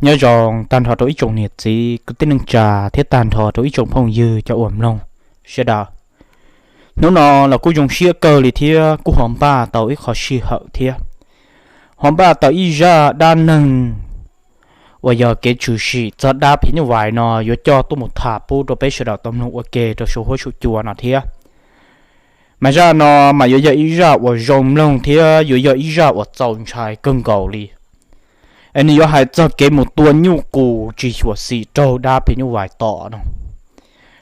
Nyob zoo tag nrho rau ib tsoom niam txiv kwv tij neej tsa thiab tag nrho rau ib tsoom phooj ywg cov uas mloog sawv daws. Hnub no los kuj zoo siab kawg li thiab kuj ho npaj tau ib qho sij hawm thiab ho npaj tau ib zaj dab neeg uas yog kev tshwm sim txog dab phim nyuj vais no yuav coj tuaj mus tham pub rau peb sawv daws tau mloog ua ke rau saum huab saum cua no thiab. Mas zaj no mas yuav yog ib zaj uas zoo mloog thiab yuav yog ib zaj uas txaus ntshai kawg nkaus li. Es nws yuav hais txog kev mus tua nyuj qus tsis xyuam xim raug dab phim nyuj vais tom no.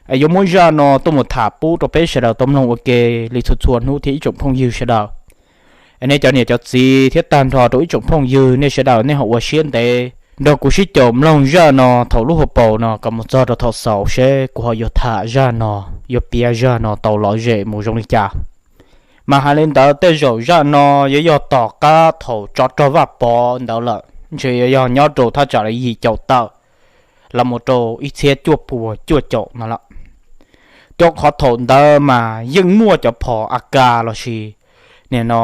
Es yuav muab zaj no tuaj mus tham pub rau peb sawv daws tau mloog ua ke li txhua txhua hnub thiab ib tsoom phooj ywg sawv daws. Es nej cov niam cov txiv thiab tag nrho rau ib tsoom phooj ywg nej sawv daws nej ho ua siab ntev nrog kuv sib caum mloog zaj no thaum lub hauv paus no kom mus txog rau thaum xaus seb kuv ho yuav tham zaj no, yuav piav zaj no tau lom zem mus zoo li cas. Mas hais li ntawd tej zaum zaj no yuav yog tom qab thaum tsov rog Vaj Pov ntawd lawm, ntshe yuav yog nyob rau thaj tsam li yim caum tawm los mus rau ib txhiab cuaj puas cuaj caum no lawm. Rau qhov thaum ntawd mas yeej muaj cov phom A K lossis nim no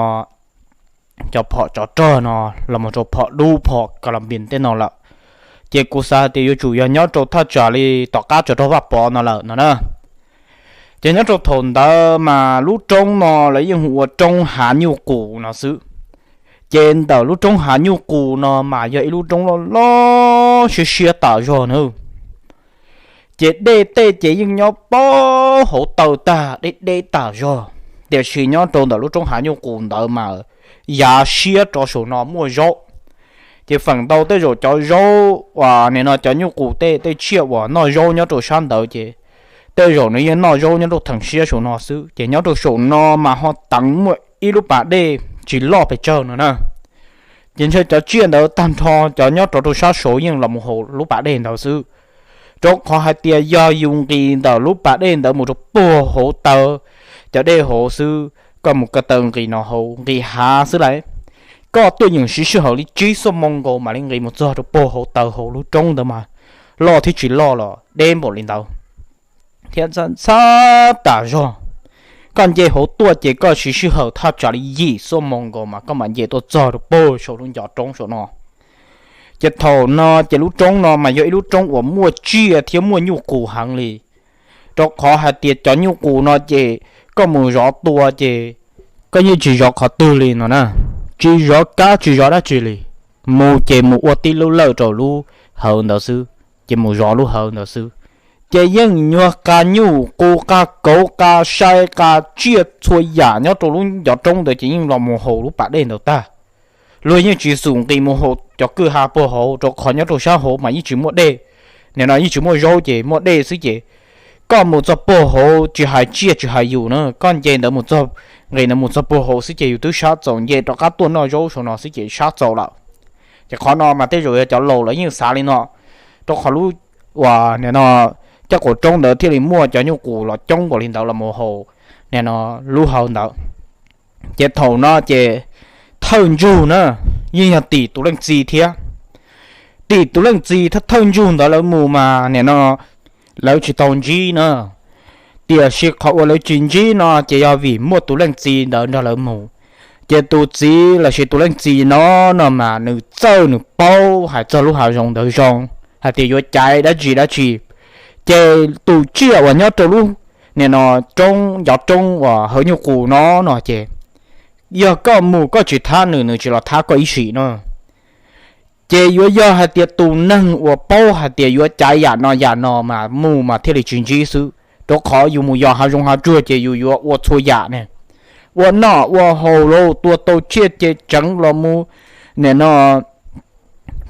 cov phom tsov rog no los mus rau phom dub phom ka las npis tej no lawm. Ces kuv xav hais tias yuav tsum yog nyob rau thaj tsam li tom qab tsov rog Vaj Pov no lawm no na. Ces nyob rau thaum ntawd mas lub roob no lawv yeej hu ua roob Hav Nyuj Qus no xwb. Ces ntawm lub roob Hav Nyuj Qus no mas yog ib lub roob loj loj siab siab tas zog na. Ces dej tej ces yeej nyob pab hauv taw tag deb deb tas zog, tiam sis nyob rau ntawm lub roob Hav Nyuj Qus ntawd mas yav siab rov saum no muaj zaub. Ces feem ntau tej zaum cov zaub uas nim no cov nyuj qus tej tej tsiaj uas noj zaub nyob rau sab ntawd ces tej zaum nws yeej noj zaub nyob rau theem siab saum no xwb. Ces nyob rau saum no mas ho teev muaj ib lub pas dej tsis loj pes tsawg no na. Ces ntshe cov tsiaj ntawd tag nrho cov nyob rov rau sab saud yeej los mus haus lub pas dej ntawd xwb. Rau qhov hais tias yog yus nqis ntawm lub pas dej ntawd mus rau puag hauv taw cov dej hauv xwb, koj mus ko taw nqis no hauv nqis hav xwb lawm, koj tuaj yeem siv sij hawm li tsib xuab moos nkaus mam li nqis mus txog rau puag hauv taw hauv lub roob ntawd mas loj thiab tsis loj los deb npaum li ntawd thiab ntxhab tas zog. Koj nce hauv tuaj ces koj siv sij hawm thaj tsam li yim xuab moos nkaus mas koj mam nce tuaj txog rau puag saum lub ncov roob saum no. Ces thaum no ces lub roob no mas yog ib lub roob uas muaj tsiaj thiab muaj nyuj qus heev li. Rau qhov hais tias cov nyuj qus no ces koj mus zov tua ces koj yeej tsis zov qhov twg li no na, tsis zov kab tsis zov dab tsi li, mus ces mus ua tib lub lawj rau lub hawv ntawd xwb, ces mus zov lub hawv ntawd xwb. Ces yeej nyuag qa nyuj qus qa kauv qa sai qa tsiaj txhua yam nyob rau lub ncov roob ntawd ces yeej los mus haus lub pas dej ntawd tag. Luag yeej tsis xum nqis mus haus cov kwj ha puag hauv rau qhov nyob rau sab hauv mas yeej tsis muaj dej. Nim no yeej tsis muaj zaub ces muaj dej xwb ces koj mus txog puag hauv tsis hais tsiaj tsis hais yus na, koj nce ntawd mus txog, nqis ntawd mus txog puag hauv xwb ces yus twb sab txaus, nce rov qab tuaj noj zaub saum no xwb ces sab txaus lawm. Ces qhov no mas tej zaum yog cov laus lawv yeej xav li no, rau qhov lub uas nim no caj qaum roob ntawd thiaj li muaj cov nyuj qus los coob npaum li ntawd los mus haus nim no lub hawv ntawd. Ces thaum no ces thawj ntsug na yeej yog tim tus leej txiv thiab. Tim tus leej txiv thiab thawj ntsug ntawd lawv mus mas nim no lawv tsis tau ntsib na. Tiam sis qhov uas lawv tsis ntsib no ces yog vim muaj tus leej txiv ntawd nrog lawv mus. Ces tus txiv lossis tus leej txiv no no mas nws txawj nws paub hais txog lub hav zoov ntawd zoo, hais tias yuav caiv dab tsi dab tsi. Ces tus tsiaj uas nyob rau lub nim no roob ncov roob uas hawv nyuj qus no no ces yog koj mus koj tsis thab nws, nws tsis los thab koj ib sim no. Ces yuav yog hais tias tus neeg uas paub hais tias yuav caiv yam no yam no mas mus mas thiaj li tsis ntsib xwb, rau qhov yus mus yos hav zoov hav tsuag ces yus yuav ua txhua yam ne, ua noj ua haus los tua tau tsiaj ces tseev los mus nim no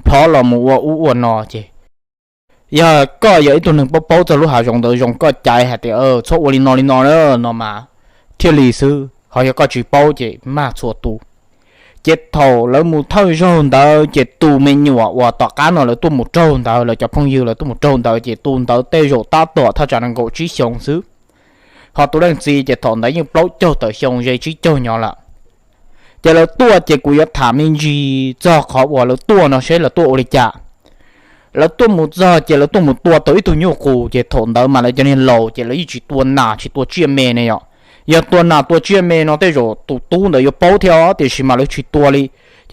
plhov los mus ua ub ua no ces yog koj yog ib tug neeg paub paub txog lub hav zoov ntawd zoo koj caiv hais tias txhob ua li no li no no mas thiaj li xwb, ho yog koj tsis paub ces mag txhua tus. Ces thaum lawv mus thawj zaug ntawd ces tus me nyuam uas tom qab no lawv tuaj mus raug ntawd, lawv cov phooj ywg lawv tuaj mus raug ntawd ces tus ntawd tej zaum tab tom thaj tsam nees nkaum tsib xyoos xwb, ho tus leej txiv ces thaum ntawd yeej plaub caug tawm xyoo ze tsib caug nyob lawm. Ces lawv tuaj ces kuv yuav tham me ntsis txog qhov uas lawv tuaj no seb lawv tuaj ua li cas. Lawv tuaj mus txog ces lawv tuaj mus tua tau ib tug nyuj qus, ces thaum ntawd mas lawv cov niag laus ces lawv yeej tsis tua nas tsis tua tsiaj me ne yom. Yog tua nas tua tsiaj me no tej zaum tus tub ntawd yuav paub thiab os, tiam sis mas lawv tsis tua li.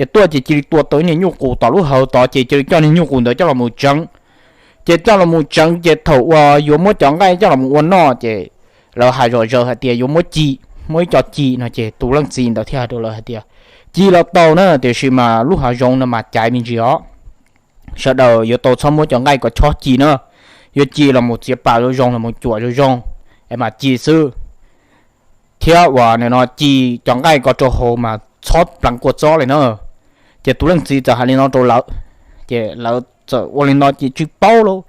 Ces tuaj ces cia li tua tau ib niag nyuj qus tom lub hauv tod ces cia li coj niag nyuj qus ntawd coj los mus tseev. Ces coj los mus tseev ces thaum uas yuav muab cov nqaij coj los ua noj ces lawv hais zom zaws hais tias yuav muab ci, muab ib co ci no ces tus leej txiv ntawd thiaj hais rau lawv hais tias ci los tau na, tiam sis mas lub hav zoov no mas caiv me ntsis os. Sawv daws yuav tau txhob muab cov nqaij ko chob ci na, yuav ci los mus txiav pas zoo zoo los mus cuam zoo zoo es mas ci xwb, thiab uas nim no ci cov nqaij ko rau hauv mas txhob pleev kua txob li na. Ces tus leej txiv txawm hais li no rau lawv, ces lawv txawm ua li no ces tsis paub lauj,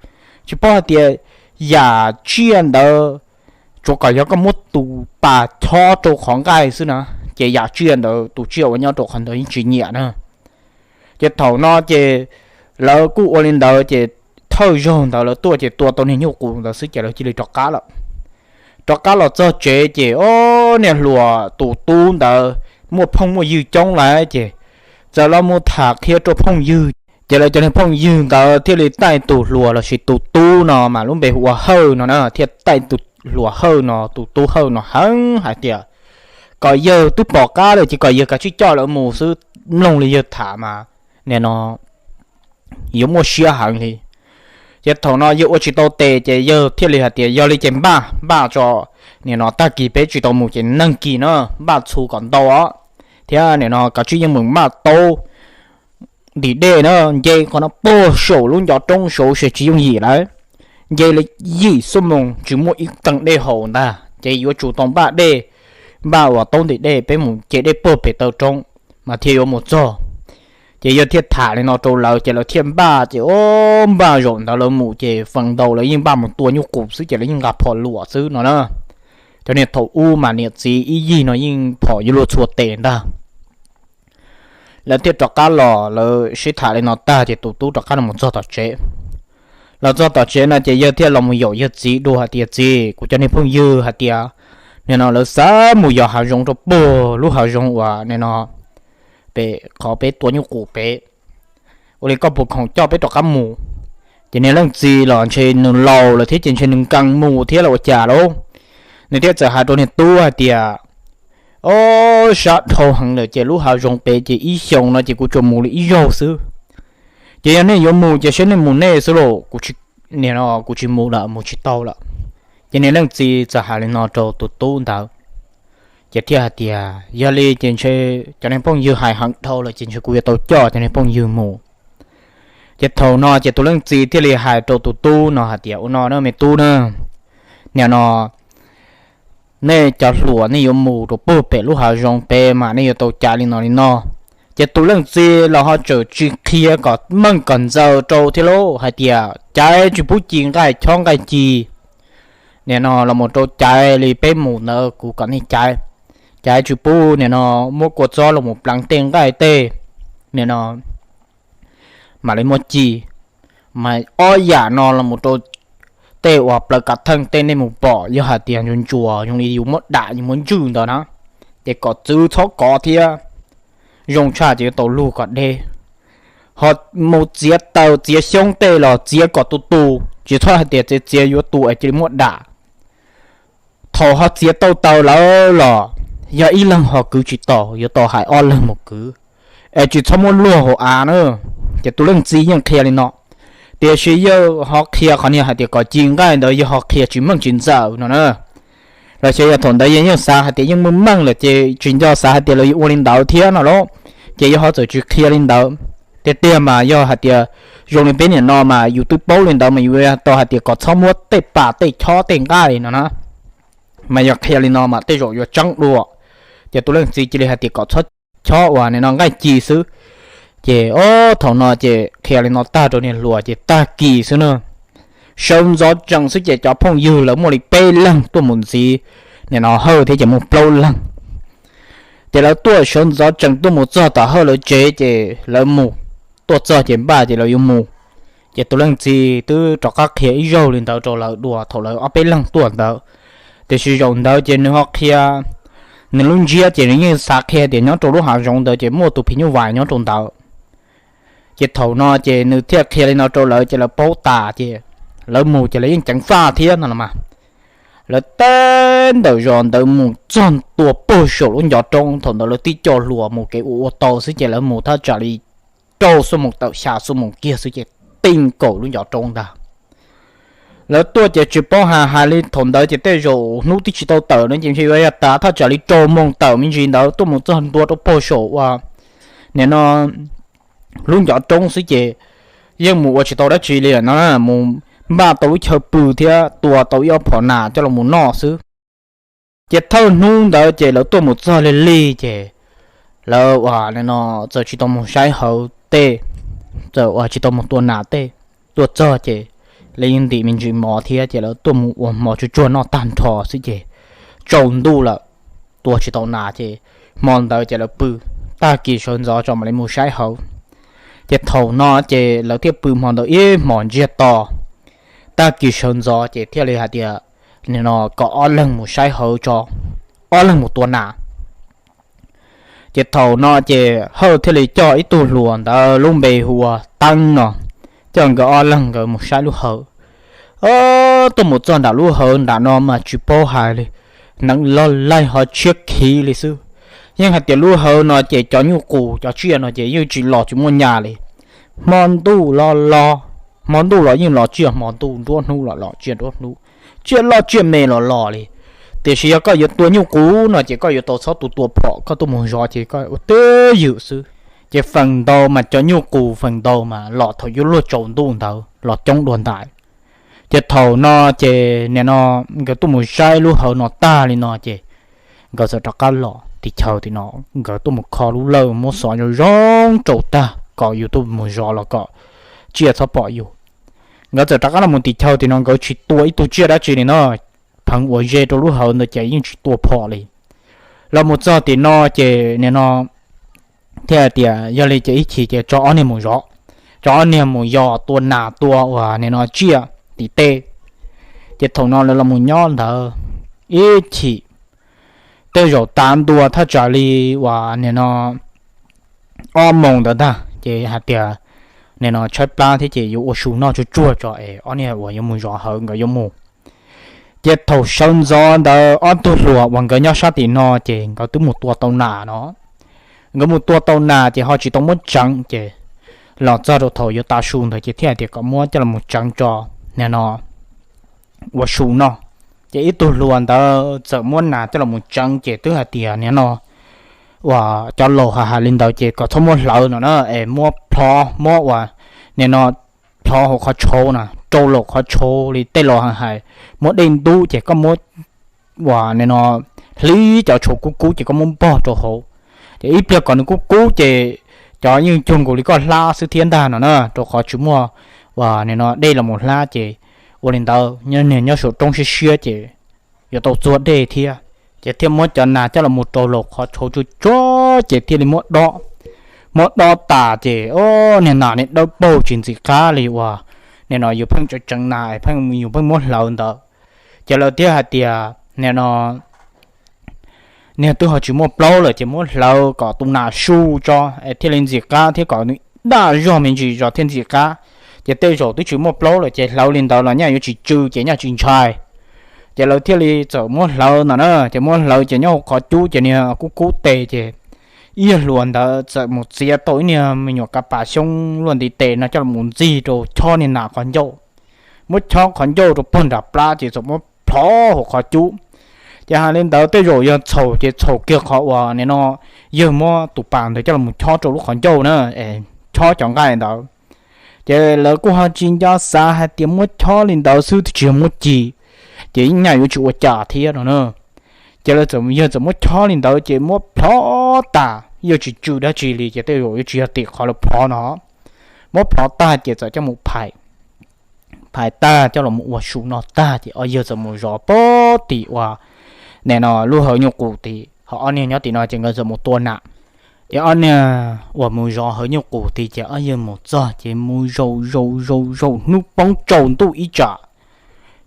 tsis paub hais tias yam tsiaj ntawd tsuas kom yog koj muab tus pas chob rau qhov nqaij xwb na, ces yam tsiaj ntawd tus tsiaj uas nyob rau qhov ntawd yeej tsis nyiam na. Ces thaum no ces lawv kuj ua li ntawd ces thawj zaug ntawd lawv tuaj ces tua tau niag nyuj qus ntawd xwb ces lawv cia li rov qab lawm. Rov qab los txog tsev ces o, niag hluas tus tub ntawd muaj phooj muaj ywg coob lawm ces txawm los mus tham qhia rau phooj ywg, ces lawv cov niag phooj ywg ntawd thiaj li taij tus hluas lossis tus tub no mas lub npe hu ua Hawj no na, thiaj taij tus hluas Hawj no tus tub Hawj no heev hais tias kom yawg twb pom qab lawm ces kom yawg kav tsij coj lawv mus xwb, mloog li yawg tham mas nim no yuav muaj siab heev li. Ces thaum no yawg ua tsis tau tes ces yawg thiaj li hais tias yog li ces npaj npaj tso, nim no tag kis peb tsis tau mus ces neeg kis na, npaj txhuv kom ntau os, thiab nim no kav tsij yeej mus npaj taub ntim dej na, nce qhov no puag saum lub ncov roob saud ces tsis yooj yim lawm, nce li yim xuab moos tsis muaj ib teeg dej haus ntag ces yuav tsum tau npaj dej, npaj uas taub ntim dej peb mus ce dej puag pem taw roob mas thiaj yuav mus txog. Ces yawg thiaj tham li no rau lawv ces lawv thiaj npaj ces o, npaj zaum ntawd lawv mus ces feem ntau lawv yeej npaj mus tua nyuj qus xwb ces lawv yeej nqa phom luam xwb no na. Cov niag thaum ub mas niam txiv ib yig no yeej phom yuav luag txhua tes ntag. Lawv thiaj rov qab los, lawv sib tham li no tag ces tus tub rov qab los txog tom tsev. Los txog tom tsev no ces yawg thiaj los mus yaum yawg txiv dua hais tias txiv, kuv cov niag phooj ywg hais tias nim no lawv xav mus yos hav zoov rau puag lub hav zoov uas nim no pem qhov peb tua nyuj qus pem, ua li koj puas khoom coj peb rov qab mus? Ces niag leej txiv los ntshe nws laus lawm thiab ces ntshe nws nkees mus thiab los ua cas lauj. Nws thiaj txawm hais rau niag tub hais tias o, sab dhau heev lawm ces lub hav zoov pem ces ib xyoos no ces kuv tsuas mus li ib zaug xwb. Ces yog nej yuav mus ces saib nej mus nej xwb los, kuv tsis mus lawm, mus tsis tau lawm. Ces niag leej txiv txawm hais li no rau tus tub ntawd, ces thiaj hais tias yog li ces ntshe cov niag phooj ywg hais heev dhau lawm ces ntshe kuv yuav tau coj cov niag phooj ywg mus. Ces thaum no ces tus leej txiv thiaj li hais rau tus tub no hais tias ua no na me tub na, nim no nej cov hluas nej yuav mus rau puag pem lub hav zoov pem mas nej yuav tau caiv li no li no. Ces tus leej txiv los ho tseem tsis qhia kom meej kom ntxaws rau thiab lauj, hais tias caiv tsis pub ci nqaij chob nqaij ci, nim no los mus rau caiv li peb mus ntawd kuv kom nej caiv, caiv tsis pub nim no muab kua txob los mus pleev tej nqaij tej, nim no mam li muab ci. Mas ob yam no los mus rau tej uas plaws kav theej tej nej mus pom yog hais tias ntsuas ntsuas zoo li yus muab dam yus muab ntswj ntawd na, ces kom txwv txhob kov thiab, zoo tshaj ces yuav tau lug kom deb. Ho mus txiav taws txiav xyoob tej los txiav kom tu tu, tsis txhob hais tias txiav txiav yuav tu es cia li muab dam. Thaum ho txiav tau taws lawm los yog ib leeg ho kwv tsis tau, yuav tau hais ob leeg mus kwv, es tsis txhob muab luag hauv av na. Ces tus leej txiv yeej qhia li no, tiam sis yawg ho qhia qhov niag hais tias kom ci nqaij ntawd yawg ho qhia tsis meej tsis ntxaws no na. Los xyov yog thaum ntawd yawg yeej xav hais tias yeej meej meej lawm ces tsis nco xav hais tias lawv yuav ua li ntawd thiab no lauj, ces yawg ho txawm tsis qhia li ntawd. Tiag tiag mas yog hais tias zoo li peb niam no mas yus twb paub li ntawd mas yus tau hais tias kom txhob muab tej pas tej chob tej nqaij no na, mas yog qhia li no mas tej zaum yuav tseeb dua. Ces tus leej txiv cia li hais tias kom txhob chob uas nim no nqaij ci xwb. Ces o, thaum no ces qhia li no tag rau niag hluas ces tag kis xwb na, sawv ntxov tsees xwb ces cov phooj ywg lawv muaj li peb leeg tuaj mus ntxiv nim no Hawj thiab ces muaj plaub leeg. Ces lawv tuaj sawv ntxov tsees tuaj mus txog tom Hawj lawv tsev ces lawv mus, tuaj txog ces npaj ces lawv yuav mus. Ces tus leej txiv twb rov qab qhia ib zaug li ntawd rau lawv dua thaum lawv ob peb leeg tuaj ntawd, tiam sis zaum ntawd ces nws ho qhia, nws lub ntsiab ces nws yeej xav qhia tias nyob rau lub hav zoov ntawd ces muaj tus phim nyuj vais nyob rau ntawd. Ces thaum no ces nws thiaj qhia li no rau lawv ces lawv paub tas ces lawv mus ces lawv yeej ceev faj thiab no los mas. Lawv teb ntawm zos ntawd mus txog ntua puag saum lub ncov roob, thaum ntawd lawv tib co hluas mus kev ua ua tau xwb ces lawv mus thaj tsam li rau xuab moos tawm xya xuab moos kiag xwb ces tib nkaus lub ncov roob ntag. Lawv tuaj ces tsis paub hais, hais li thaum ntawd ces tej zaum hnub twb tsis tau tawm no ces ntshe yuav yog tav thaj tsam li rau moos tawm me ntsis ntawd tuaj mus txog ntua rau puag saum ua nim no lub ncov roob xwb ces yeej mus ua tsis tau dab tsi li lawm no, mus npaj tau lub chaw pw thiab tua tau ib ob phom nas coj los mus noj xwb. Ces thawj hnub ntawd ces lawv tuaj mus txog lig lig ces lawv ua no txawm tsis tau mus saib hawv tej, txawm ua tsis tau mus tua nas tej. Tuaj txog ces lawv yeej ntim me ntsis mov thiab ces lawv tuaj mus ua hmo tsuag tsuag noj tag nrho xwb ces tsaus ntuj lawm, tua tsis tau nas ces hmo ntawd ces lawv pw, tag kis sawv ntxov tso mam li mus saib hawv. Ces thaum no ces lawv thiaj pw hmo ntawd ib hmos ntsiag to. Tag kis sawv ntxov ces thiaj li hais tias nim no kom ob leeg mus saib hawv tso, ob leeg mus tua nas. Ces thaum no ces Hawj thiaj li coj ib tug hluas ntawd lub npe hu ua Teeb no, coj nkawd ob leeg nkawd mus saib lub hawv. Tuaj mus txog nram lub hawv nram no mas tsis paub hais li, neev loj laij ho tshiab khiv li xwb. Yeej hais tias lub hawv no ces cov nyuj qus cov tsiaj no ces yeej tsis los tsis muaj nyas li. Hmo ntuj los los, hmo ntuj los yeej los tsiaj hmo ntuj, nruab hnub los los tsiaj nruab hnub, tsiaj loj tsiaj me los los li. Tiam sis yog koj yuav tua nyuj qus no ces koj yuav tau txhob tua tua phom, koj tuaj mus zov ces koj ua twj ywm xwb. Ces feem ntau mas cov nyuj qus feem ntau mas los thaum yuav luag tsaus ntuj ntawd los coob dua ntais. Ces thaum no ces nim no nkawd tuaj mus saib lub hawv no tag li no ces nkawd txawm rov qab los tim chaw tim no, nkawd tuaj mus kho lub lawj muab xov zoo zoo rau tag kom yus tuaj mus zov los kom tsiaj txhob pom yus. Nkawd txawm rov qab los mus tim chaw tim no, nkawd tsis tua ib tug tsiaj dab tsi li no, pheev ua ze rau lub hawv ntawd ces yeej tsis tua phom li. Los mus txog tim no ces nim no thiaj hais tias yog li ces ib chim ces tso ob niag mus zov, tso ob niag mus yos tua nas tua uas nim no tsiaj tim tej. Ces thaum no lawv los mus nyob ntawd ib chim, tej zaum tav ntua thaj tsam li uas nim no ob moos ntawd ntag ces hais tias nim no tshaib plab thiab ces yuav ua su noj tsuag tsuag tso es ob niag uas yuav mus zov hawv nkawd yuav mus. Ces thaum sawv ntxov ntawd ob tug hluas uas nkawd nyob sab tim no ces nkawd twb mus tua tau nas no. Nkawd mus tua tau nas ces ho tsis tau muab tseev ces los txog rau thaum yuav tav su ntawd ces thiaj hais tias kom muab coj los mus tseev tso nim no ua su noj. Ces ib tug hluas ntawd txawm muab nas coj los mus tseev ces twb hais tias nim no uas cov laus hais hais li ntawd ces kom txhob muab hlawv no na, es muab plhov, muab uas nim no plhov hauv qhov tshauv na, rau laum qhov tshauv li tej laus hais, muab dej ntub ces koj muab uas nim no hlib cov tshauv kub kub ces koj muab npog rau hauv. Ces ib pliag kom nws kub kub ces cov yeej cuag nkaus li koj hlab xwb thiab ntag no na, rau qhov tsis muaj uas nim no dej los mus hlab ces ua li ntawd nyob niag nyob saum roob siab siab ces yuav tau txuag dej thiab. Ces thiaj muab cov nas coj los mus rau laum qhov tshauv tsuag tsuag ces thiaj li muab dob. Muab dob tas ces o, niag nas ne dawb paug tsis ntxim qab li uas nim no yus pheej tseev tseev nas pheej yus pheej muab hlawv ntawd. Ces lawv thiaj hais tias nim no niag twb ho tsis muaj plaub lawm ces muab hlawv kom tus nas su tso es thiaj li ntxim qab thiab kom nws daj zog me ntsis zos thiaj ntxim qab. Ces tej zaum twb tsis muaj plaub lawm ces hlawv li ntawd los nyaj yuav tsis tsw ces nyaj tsis ntshai. Ces lawv thiaj li txawm muab hlawv no na, ces muab hlawv ces nyob hauv qhov cub ces niag kub kub tes ces ib yawg hluas ntawd txawm mus txiav tau ib niag me nyuam kav pas xyoob luaj ntiv tes no coj los mus ntxig rau chob niag nas qhov ncauj. Muab chob qhov ncauj rau puag nram plab ces txawm muab plhov hauv qhov cub. Ces hais li ntawd tej zaum yog txhaum ces txhaum kiag qhov uas nim no yawg muab tus pas ntawd coj los chob rau lub qhov ncauj na, chob cov nqaij ntawd. Ces lawv kuj ho tsis nco xav hais tias muab chob li ntawd xwb twb tsis yog muab ci, ces nyaj yuav tsis ua cas thiab no na. Ces lawv txawm, yawg txawm muab chob li ntawd ces muab plhov tas, yawg tsis tsw dab tsi li ces tej zaum yuav tsis yog tim qhov lawv plhov no. Muab plhov tag ces txawm coj mus phais, phais tag coj los ua su no tag ces ob yawg txawm mus zov pem tim uas nim no lub hawv nyuj qus tid, ho ob niag nyob tim no ces nkawd txawm mus tua nas. Ces ob niag uas mus zov hawv nyuj qus tid ces ob yawg mus txog ces mus zaum zaum zaum zaum hnub poob tsaus ntuj ib tsam,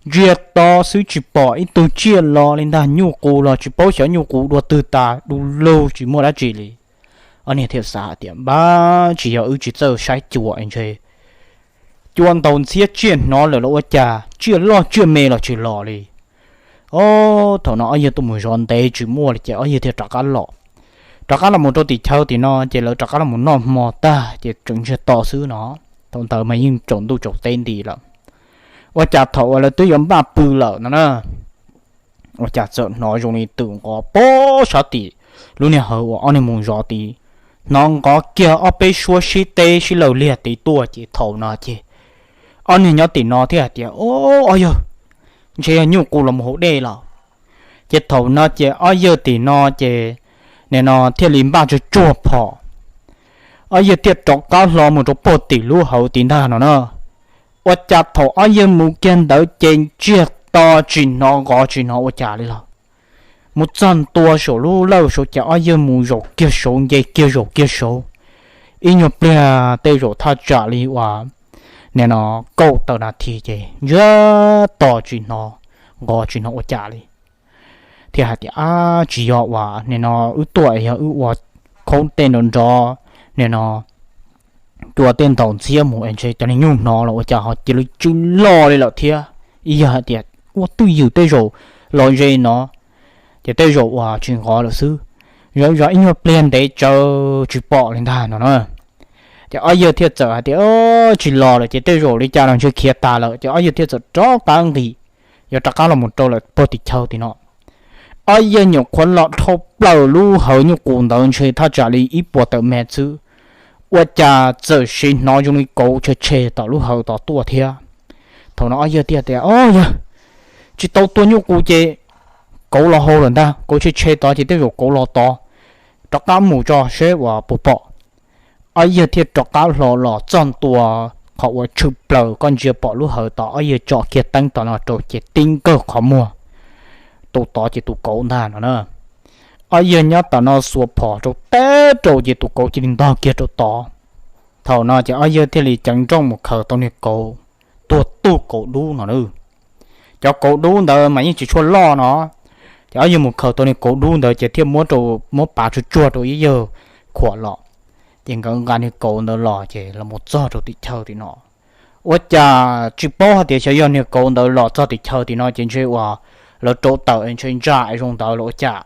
ntsiag to xwb tsis pom ib tug tsiaj los li ntag, nyuj qus los tsis paub xyov nyuj qus dua twg tas, du lug tsis muaj dab tsi li. Ob niag thiaj xav tias npab tsis yog wb tsis txawj saib cua ntshe cua ntaus ntxhiab tsiaj hnov lawm los ua cas, tsiaj loj tsiaj me los tsis los li. Ob, thaum no ob yawg tuaj mus zov ntev tsis muaj li ces ob yawg thiaj rov qab los. Rov qab los mus rau tim chaw tim no ces lawv rov qab los mus noj hmo tag ces tseem ntsiag to xwb no. Thaum ntawd mas yeej tsaus ntuj tsaus teb nti lawm. Ua cas thaum uas lawv twb yuav npaj pw lawm no na, ua cas txawm hnov zoo li twm nqov pob sab tim lub niag hawv uas ob niag mus zov tid. Hnov nqov kiag ob peb suab sib teb sib law liag tid tuaj ces thaum no ces ob niag nyob tim no thiaj hais tias, Ob yawg, ntshe yog nyuj qus los mus haus dej lawm. Ces thaum no ces ob yawg tim no ces nim no thiaj li npaj tsuag tsuag phom, ob yawg thiaj rov qab hlo mus rau puag tim lub hawv tid ntag no na. Ua cas thaum ob yawg mus kiag ntawd ces ntsiag to, tsis hnov nqov tsis hnov ua cas li los. Mus txog ntua saum lub lawj saud ces ob yawg mus zaum kiag saud nce kiag zaum kiag saud. Ib nyuag pliag tej zaum thaj tsam li uas nim no kaum tawm nas this ces ntsiag to tsis hnov nqov tsis hnov ua cas li. Thiaj hais tias, Ab, tsis yog uas nim no wb tuaj es yog wb ua khaub tej nrov nrov, nim no tua tej ntaus ntxhiab mus es ntshe cov niag nyuj hnov los ua cas ho cia li tsis los li lawm thiab. Ib yawg hais tias, Ua twj ywm tej zaum los ze no, ces tej zaum uas tsis nqov lawm xwb. Zov zov ib nyuag pliag ntev tsawv tsis pom li ntag no na. Ces ob yawg thiaj txawm hais tias, Tsis los lawm ces tej zaum li cas los ntshe khiav tas lawm. Ces ob yawg thiaj txawm rov qab nqis, yuav rov qab los mus rau lawm puag tim chaw tim no. Ob yawg nyuam qhuav los dhau plaws lub hawv nyuj qus ntawd ntshe thaj tsam li ib puas tawm mev xwb, ua cas txawm sim hnov zoo li kauv tshe tshe tom lub hawv tod tuaj thiab. Thaum no ob yawg thiaj tias, Ob yawg, tsis tau tua nyuj qus ces kauv los hau lawm ntag, kauv tshe tshe tod ces tej zaum kauv los tod, rov qab mus tso seb uas puas pom. Ob yawg thiaj rov qab hlo los txog ntua qhov uas tshwm plaws koj ntsia pom lub hawv tod, ob yawg tsom kiag teeb tom no rau ces tib nkawg qhov muag tus tod ces tus kauv ntag no na. Ob yawg nyob tom no xuas phom rau teb rau ces tus kauv cia li ntog kiag rau tod. Thaum no ces ob yawg thiaj li ceev nrooj mus khaws tau niag kauv, tuag tug kauv dub no na. Cov kauv dub ntawd mas yeej tsis tshua loj no, ces ob yawg mus khaws tau niag kauv dub ntawd ces thiaj muab rau, muab pav tsuag tsuag rau ib yawg khuam los. Ces nkawd nqa niag kauv ntawd los ces los mus txog rau tim chaw tim no. Ua cas tsis paub hais tias xyov yog niag kauv ntawd los txog tim chaw tim no ces ntshe uas lawv rauv taws es ntshe ntsa es zoo ntawd los ua cas.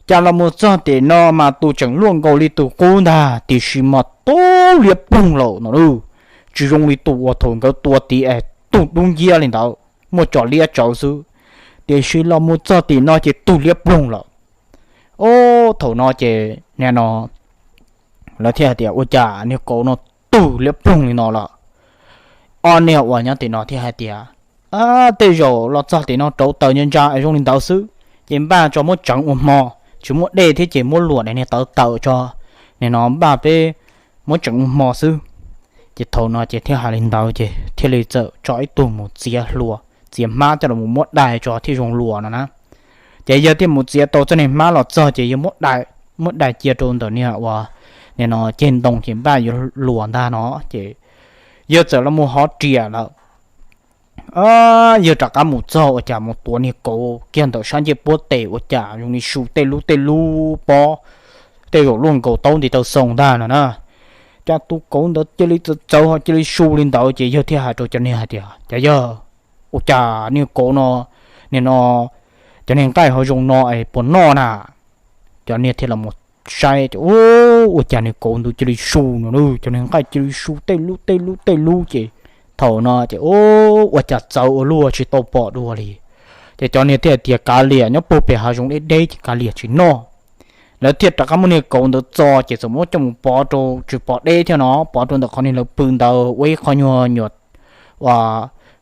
Cas los mus txog tim no mas tus tseem luaj nkaus li tus qub ntag, tiam sis mas tug liab ploog lawm no na. Tsis zoo li tus uas thaum nkawd tua tid es tug dub nciab li ntawd, muaj cov liab tsawv xwb, tiam sis los mus txog tim no ces tug liab ploog lawm. Ob, thaum no ces nim no lawv thiaj hais tias, Ua cas niag kauv no tug liab ploog li no lawm? Ob niag uas nyob tim no thiaj hais tias, Tej zaum los txog tim no rauv taws ntsa ntsa es zoo li ntawd xwb, ces npaj tso muab tseev ua hmo, tsis muaj dej thiab ces muab luam niag tawv tawm tso, nim no npaj peb muab tseev ua hmo xwb. Ces thaum no ces thiaj hais li ntawd ces thiaj li txawm tso ib tug mus txiav hlua, txiav hmab coj los muab dai tso thiaj zoo luam no na. Ces yawg thiaj mus txiav tau txoj niag hmab los txog ces yawg muab dai, muab dai cia rau ntawm niag uas nim no ceg ntoo ces npaj yuav luam ntag no. Ces yawg txawm los mus hov riam lawm. Yawg rov qab mus txog ua cas mus tuav niag kauv kiag ntawm sab ncej puab tes ua cas zoo li su tej lub tej lub pob, tej zaum luaj nkaus taub nti taw xoo ntag no na. Cas tus kauv ntawd cia li txawv txawv ho cia li su li ntawd ces yawg thiaj hais rau cov niag hais tias, Cov yawg, ua cas niag kauv no, nim no cov niag nqaij ho zoo no es puas noj na? Cov niag thiaj los mus saib ces ua cas niag kauv ntawd cia li su no, cov niag nqaij cia li su tej lub tej lub tej lub ces thaum no ces ua cas txawv ua luaj tsis tau pom dua li. Ces cov niag thiaj tias, Kav liam, nyob puag pem hav zoov deb deb ces kav liam tsis noj. Lawv thiaj rov qab muab niag kauv ntawd txo ces txawm muab coj mus pov rau, tsis pov deb thiab no, pov rau ntawm qhov niag lawv pw ntawd ua ib qho nyuag nyuam ua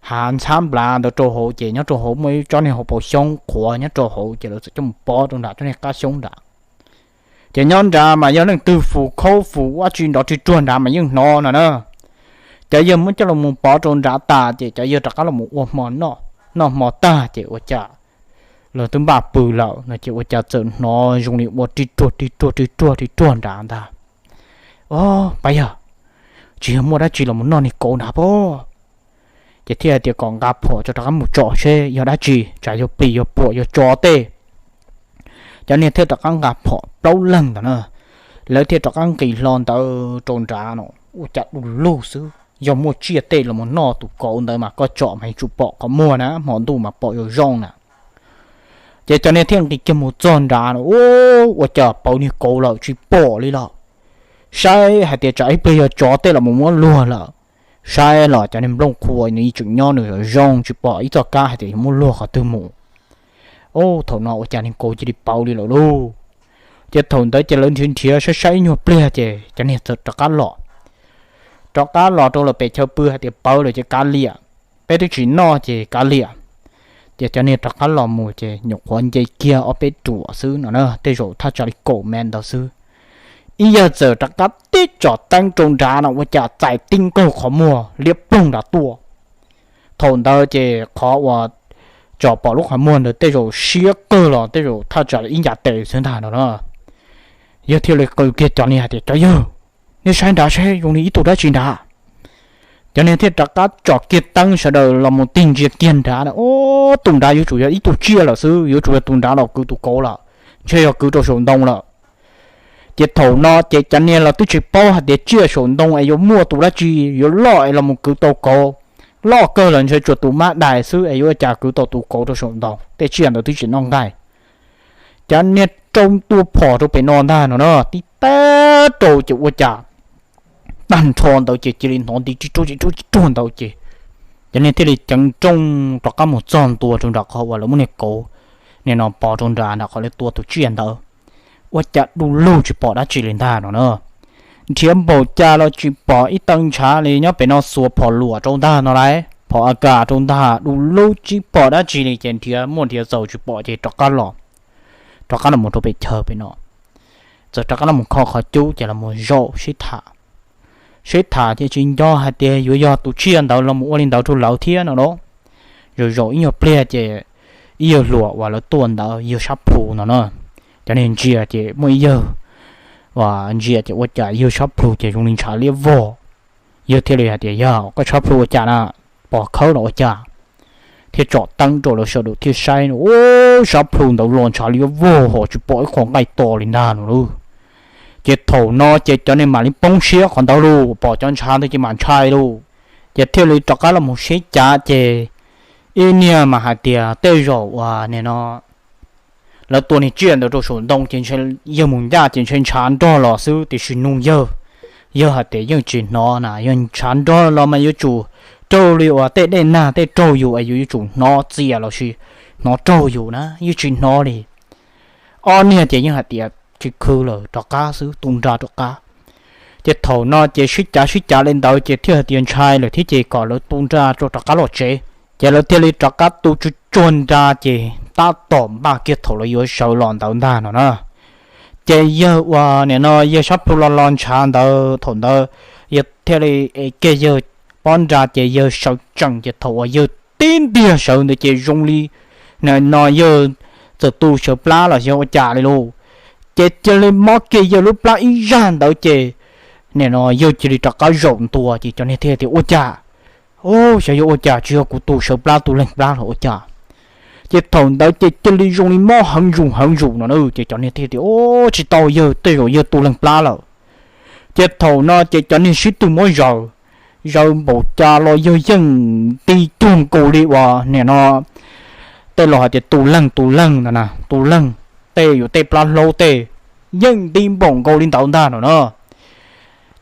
hav ntxhab nplav ntawd rau hauv ces nyob rau hauv muaj ib tsob niag hauv paus xyoob qhuav nyob rau hauv ces lawv txawm coj mus pov rau nram tsob niag qab xyoob nram. Ces nyob nrad mas yog leej twg fus khaub fus ua tsi nrov ri ruag nrad mas yeej hnov no na. Cov yawg muab coj los mus pov rau nrad tas ces cov yawg rov qab los mus ua hmo noj, noj hmo tag ces ua cas lawv twb npaj pw lawm no ces ua cas txawm hnov zoo li ua ri ruag ri ruag ri ruag ri ruag nrad ntag. Ob, pab yawg, tsis yog muaj dab tsi los mus noj niag kauv nrad pob. Ces thiaj hais tias kom nqa phom tso rov qab mus tsom seb yog dab tsi, tsam yog plis yog puam yog tso tej. Cov niag thiaj rov qab nqa phom plaub leeg ntawd na, lawv thiaj rov qab nqis hlo ntawd rau nrad no. Ua cas du lug xwb, yog muaj tsiaj tej los mus noj tus kauv ntawd mas koj tsom mas yuav tsum pom qhov muag na, hmo ntuj mas pom zoo zoo na. Ces cov niag thiaj nqis kiag mus txog nrad no, ua cas pauv niag kauv lawm tsis pom li lawm. Saib hais tias tsam ib pliag yog tsov tej los mus muab luag lawm. Saib los cov niag nplooj qhuav nws yeej tseem nyob nws zoo tsis pom ib txoj kab hais tias yuav muab luag qhov twg mus. Ub, thaum no ua cas niag kauv cia li pauv li lawm lauj. Ces thaum ntawd ces lawv nrhiav nrhiav saib saib ib nyuag pliag ces cov niag txawm rov qab los. Rov qab los rau lawm pem chaw pw hais tias pauv lawm ces kav liam, peb twb tsis noj ces kav liam. Ces cov niag rov qab los mus ces nyuam qhuav nce kiag ob peb ruam xwb no na, tej zaum thaj tsam li kaum mev ntawd xwb. Ib yawg txawm rov qab tib tsom teeb rau nrad no ua cas txais tib nkaug qhov muag liab ploog nrad tuaj. Thaum ntawd ces qhov uas tsom pom lub qhov muag ntawd tej zaum siab kawg los tej zaum thaj tsam li ib ncav tes xwb ntag no na. Yawg thiaj li qw kiag cov niag hais tias, Cov yawg, nej saib nrad saib zoo li ib tug dab tsi nrad. Cov niag thiaj rov qab tsom kiag teeb sawv daws los mus tig ntsia kiag nrad, ub, tus nrad yuav tsum yog ib tug tsiaj lawm xwb, yuav tsum yog tus nrad los kwv tus kauv lawm, ntshe yog kwv rau saum ntoo lawm. Ces thaum no ces cov niag los twb tsis paub hais tias tsiaj saum ntoo es yuav muaj tus dab tsi yuav loj es los mus kwv tau kauv. Loj kawg los ntshe tsuas tus mab dais xwb es yuav ua cas kwv tau tus kauv rau saum ntoo, tej tsiaj ntawd twb tsis noj nqaij. Cov niag rau tua phom rau pem no ntag no na, tib tag rau ces ua cas tag nrho ntawd ces cia li hnov nti ri ruj ri ruj ri ruj ntawd ces cov niag thiaj li ceev nrooj rov qab mus txog ntua rau nram qhov uas lawv muab niag kauv nim no pov rau nram nram qhov lawv tua tus tsiaj ntawd. Ua cas du lug tsis pom dab tsi li ntag no na. Nrhiav npaum cas los tsis pom ib tee ntshav li, nyob pem no xuas phom luam rau ntag no lauj, phom a kas rau ntag, du lug tsis pom dab tsi li ces nrhiav muaj nrhiav txaus tsis pom ces rov qab los, rov qab los mus rau pem chaw pem no. Txawm rov qab los mus kho qhov cub ces los mus zaum sib tham. Sib tham ces tsis nco hais tias yuav yog tus tsiaj ntawd los mus ua li ntawd rau lawv thiab no lauj. Zaum zaum ib nyuag pliag ces ib yawg hluas uas lawv tuaj ntawd, yawg Sab Plhu no na, cov niag ntsia ces muaj ib yawg uas ntsia ces ua cas yawg Sab Plhu ces zoo li ntshav liab vog. Yawg thiaj li hais tias, Yawg, koj Sab Plhu ua cas na? Pom khawb los ua cas? Thiaj tsom teeb rau lawv sawv daws thiaj saib no, ub, Sab Plhu ntawd los ntshav liab vog ho tsis pom ib qho nqaij to li ntag no lauj. Ces thaum no ces cov niag mam li poob siab qhov ntawd lauj, pom cov ntshav ntawd ces mam ntshai lauj. Ces thiaj li rov qab los mus sib cav ces ib niag mas hais tias tej zaum uas nim no lawv tua niag tsiaj ntawd rau saum ntoo ces ntshe yawg mus ncaj ces ntshe ntshav nrog los xwb, tiam sis nug yawg, yawg hais tias yeej tsis hnov na, yog ntshav nrog los mas yuav tsum raug li uas tej dej nag tej raug yus es yus yuav tsum hnov txias los sis hnov raug yus na, yeej tsis hnov li. Ob niag ces yeej hais tias tsis khwv lawm, rov qab xwb, tu nra rov qab. Ces thaum no ces sib cav sib cav li ntawd ces thiaj hais tias ntshai lawm thiab ces kom lawv tu nra rau rov qab los tsev. Ces lawv thiaj li rov qab tu tsuag tsuag nra ces tab tom npaj kiag thaum lawv yuav sawv los ntawd ntag no na. Ces yawg uas nim no yawg Sab Plhu los los ntshav ntawd, thaum ntawd yawg thiaj li ev kiag yawg pob nra ces yawg sawv tsees ces thaum uas yawg tib ntiag sawv ntawd ces zoo li nim no yawg txawm tu sawv plab los yog ua cas li lauj. Ces cia li mob kiag yawg lub plab ib zaj ntawd ces nim no yawg cia li rov qab zaum ntua ces cov niag thiaj tias, Ua cas? Ub, xyov yog ua cas, tsis yog kuv tu sawv plab tu leeg plab los ua cas? Ces thaum ntawd ces cia li zoo li mob heev zus heev zus no na, ces cov niag thiaj tias, Ub, tsis tau, yawg, tej zaum yawg tu leeg plab lawm. Ces thaum no ces cov niag sib tw muab zaws, zaws npaum cas los yawg yeej nti cuag nkaus li uas nim no tej laus hais tias tu leeg tu leeg ntawd na, tu leeg, tej yus tej plab hlaub tej yeej nti npaum nkaus li ntawd ntag no na.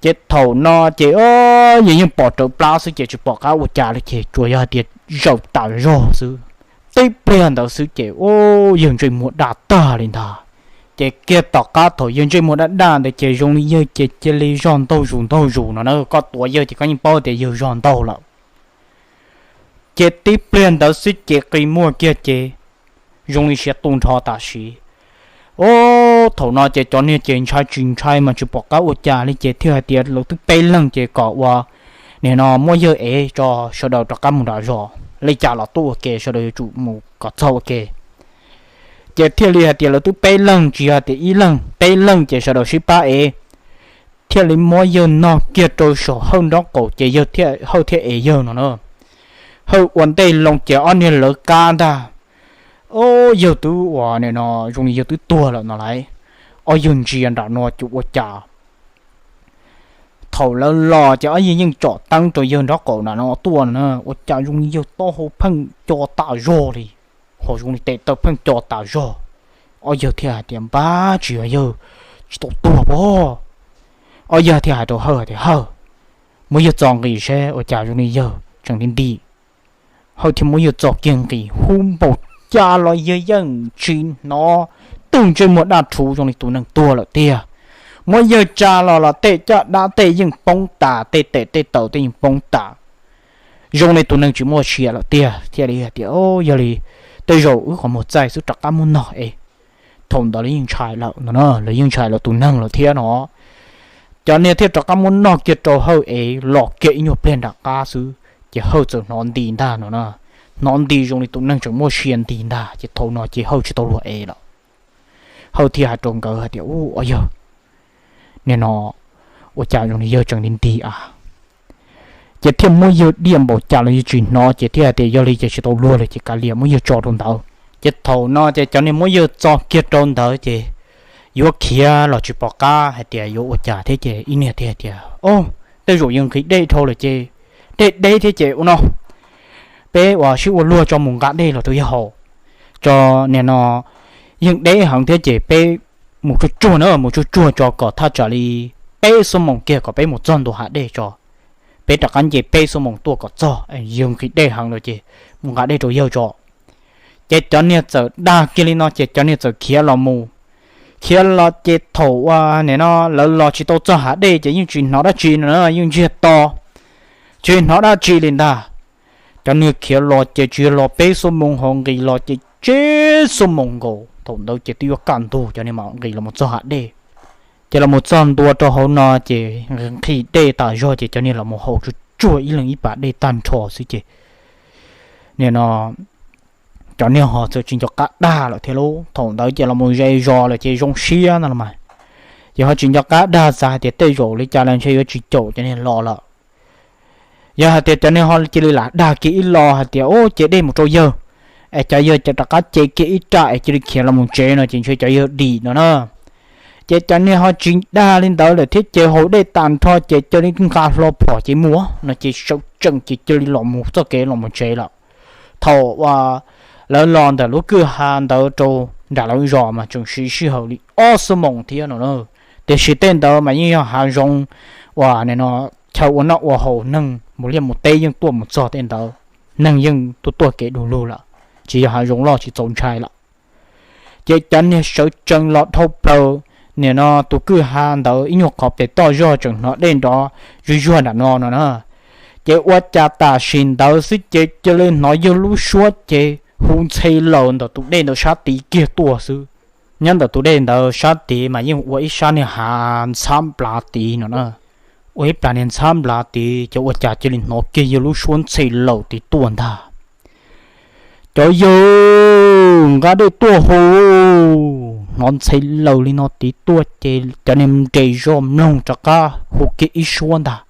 Ces thaum no ces yawg yeej pom rawv plab xwb ces tsis pom qab ua cas li ces tsuas yog hais tias zaum tas zog xwb. Tib pliag ntawd xwb ces ub, yawg ntsej muag daj tag li ntag. Ces kiag tom qab thaum yawg ntsej muag daj daj ntawd ces zoo li yawg ces cia li zog ntaug zus ntaug zus no na, koj tuav yawg ces koj yeej paub tias yawg zog ntaug lawm. Ces tib pliag ntawd xwb ces qi muag kiag ces zoo li siav tu nrho tam sim. Ub, thaum no ces cov niag ces ntshai tsis ntshai mas tsis pom qab ua cas li ces thiaj hais tias lawv twb peb leeg ces kom ua nim no muab yawg ev tso, sawv daws rov qab mus nram zos, li cas los tuaj ua ke, sawv daws yuav tsum mus kom txog ua ke. Ces thiaj li hais tias lawv twb peb leeg, tsis yog tias ib leeg, peb leeg ces sawv daws sib pab ev. Thiaj li muab yawg nog kiag rau saum Hawj nraub qaum ces yawg thiaj, Hawj thiaj ev yawg no na. Hawj ua ntej loo ces ob niag lawv qab ntag. Ob yawg twb ua nim no zoo li yawg twb tuag lawm no lauj. Ob yawg ntsia nram no ces ua cas thaum lawv los ces ob yawg yeej tsom teeb rau yawg nraub qaum nram no tuaj no na, ua cas zoo li yawg taub hau pheej co tas zog li. phom zoo li tes taw pheej co tas zog. Ob yawg thiaj hais tias, Npab, tsis yog yawg tsis tau tuag pob? Ob yawg thiaj hais rau Hawj tias, Hawj, muab yawg txo nqis seb ua cas zoo li yawg tseem nti nti. Hawj thiaj muab yawg txo kiag nqis, hu npaum cas los yawg yeej tsis hnov, twb ntsej muag daj rhuv zoo li tus neeg tuag lawm tiag. Muab yawg tsa los los tej caj dab tej yeej poob tas, tej tes tej taw tej yeej poob tas, zoo li tus neeg tsis muaj sia lawm tiag. Thiaj li hais tias, Yog li tej zaum wb qhov muag txaij xwb, rov qab muab nog es. Thaum ntawd lawv yeej ntshai lawm no, lawv yeej ntshai lawv tus neeg lawm thiab no. Cov niag thiaj rov qab muab nog kiag rau Hawj es los kiag ib nyuag pliag nram qab xwb ces Hawj txawm hnov nti ntag no na. Hnov nti zoo li tus neeg tseem muaj sia nti ntag, ces thaum no ces Hawj tsis tau luag es lawm. Hawj thiaj hais rau nkawd hais tias, Ub, ob yawg, nim no ua cas zoo li yawg tseem nti nti a? Ces thiaj muab yawg diaj npaum cas los yawg tsis hnov, ces thiaj hais tias, Yog li ces tsis tau luag lawm ces kav liam, muab yawg tso rau ntawd. Ces thaum no ces cov niag muab yawg txo kiag rau ntawd ces yuav khiav los tsis pom qab hais tias yuav ua cas thiab ces ib niag thiaj hais tias, Ob, tej zaum yawg nqhis dej dhau lawm ces dej deb thiab ces ua no, peb ua sib ua luag tso mus nqa dej los rau yawg haus. Tso, nim no yeej deb heev thiab ces peb mus tsuag tsuag na, mus tsuag tsuag tso kom thaj tsam li peb xuab moos kiag kom peb mus txog ntua hav dej tso. Peb rov qab nce peb xuab moos tuaj kom txog, yawg nqhis dej heev lawm ces mus nqa dej rau yawg tso. Ces cov niag txawm dag kiag li no ces cov niag txawm khiav los mus. Khiav los ces thaum uas nim no lawv los tsis tau txog hav dej ces yeej tsis hnov dab tsi no, yeej ntsiag to, tsis hnov dab tsi li ntag. Cov niag khiav los ces tsis yog los peb xuab moos, ho nqis los ces tsib xuab moos nkaus. Thaum ntawd ces twb yuav kaj ntug, cov niag mam nqis los mus txog hav dej. Ces los mus txog ntua rau hauv no ces nqhis dej tas zog ces cov niag los mus haus tsuag tsuag ib leeg ib pas dej tag nrho xwb ces nim no cov niag ho txawm tsis nco qab dag lawm thiab lauj. Thaum ntawd ces los mus ze zos lawm ces zoo siab no los mas, ces ho tsis nco qab dag, xav hais tias tej zaum li cas los ntshe yuav tsis caum cov niag los lawm. Yog hais tias cov niag ho cia li lam dag kiag ib lo hais tias, Ub, ce dej mus rau yawg, es cov yawg ces rov qab ce kiag ib raj es cia li khiav los mus tsev no ces ntshe cov yawg dim no na. Ces cov niag ho tsis dag li ntawd lawm thiab ces haus dej tas nrho ces cia li nqa hlo phom ces mus no ces sawv tsees ces cia li los mus txoj kev los mus tsev lawm. Thaum uas lawv los ntawm lub kwj ha ntawd rau nram lawv zos mas tseem siv sij hawm li ob xuab moos thiab no na. Tiam sis tej ntawd mas yeej yog hav zoov uas nim no chaw ua noj ua haus, neeg mus liaj mus teb yeej tuaj mus txog tej ntawd, neeg yeej tuaj tuaj kev du lug lawm, tsis yog hav zoov loj tsis txaus ntshai lawm. Ces cov niag sawv tsees los dhau plaws nim no tus kwj ha ntawd ib nyuag qhov pem toj zog tseem hnov dej nrov zuj zuag nram no no na. Ces ua cas tam sim ntawd xwb ces cia li hnov yawg lub suab ces hu ntxhe laws ntawm tus dej ntawd sab tid kiag tuaj xwb. Nyob ntawm tus dej ntawd sab tid mas yeej ua ib sab niag hav ntxhab nplav tid no na. Ua ib plag niag ntxhab nplav tid ces ua cas cia li hnov kiag yawg lub suab ntxhe laws tid tuaj ntag. Cov yawg, nqa dej tuaj hau. Hnov ntxhe laws li no tid tuaj ces cov niag nres zog mloog rov qab hu kiag ib suab ntag.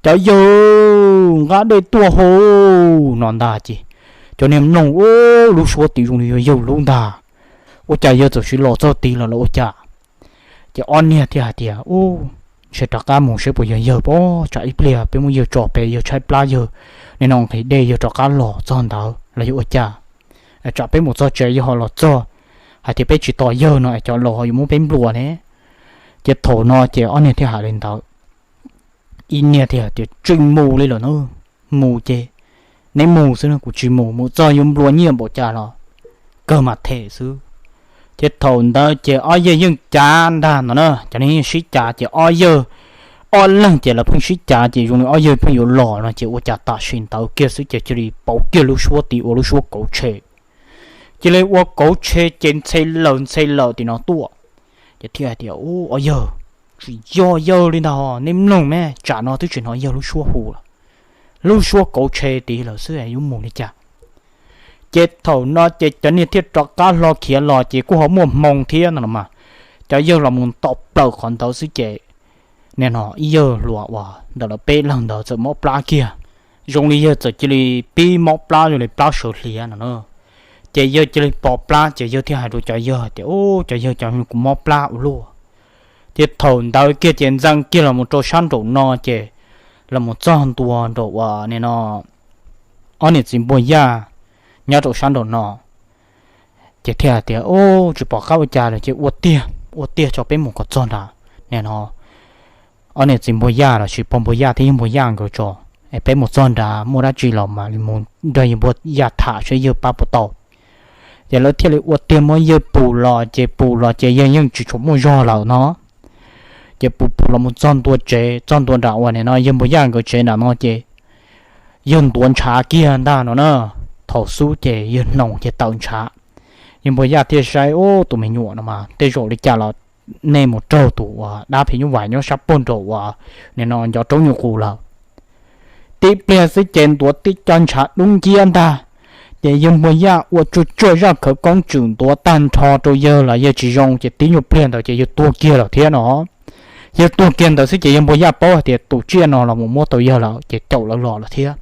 Cov yawg, nqa dej tuaj hau no ntag ces cov niag mloog ua lub suab tid zoo li yog yawg lub ntag. Ua cas yawg txawm sis los txog tid los los ua cas? Ces ob niag thiaj hais tias, Ub, ntshe rov qab mus seb puas yog yawg pob, tsam ib pliag peb muab yawg tso pem yawg tshaib plab yawg, nim no nqhis dej yawg rov qab los txog ntawd los yog ua cas? Tsam peb mus txog tsev yawg ho los txog hais tias peb tsis tos yawg no es cov laus ho yuav muab peb nplua ne. Ces thaum no ces ob niag thiaj hais li ntawd. Ib niag thiaj hais tias, Tseem mus li lawm na, mus ces neb mus xwb no, kuv tsis mus, mus txog yuav nplua nyiaj npaum cas los kawg mas them xwb. Ces thaum ntawd ces ob yawg yeej cav ntag no na, cov neeg yeej sib cav ces ob yawg, ob leeg ces lawv pheej sib cav ces zoo li ob yawg pheej yuav los no ces ua cas tam sim ntawd kiag xwb ces cia li pauv kiag lub suab tid ua lub suab kauv tshe. Cia li ua kauv tshe ces ntxhe laws ntxhe laws tim no tuaj. Ces thiaj hais tias, Ub, ob yawg, tsis yog yawg li ntag, neb mloog me, tsam no twb tsis hnov yawg lub suab hu lawm, lub suab kauv tshe tid lawm xwb yuav mus li cas? Ces thaum no ces cov niag thiaj rov qab hlo khiav los ces kuj ho muaj hmoo thiab no los mas, cov yawg los mus nto plaws qhov ntawd xwb ces nim no ib yawg hluas uas ntawm lawv peb leeg ntawd txawm mob plab kiag. Zoo li yawg txawm cia li pib mob plab zoo li plab sawv hliav no na. Ces yawg cia li pom plab ces yawg thiaj hais rau cov yawg hais tias, Ub, cov yawg, cov kuv mob plab ua luaj. Ces thaum ntawd kiag ces ntxeev kiag los mus rau sab nraum no ces los mus txog ntua nraum uas nim no ob niam txiv npua yaj nyob rau sab nraum no. Ces thiaj hais tias, Tsis pom qab ua cas lawm ces ua tiag, ua tiag tso peb mus kom txog nrad, nim no ob niam txiv npawg Yaj los sis pog npawg Yaj thiab yawg npawg Yaj nkawd tso, es peb mus txog nrad muaj dab tsi los mam li mus nrog yawg npawg Yaj tham saib yawg pab puas tau. Ces lawv thiaj li ua tiag muab yawg pus los, ces pus los ces yawg yeej tsis tshua muaj zog lawm no. Ces pus pus los mus txog ntua tsev, txog ntua nram uas nim no yawg npawg Yaj nkawd tsev nram no ces yawg ntuav ntshav kiag ntag no na. Thaum xub ces yawg hnoos ces tawm ntshav. Yawg npawg Yaj thiaj saib, Ub, tus me nyuam no mas tej zaum li cas los nej mus raug tus uas dab phim nyuj vais nyob sab puag nraum uas nim no ncov roob nyuj qus lawm. Tib pliag xwb ces ntuav tib co ntshav dub nciab ntag. Ces yawg npawg Yaj ua tsuag tsuag zaj khawv koob tseem ntuav tag nrho rau yawg los yawg tsis zoo, ces tib nyuag pliag ntawd ces yawg tuag kiag lawm thiab no. Yawg tuag kiag ntawd xwb ces yawg npawg Yaj paub hais tias tus tsiaj no los mus muab tau yawg lawm ces caum lawv los lawm thiab.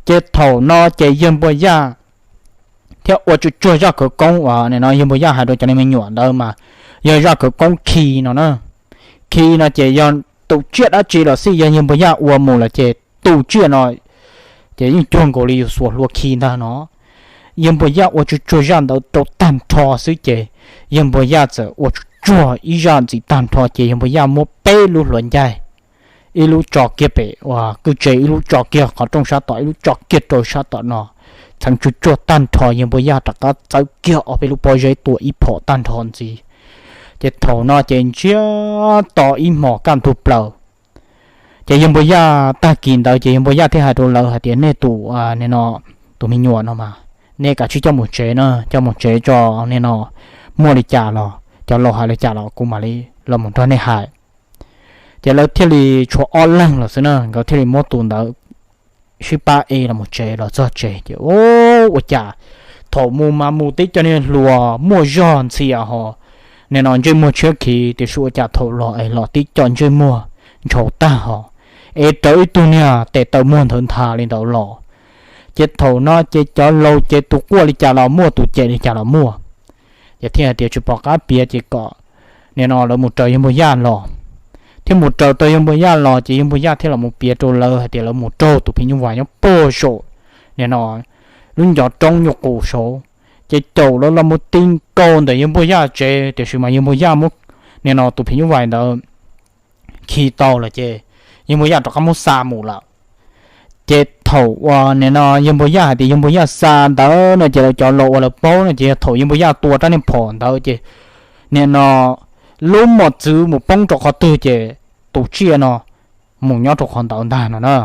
Ces thaum no ces yawg npawg Yaj thiab ua tsuag tsuag zaj khawv koob uas nim no yawg npawg Yaj hais rau cov me nyuam ntawd mas yog zaj khawv koob khi no na. Khi no ces yog tus tsiaj dab tsi los xij, yog yawg npawg Yaj ua mus lawm ces tus tsiaj no ces yeej cuag nkaus li yus xuas hlua khi ntag no. Yawg npawg Yaj ua tsuag tsuag zaj ntawd rau tag nrho xwb ces yawg npawg Yaj txawm ua tsuag tsuag ib zaj ntxiv tag nrho ces yawg npawg Yaj muab peb lub hluav ncaig, ib lub tso kiag pem uas kwj tse, ib lub tso kiag qhov rooj sab tom, ib lub tso kiag rau sab tom no, txheev tsuag tsuag tag nrho yawg npawg Yaj rov qab txawb kiag ob peb lub pob zeb tua ib phom tag nrho ntxiv. Ces thaum no ces ntsiag to ib hmos kaj ntug plaws. Ces yawg npawg Yaj tag kis ntawd ces yawg npawg Yaj thiaj hais rau lawv hais tias, Nej tus, nim no, tus me nyuam no mas nej kav tsij coj mus tsev na, coj mus tsev tso, nim no muaj li cas los cov laus hais li cas los kuv mam li los mus nrog nej hais. Ces lawv thiaj li tshuav ob leeg los xwb na, nkawd thiaj li muab tus ntawd sib pab es los mus tsev. Los txog tsev ces ua cas thaum mus mas mus tib co niag hluas muaj zog ntxhias ho, nim no ntsej muag tshiab khiv, tiam sis ua cas thaum los es los tib co ntsej muag ntshaus tag ho, es raws ib tug niag tes taw muag ntawd nthav li ntawd los. Ces thaum no ces cov laus ces tus quaj li cas los muaj, tus cem li cas los muaj. Ces thiaj hais tias tsis pom qab piav ces kom nim no lawv mus raws yawg npawg Yaj los. Thiaj mus raws tau yawg npawg Yaj los ces yawg npawg Yaj thiaj los mus piav rau lawv hais tias lawv mus raug tus phim nyuj vais nyob puag saum nim no lub ncov roob nyuj qus saud. Ces caum lawv los mus ti nkaus ntawm yawg npawg Yaj tsev, tiam sis mas yawg npawg Yaj muab nim no tus phim nyuj vais ntawd khi tau lawm ces yawg npawg Yaj rov qab muab xa mus lawm. Ces thaum uas nim no yawg npawg Yaj hais tias yawg npawg Yaj xa ntawd no ces lawv cov laus uas lawv paub no ces yog thaum yawg npawg Yaj tua rab niag phom ntawd ces nim no lub mos txwv mus poob rau qhov twg ces tus tsiaj no mus nyob rau qhov ntawd ntag no na.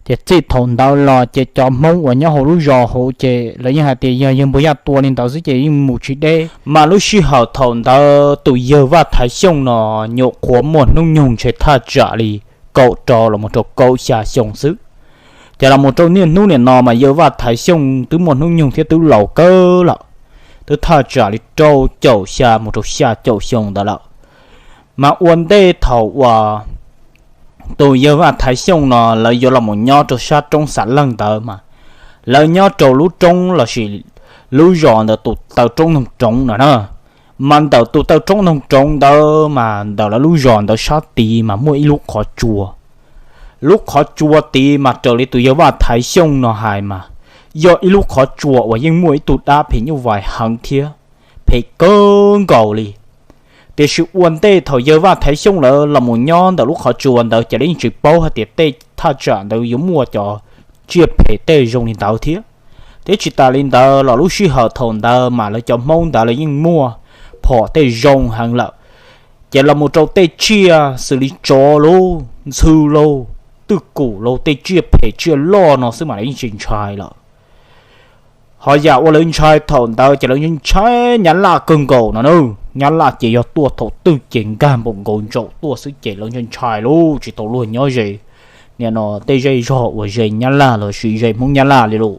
Ces txij thaum ntawd los ces cov Hmoob uas nyob hauv lub zos hauv ces lawv yeej hais tias yog yawg npawg Yaj tua li ntawd xwb ces yeej mus tsis deb. Mas lub sij hawm thaum ntawd tus yawg Vaj Thaiv Xyooj no nyuam qhuav muaj hnub nyoog ntshe thaj tsam li kaum rau los mus rau kaum xya xyoo xwb. Ces los mus rau niaj hnub nim no mas yawg Vaj Thaiv Xyooj twb muaj hnub nyoog thiab twb laus kawg lawm, twb thaj tsam li rau caum xya mus rau xya caum xyoo ntawd lawm. Mas ua ntej thaum uas tus yawg Vaj Thaiv Xyooj no lawv yuav los mus nyob rau sab roob Xav Leej ntawd mas lawv nyob rau lub roob lossis lub zos ntawd tus taw roob noog roov no na. Mas ntawm tus taw roob noog roov ntawd mas ntawm lawv lub zos ntawd sab tid mas muaj ib lub qhov tsua. Lub qhov tsua tid mas raws li tus yawg Vaj Thaiv Xyooj no hais mas yog ib lub qhov tsua uas yeej muaj ib tug dab phim nyuj vais heev thiab phem kawg nkaus li. Tiam sis ua ntej thaum yawg Vaj Thaiv Xyooj lawv los mus nyob ntawm lub qhov tsua ntawd ces lawv yeej tsis paub hais tias tej thaj tsam ntawd yuav muaj cov tsiaj phem tej zoo li ntawd thiab. Thiab tsis tas li ntawd los lub sij hawm thaum ntawd mas lawv cov Hmoob ntawd lawv yeej muaj phom tej zoo heev lawm. Ces los mus rau tej tsiaj xws li tsov lauj, ntxhw lauj, twj kum lauj, tej tsiaj phem tsiaj loj no xwb mas lawv yeej tsis ntshai lawm. Ho yam uas lawv ntshai thaum ntawd ces lawv ntshai Nyab Laj kawg nkaus no na. Nyab Laj ces yog tuaj thaum twg ces nkag npaum nkaus ntsaum tuaj xwb ces lawv ntshai ntshai lauj, tsis tau luag nyob ze nim no tej zej zog uas ze Nyab Laj lossis ze Hmoob Nyab Laj li lauj.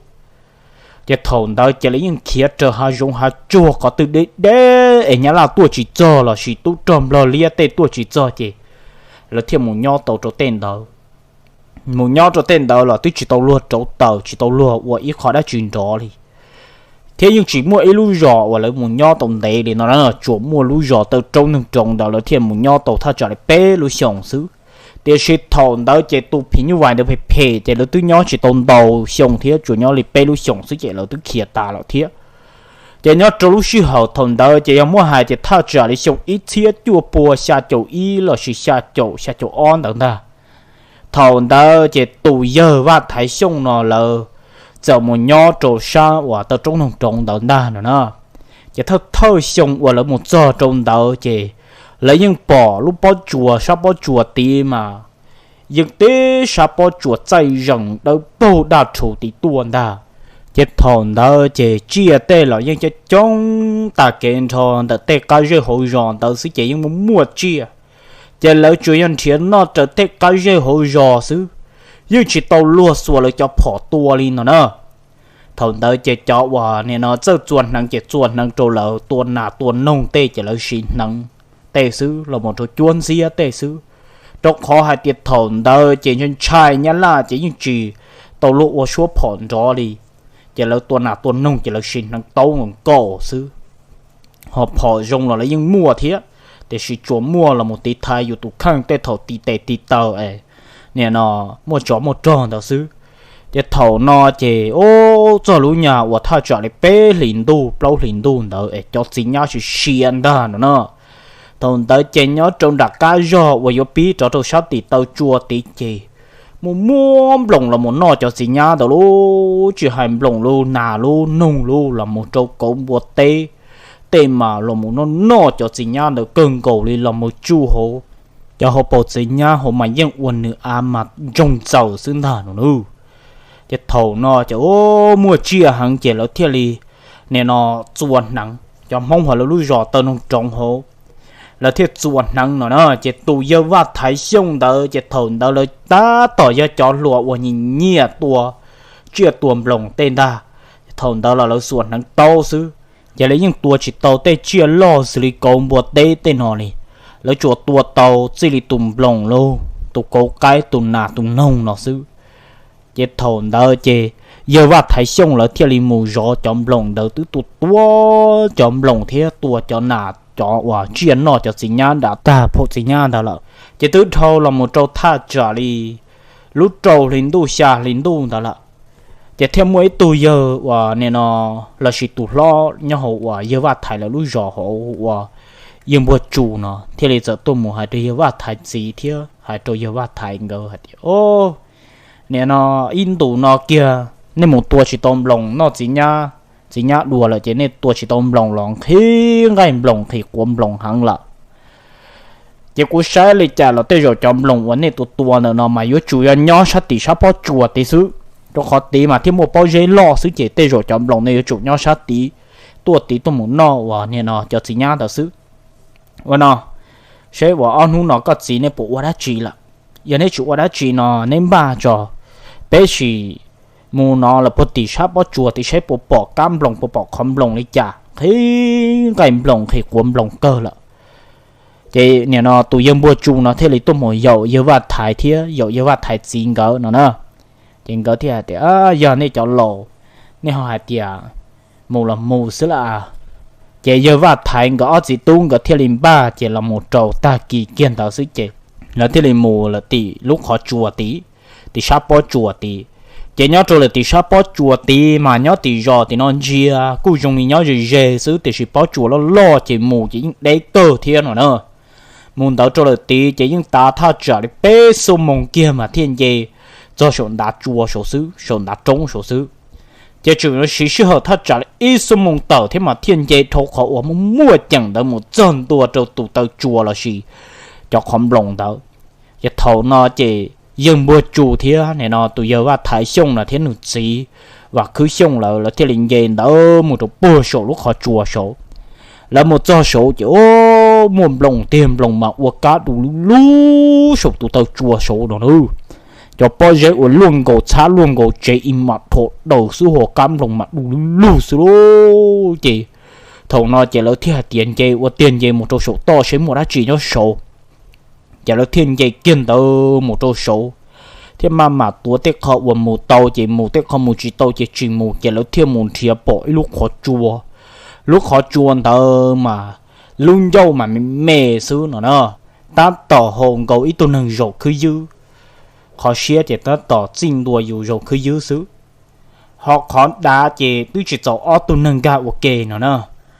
Ces thaum ntawd ces lawv yeej khiav raws hav zoov hav tsuag qhov twg deb deb es Nyab Laj tuaj tsis txog lossis tub rog Nplog liab tej tuaj tsis txog ces lawv thiaj mus nyob tau rau tej ntawd. Mus nyob rau tej ntawd los twb tsis tau luag rauv taws, tsis tau luag ua ib qho dab tsi nrov li. Thiab yeej tsis muaj ib lub zos uas lawv mus nyob tau ntev li no na, tsuas muaj lub zos taw roob noog roov ntawd lawv thiaj mus nyob tau thaj tsam li peb lub xyoos xwb. Tiam sis thaum ntawd ces tus phim nyuj vais ntawd phem phem ces lawv twb nyob tsis tau ntau xyoo thiab, tsuas nyob li peb lub xyoos xwb ces lawv twb khiav tas lawm thiab. Ces nyob rau lub sij hawm thaum ntawd ces yog muab hais tias thaj tsam li xyoo ib txhiab cuaj pua xya caum ib lossis xya caum xya caum ob ntawd ntag. Thaum ntawd ces tus yawg Vaj Thaiv Xyooj no lawv txawm mus nyob rau sab uas taw roob noog roov ntawd ntag no na. Ces thawj thawj xyoo uas lawv mus txog rau ntawd ces lawv yeej pom lub pob tsuas, sab pob tsuas tid mas yeej tib sab pob tsuas txaij zees dawb paug daj rhuv tid tuaj ntag. Ces thaum ntawd ces tsiaj tej los yeej coob coob tag kev nrho ntawm tej qab zej hauv zos ntawd xwb ces yeej muaj muaj tsiaj. Ces lawv tsuas yog nrhiav noj raws tej qab zej hauv zos xwb, yeej tsis tau luag xuas lawv cov phom tua li no na. Thaum ntawd ces cov uas nim no txawj txua hneev ces txua hneev rau lawv tua nas tua noog tej ces lawv siv hneev tej xwb los mus rau cuab ntxiab tej xwb, rau qhov hais tias thaum ntawd ces ntshai ntshai Nyab Laj ces yeej tsis tau luag ua suab phom nrov li. Ces lawv tua nas tua noog ces lawv siv hneev taub nkaus xwb. Ho phom zoo los lawv yeej muaj thiab, tiam sis tsuas muaj los mus tiv thaiv yus tus kheej tej thaum tiv tes tiv taw es nim no muaj tsov muaj rog ntawd xwb. Ces thaum no ces ub txog lub nyuag uas thaj tsam li peb hlis ntuj plaub hlis ntuj ntawd es cov txiv nyab siav siav ntag no na. Thaum ntawd ces nyob rau nram qab zog uas yuav pib rov rau sab tim taw tsua tid ces muaj muaj nploos los mus noj cov txiv nyab ntawd lub, tsis hais nploos lub, nas lub, noog lub, los mus rau kauv npua teb tej mas los mus noj noj cov txiv nyab ntawd kawg nkaus li los mus tsuj hauv cov hauv paus txiv nyab hauv mas yeej ua nws av mas ntsoog txaws xwb ntag no na. Ces thaum no ces muaj tsiaj heev ces lawv thiaj li nim no txua hneev, cov Hmoob hauv lawv lub zos taw noog roov hauv lawv thiaj txua hneev no na. Ces tus yawg Vaj Thaiv Xyooj ntawd ces thaum ntawd lawv tab tom yog cov hluas uas nyiam nyiam tua tsiaj tua nploos tej ntag. Thaum ntawd los lawv xuas hneev taub xwb, ces lawv yeej tua tsis tau tej tsiaj loj xws li kauv npua teb tej no li. Lawv tsuas tua tau txij li tus nploos lauj, tus kauv qaib, tus nas, tus noog no xwb. Ces thaum ntawd ces yawg Vaj Thaiv Xyooj lawv thiaj li mus zov cov nploos ntawd, twb tua tua cov nploos thiab tua cov nas, cov uas tsiaj noj cov txiv nyab nram tag phaum txiv nyab ntawd lawm. Ces twb dhau los mus rau thaj tsam li lub rau hli ntuj xya hli ntuj ntawd lawm. Ces thiaj muaj ib tug yawg uas nim no lossis tus hlob nyob hauv uas yawg Vaj Thaiv lawv lub zos hauv uas yawg Npuag Tsu no thiaj li txawm tuaj mus hais rau yawg Vaj Thaiv txiv thiab hais rau yawg Vaj Thaiv nkawd hais tias, Nim no ib ntus no kiag nej mus tua tsis tau nploos noj txiv nyab, txiv nyab dua lawm ces nej tua tsis tau nploos los nqhis nqaij nploos nqhis quav nploos heev lawm. Ces kuv saib li cas los tej zaum cov nploos uas nej tua tua ntawm no mas yuav tsum yog nyob sab tim sab pob tsuas tid xwb, rau qhov tid mas thiaj muaj pob zeb loj xwb ces tej zaum cov nploos nej yuav tsum nyob sab tid, tuaj tid tuaj mus noj uas nim no cov txiv nyab ntawd xwb. Ua no, seb uas ob hnub no koj txiv neb puas ua dab tsi lawm? Yog neb tsis ua dab tsi no neb npaj tso, peb sim mus no lawm puag tim sab pob tsuas tid saib puas pom kab nploos puas pom qhov nploos li cas, nqhis nqaij nploos nqhis quav nploos kawg lawm. Ces nim no tus yawg Npuag Tsu no thiaj li tuaj mus yaum yawg Vaj Thaiv thiab yaum yawg Vaj Thaiv txiv nkawd no na. Ces nkawd thiaj hais tias, Yog nej cov laus, nej ho hais tias mus los mus xwb lauj. Ces yawg Vaj Thaiv nkawd ob txiv tub nkawd thiaj li npaj ces los mus rau tag kis kiag ntawd xwb ces lawv thiaj li mus lawm tim lub qhov tsua tid, tim sab pob tsuas tid. Ces nyob rau lawm tim sab pob tsuas tid mas nyob tim zos tim no ntsia kuj zoo li nyob ze ze xwb tiam sis pob tsuas loj loj ces mus ces yeej deb kawg thiab no na. Mus ntawd rau lawm tid ces yeej tav thaj tsam li peb xuab moos kiag mas thiaj nce txog saum ntav tsua saud xwb, saum ntav roob saud xwb. Ces tseem yuav siv sij hawm thaj tsam li ib xuab moos tawm thiab mas thiaj nce dhau qhov uas muaj muaj ceem ntawd mus txog ntua rau tus taw tsua lossis cov qhov nploos ntawd. Ces thaum no ces yawg Npuag Tsu thiab nim no tus yawg Vaj Thaiv Xyooj no thiab nws txiv Vam Khwb Xyooj lawv, lawv thiaj li nce ntawd mus rau puag saum lub qhov tsua saud. Lawv mus txog saud ces muaj nploos tiag, nploos mas ua kab du lug lug saum tus taw tsua saud no na. Cov pob zeb uas luaj nkaus txhab luaj nkaus tsev ib mam dhau daws xwb, ho kab nploos mas du lug lug xwb lauj. Ces thaum no ces lawv thiaj hais tias nce ua tiag nce mus rau saum toj seb muaj dab tsi nyob saud. Ces lawv thiaj nce kiag ntawd mus rau saud, thiab maj mam tuav tej qho uas mus tau ces mus, tej qho mus tsis tau ces tsis mus, ces lawv thiaj mus nrhiav pom ib lub qhov tsua. Lub qhov tsua ntawd mas lub ncauj mas me me xwb no na, tab tom haum nkaus ib tug neeg zaum khwb ywb, qhov siab ces tab tom txij ntua yus zaum khwb ywb xwb. Ho qhov dav ces twb tsis txaus ob tug neeg nkag ua ke no na,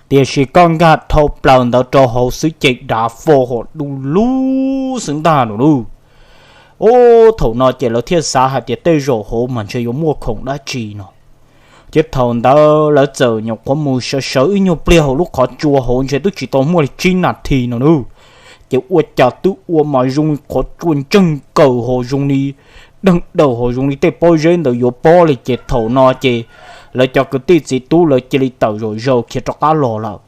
tiam sis koj nkag dhau plaws ntawd rau hauv xwb ces dav fo hos du lug xwb ntag no lauj. Ub, thaum no ces lawv thiaj xav hais tias tej zaum hauv mas ntshe yuav muaj khoom dab tsi no. Ces thaum ntawd lawv txawm nyuam qhuav mus sawv sawv ib nyuag pliag hauv lub qhov tsua hauv ntshe twb tsis tau muaj li tsib nas this no lauj, ces ua cas twb ua mas zoo li qhov tsua ntseeg nkaws hos zoo li deeg daws hos zoo li tej pob zeb ntawd yuav pob li. Ces thaum no ces lawv cov kwv tij txiv tub lawv cia li tawm zom zaws khiav rov qab los lawm.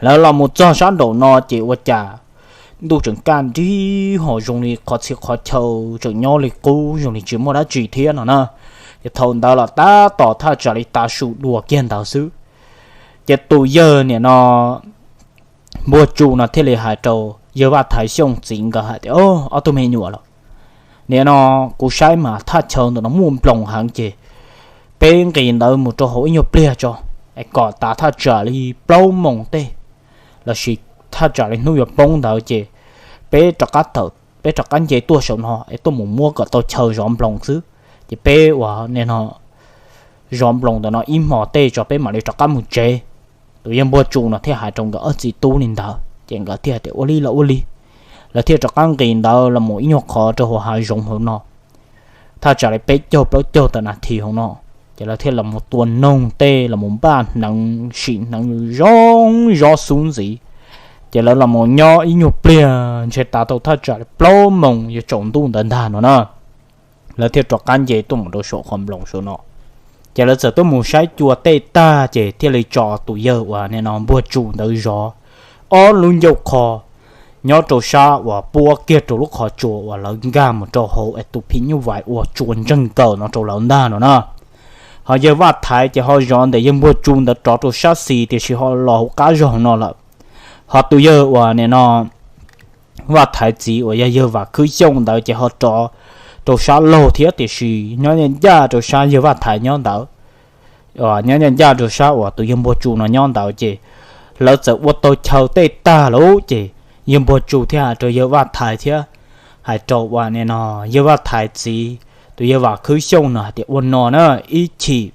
Lawv los mus txog sab nraum no ces ua cas ntuj tseem kaj nrig hos zoo li qhov txhia qhov chaw tseem nyob li qub zoo li tsis muaj dab tsi thiab no na. Ces thaum ntawd los tab tom thaj tsam li tav su dua kiag ntawd xwb, ces tus yawg niam no Npuag Tsu no thiaj li hais rau yawg Vaj Thaiv Xyooj txiv nkawd hais tias, Ob tug me nyuam los, nim no kuv saib mas thaj chaw ntawm no muaj nploos heev ces peb nqis ntawd mus rau hauv ib nyuag pliag tso, es kom tas thaj tsam li plaub moos tej lossis thaj tsam li hnub yuav poob ntawd ces peb rov qab tawm, peb rov qab nce tuaj saum no es tuaj mus muab kom tau chaw zov nploos xwb. Ces peb ua nim no zov nploos ntawm no ib hmos tej tso peb mam li rov qab mus tsev. Tus yawg Npuag Tsu no thiaj hais rau nkawd ob txiv tub li ntawd ces nkawd thiaj tias ua li los ua li. Lawv thiaj rov qab nqis ntawd los mus ib nyuag qhov rau hauv hav zoov hauv no, thaj tsam li peb caug plaub caug tawm nas this hauv no. Ces lawv thiaj los mus tua noog tej los mus npaj hneev sim hneev zoo zov xub ntxiv. Ces lawv los mus nyob ib nyuag pliag ntshe tas tau thaj tsam li plaub moos yuav tsaus ntuj ntawd ntag no na. Lawv thiaj rov qab nce tuaj mus rau saum qhov nploos saum no. Ces lawv txawm tuaj mus saib cua tej tag ces thiaj li tso tus yawg uas nim no Npuag Tsu ntawd zov ob lub ncauj qho nyob rau sab uas puab kiag rau lub qhov tsua uas lawv nkag mus rau hauv es tus phim nyuj vais ua tsua ntseeg nkaws no rau lawv ntag no na. Ho yawg Vaj Thaiv ces ho zov ntawm yawg Npuag Tsu ntawd rov rau sab xis tiam sis ho los hauv qab zog no lawm. Ho tus yawg uas nim no Vaj Thaiv txiv uas yog yawg Vam Khwb Xyooj ntawd ces ho rov rau sab laug thiab tiam sis nyob ncaj ncaj rau sab yawg Vaj Thaiv nyob ntawd, nyob ncaj ncaj rau sab uas tus yawg Npuag Tsu no nyob ntawd ces lawv txawm ua tau chaw tej tag lawm ces yawg Npuag Tsu thiaj hais rau yawg Vaj Thaiv thiab hais rau uas nim no yawg Vaj Thaiv txiv tus yawg Vam Khwb Xyooj no hais tias ua no na, ib chim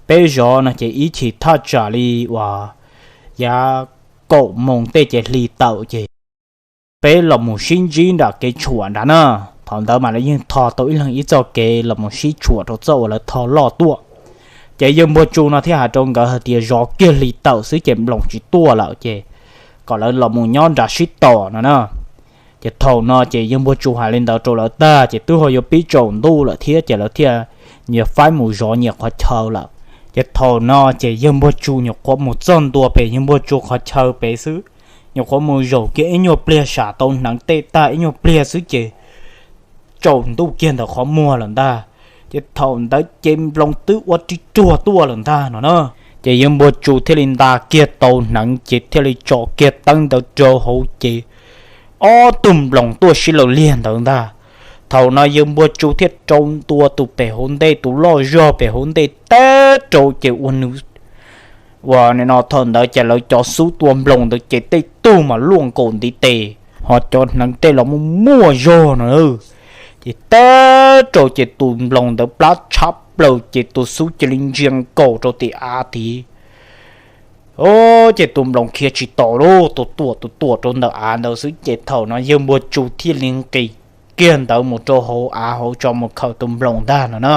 peb zov no ces ib chim thaj tsam li uas yav kaum moos tej ces hli tawm ces peb los mus sib ntsib nram kev tshuam nrad na. Thaum ntawd mas lawv yeej tho tau ib leeg ib txoj kev los mus sib tshuam rau txoj uas lawv tho loj tuaj. Ces yawg Npuag Tsu no thiaj hais rau nkawd hais tias zov kiag hli tawm xwb ces nploos tsis tuaj lawm ces kom lawv los mus nyob nrad sib tos no na. Ces thaum no ces yawg Npuag Tsu hais li ntawd rau lawv tag ces twb ho yuav pib tsaus ntuj lawm thiab ces lawv thiaj nyias faib mus zov nyias qhov chaw lawm. Ces thaum no ces yawg Npuag Tsu nyuam qhuav mus txog ntua pem yawg Npuag Tsu qhov chaw pem xwb, nyuam qhuav mus zaum kiag ib nyuag pliag sam tau hneev tej tag ib nyuag pliag xwb ces tsaus ntuj kiag ntawm qhov muag lawm ntag. Ces thaum ntawd ces nploos twb ua ri ruag tuaj lawm ntag no na. Ces yawg Npuag Tsu thiaj li nta kiag tau hneev ces thiaj li tso kiag teeb ntawd rau hauv ces ob tug nploos tuaj sib law liag ntawd ntag. Thaum no yawg Npuag Tsu thiaj rau ntua tus pem hauv ntej, tus loj zog pem hauv ntej teb rau ces ua nws uas nim no thaum ntawd ces lawv cov xub tua nploos ntawd ces tej tug mas luaj nkaus ntiv tes, ho cov hneev tej los muaj muaj zog no. Ces teb rau ces tus nploos ntawd plab tshab plaws ces tus xub cia li ntsia nkaus rau tim av tid. Ces tus nploos khiav tsis taus lauj, tus tuam tus tuam rau ntawm av ntawd xwb ces thaum no yawg Npuag Tsu thiaj li nqis kiag ntawd mus rau hauv av hauv tso mus khaws tus nploos ntag no na.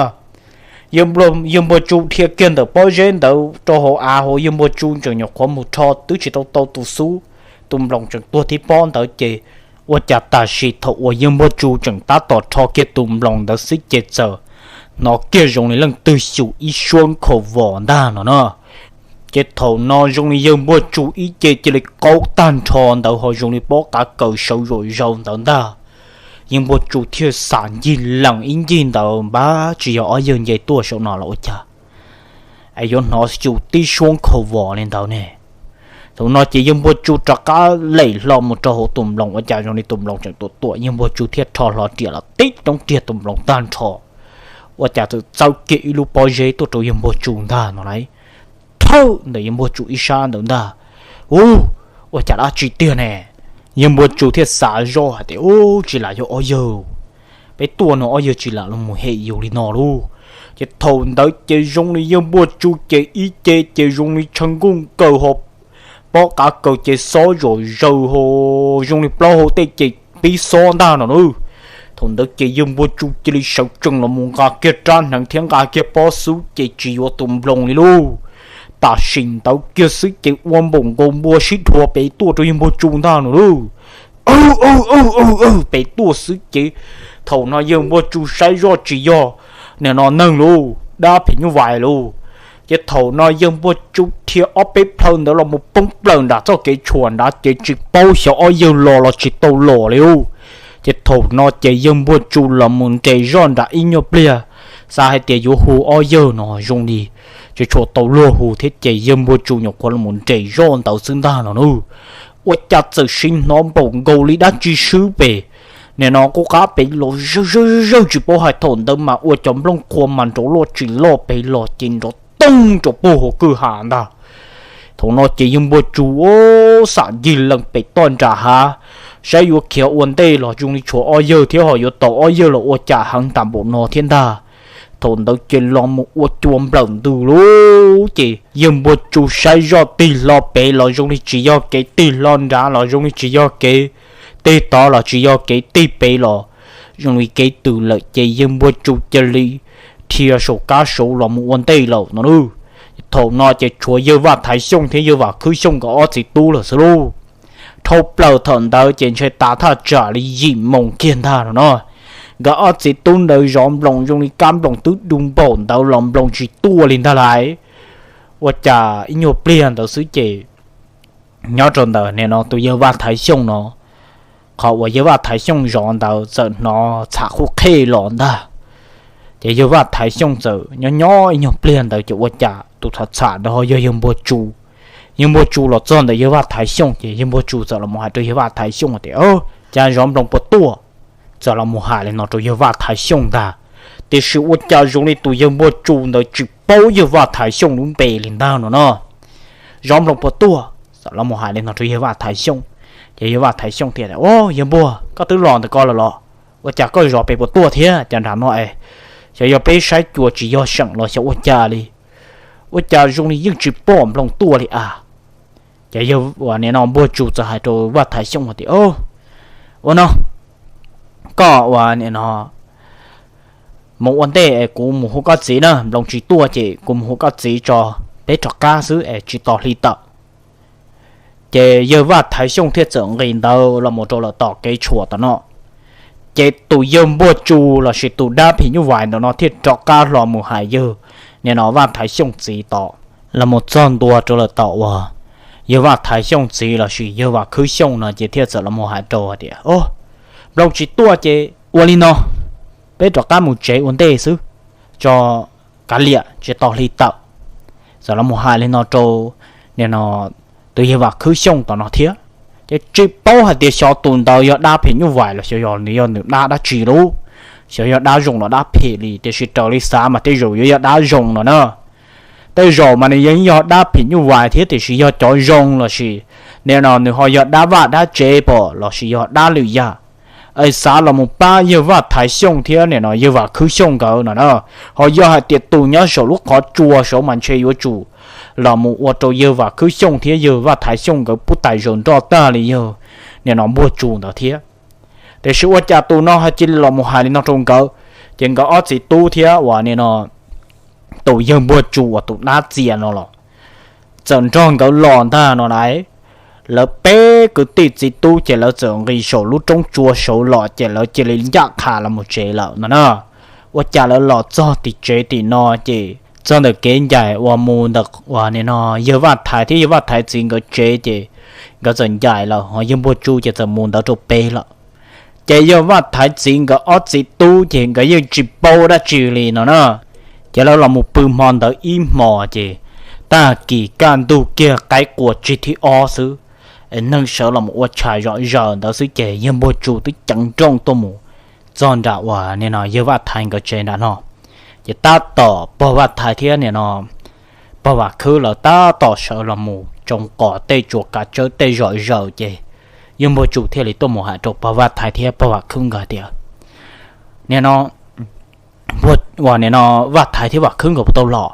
Yawg Npuag Tsu dhia kiag ntawm pob zeb ntawd rau hauv av hauv, yawg Npuag Tsu tseem nyuam qhuav mus rho twb tsis tau tau tus xub, tus nploos tseem tuag thib pob ntawd ces ua cas tam sim thaum uas yawg Npuag Tsu tseem tab tom rho kiag tus nploos ntawd xwb ces txawm hnov kiag zoo li leej twg xyum ib suab nkhaus vos ntag no na. Ces thaum no zoo li yawg Npuag Tsu ib ce cia li qaug tag nrho ntawd ho zoo li pob qav kaws sawv zom zaws ntawd ntag. Yawg Npuag Tsu thiaj xam ncig lees ib ncig ntawd npab tsis yog ob yawg nce tuaj saum no los ua cas es yuav hnov xyum tib suab nkhaus vos li ntawd ne. Thaum no ces yawg Npuag Tsu rov qab lem hlo mus rau hauv tus nploos ua cas zoo li tus nploos tseem tuam tuam, yawg Npuag Tsu thiaj rho hlo riam los tib roob riag tus nploos tag nrho. Ua cas txawm txawb kiag ib lub pob zeb tuaj rau yawg Npuag Tsu ntag no lauj, thawj ntawm yawg Npuag Tsu ib sab ntawd ntag. Ub, ua cas dab tsi tiag ne? Yawg Npuag Tsu thiaj xav zoj hais tias ub, tsis lam yog ob yawg, peb tuaj no ob yawg tsis lam los mus hem yus li no lauj. Ces thaum ntawd ces zoo li yawg Npuaj Tsu ces ib ce ces zoo li tshaw nkuj kaws ho pob qav kaws ces xob zom zaws ho zoo li plaub hau tej ces pib xob ntag no na. Thaum ntawd ces yawg Npuaj Tsu cia li sawv tsees los mus nqa kiag rab hneev thiab nqa kiag pob xub ces tsis yuav tus nploos li lauj. Tam sim ntawd kiag xwb ces ua npaum nkaus npua sib dhua pem tuaj rau yawg Npuaj Tsu ntag no lauj. Pem tuaj xwb ces thaum no yawg Npuaj Tsu saib zoj tsis yog nim no neeg lauj, dab phim nyuj vais lauj. Ces thaum no yawg Npuaj Tsu dhia ob peb plhaw ntawd los mus poob plaws nram txoj kev tshuam nrad ces tsis paub xyov ob yawg los los tsis tau los li lauj. Ces thaum no ces yawg Npuaj Tsu los mus nres zoj nram ib nyuag pliag, xav hais tias yuav hu ob yawg no zoo li tsis tshua tau luag hu thiab ces yawg Npuaj Tsu nyuam qhuav los mus nres zoj ntawd xwb ntag no na. Ua cas txawm sim hnov npaum nkaus li dab tsi swb pem, nim no qub qab pem los zawj zawj zawj tsis paub hais thaum ntawd mas ua cov nplooj qhuav mas nrov loj tsis loj pem los ces nrov toog rau puag hauv kwj ha ntag. Thaum no ces yawg Npuaj Tsu ua xam ncig lees pem toj nram hav, saib yuav khiav ua ntej los zoo li tshuav ob yawg thiab ho yuav tau ob yawg los ua cas heev tas npaum no thiab ntag. Thaum ntawd ces los mus ua cua nplawm ntws lauj, ces yawg Npuaj Tsu saib zoj tig hlo pem los zoo li tsis yog kev, tig hlo nrad los zoo li tsis yog kev, tig tod los tsis yog kev, tig pem los zoo li kev twg lawm ces yawg Npuaj Tsu cia li dhia saum kab saud los mus ua ntej lawm no lauj. Thaum no ces tshuav yawg Vaj Thaiv Xyooj thiab yawg Vam Khwb Xyooj nkawd ob txiv tub lawm xwb lauj. Dhau plaws thaum ntawd ces ntshe tas thaj tsam li yim moos kiag ntag no no. Nkawd ob txiv tub ntawd zov nploos zoo li kab nploos twb du npaum ntawd los nploos tsis tuaj li ntag lauj. Ua cas ib nyuag pliag ntawd xwb ces nyob rau ntawm nim no tus yawg Vaj Thaiv Xyooj no, qhov uas yawg Vaj Thaiv Xyooj zov ntawd txawm hnov txham qhuj qhej los ntag. Ces yawg Vaj Thaiv Xyooj txawm nyob nyob ib nyuag pliag ntawd ces ua cas tus txham txham ntawd ho yog yawg Npuaj Tsu. Yawg Npuaj Tsu los txog ntawm yawg Vaj Thaiv Xyooj ces yawg Npuaj Tsu txawm los mus hais rau yawg Vaj Thaiv Xyooj tias, Cas zov nploos puas tuaj? Txawm los mus hais li no rau yawg Vaj Thaiv Xyooj ntag. Tiam sis ua cas zoo li tus yawg Npuaj Tsu ntawd tsis paub yawg Vaj Thaiv Xyooj lub npe li ntag no no. Zov nploos puas tuaj? Txawm los mus hais li no rau yawg Vaj Thaiv Xyooj. Ces yawg Vaj Thaiv Xyooj thiaj tias, Au, yawg Npuaj, koj twb los ntawm ko lawm los? Ua cas koj zov pem puas tuaj thiab? Cas nram no es xyov yog peb saib cua tsis yog seem los xyov ua cas li. Ua cas zoo li yeej tsis pom nploos tuaj li a? Ces yawg ua nim no Npuaj Tsu txawm hais rau Vaj Thaiv Xyooj tias, Ua no, koj ua nim no mus ua ntej es kuv mus hu koj txiv na, nploos tsis tuaj ces kuv mus hu koj txiv tso, peb rov qab xwb es tsis tos hli tawm. Ces yawg Vaj Thaiv Xyooj thiaj txawm nqis ntawd los mus rau lawm tom kev tshuam tom no. Ces tus yawg Npuaj Tsu lossis tus dab phim nyuj vais ntawm no thiaj rov qab hlo mus hais yawg nim no Vaj Thaiv Xyooj txiv tod. Los mus txog ntua rau lawm tom uas yawg Vaj Thaiv Xyooj txiv lossis yawg Vam Khwb Xyooj no ces thiaj txawm los mus hais rau tias, Nploos tsis tuaj ces ua li no, peb rov qab mus tsev ua ntej xwb tso, kav liam tsis tos hli tawm. Txawm los mus hais li no rau nim no tus yawg Vam Khwb Xyooj tom no thiab. Ces tsis paub hais tias xyov tus ntawd yog dab phim nyuj vais los xyov yog nws yog nws dab dab tsi lauj, xyov yog dab zoo los dab phim li, tiam sis raws li xav mas tej zaum yuav yog dab zoo no na. Tej zaum mas nws yeej yog dab phim nyuj vais thiab tiam sis yog cov zoo lossis nim no nws ho yog dab vaj dab tsev pom lossis yog dab lwm yam. Es xav los mus pab yawg Vaj Thaiv Xyooj thiab nim no yawg Vam Khwb Xyooj nkawd no na. Ho yog hais tias tus nyob saum lub qhov tsua saud mas ntshe yuav tsum los mus ua rau yawg Vam Khwb Xyooj thiab yawg Vaj Thaiv Xyooj nkawd pub tais zaws nroj tag li yawg nim no Npuaj Tsu ntawd thiab. Tiam sis ua cas tus no ho cia li los mus hais li no rau nkawd, ces nkawd ob txiv tub thiab uas nim no tus yawg Npuaj Tsu uas tus dab txias no los txawm nrog nkawd los ntag no lauj. Lawv peb kwv tij txiv tub ces lawv txawm nqis saum lub roob tsua saud los ces lawv cia li ncaj qha los mus tsev lawm no na. Ua cas lawv los txog tim tsev tim no ces txog ntawm kev ncaim uas mus ntawm uas nim no yawg Vaj Thaiv thiab yawg Vaj Thaiv txiv nkawd tsev ces nkawd txawm ncaim lawm ho yawg Npuaj Tsu ces txawm mus ntawd rau pem lawm. Ces yawg Vaj Thaiv txiv nkawd ob txiv tub ces nkawd yeej tsis paub dab tsi li no na. Ces lawv los mus pw hmo ntawd ib hmos ces tag kis kaj ntug kiag qaib qua tsig thib ob xwb, neeg sawv los mus ua tshais zom zaws ntawd xwb ces yawg Npuaj Tsu twb ceev nrooj tuaj mus txog nram uas nim no yawg Vaj Thaiv nkawd tsev nram no. Ces tab tom pog Vaj Thaiv thiab nim no pog Vam Khwb lawv tab tom sawv los mus tsoo qos tej tsuas kav tsawb tej zom zaws ces yawg Npuaj Tsu thiaj li tuaj mus hais rau pog Vaj Thaiv thiab pog Vam Khwb nkawd tias, Nim no Npuaj uas nim no Vaj Thaiv thiab Vam Khwb nkawd puas tau los?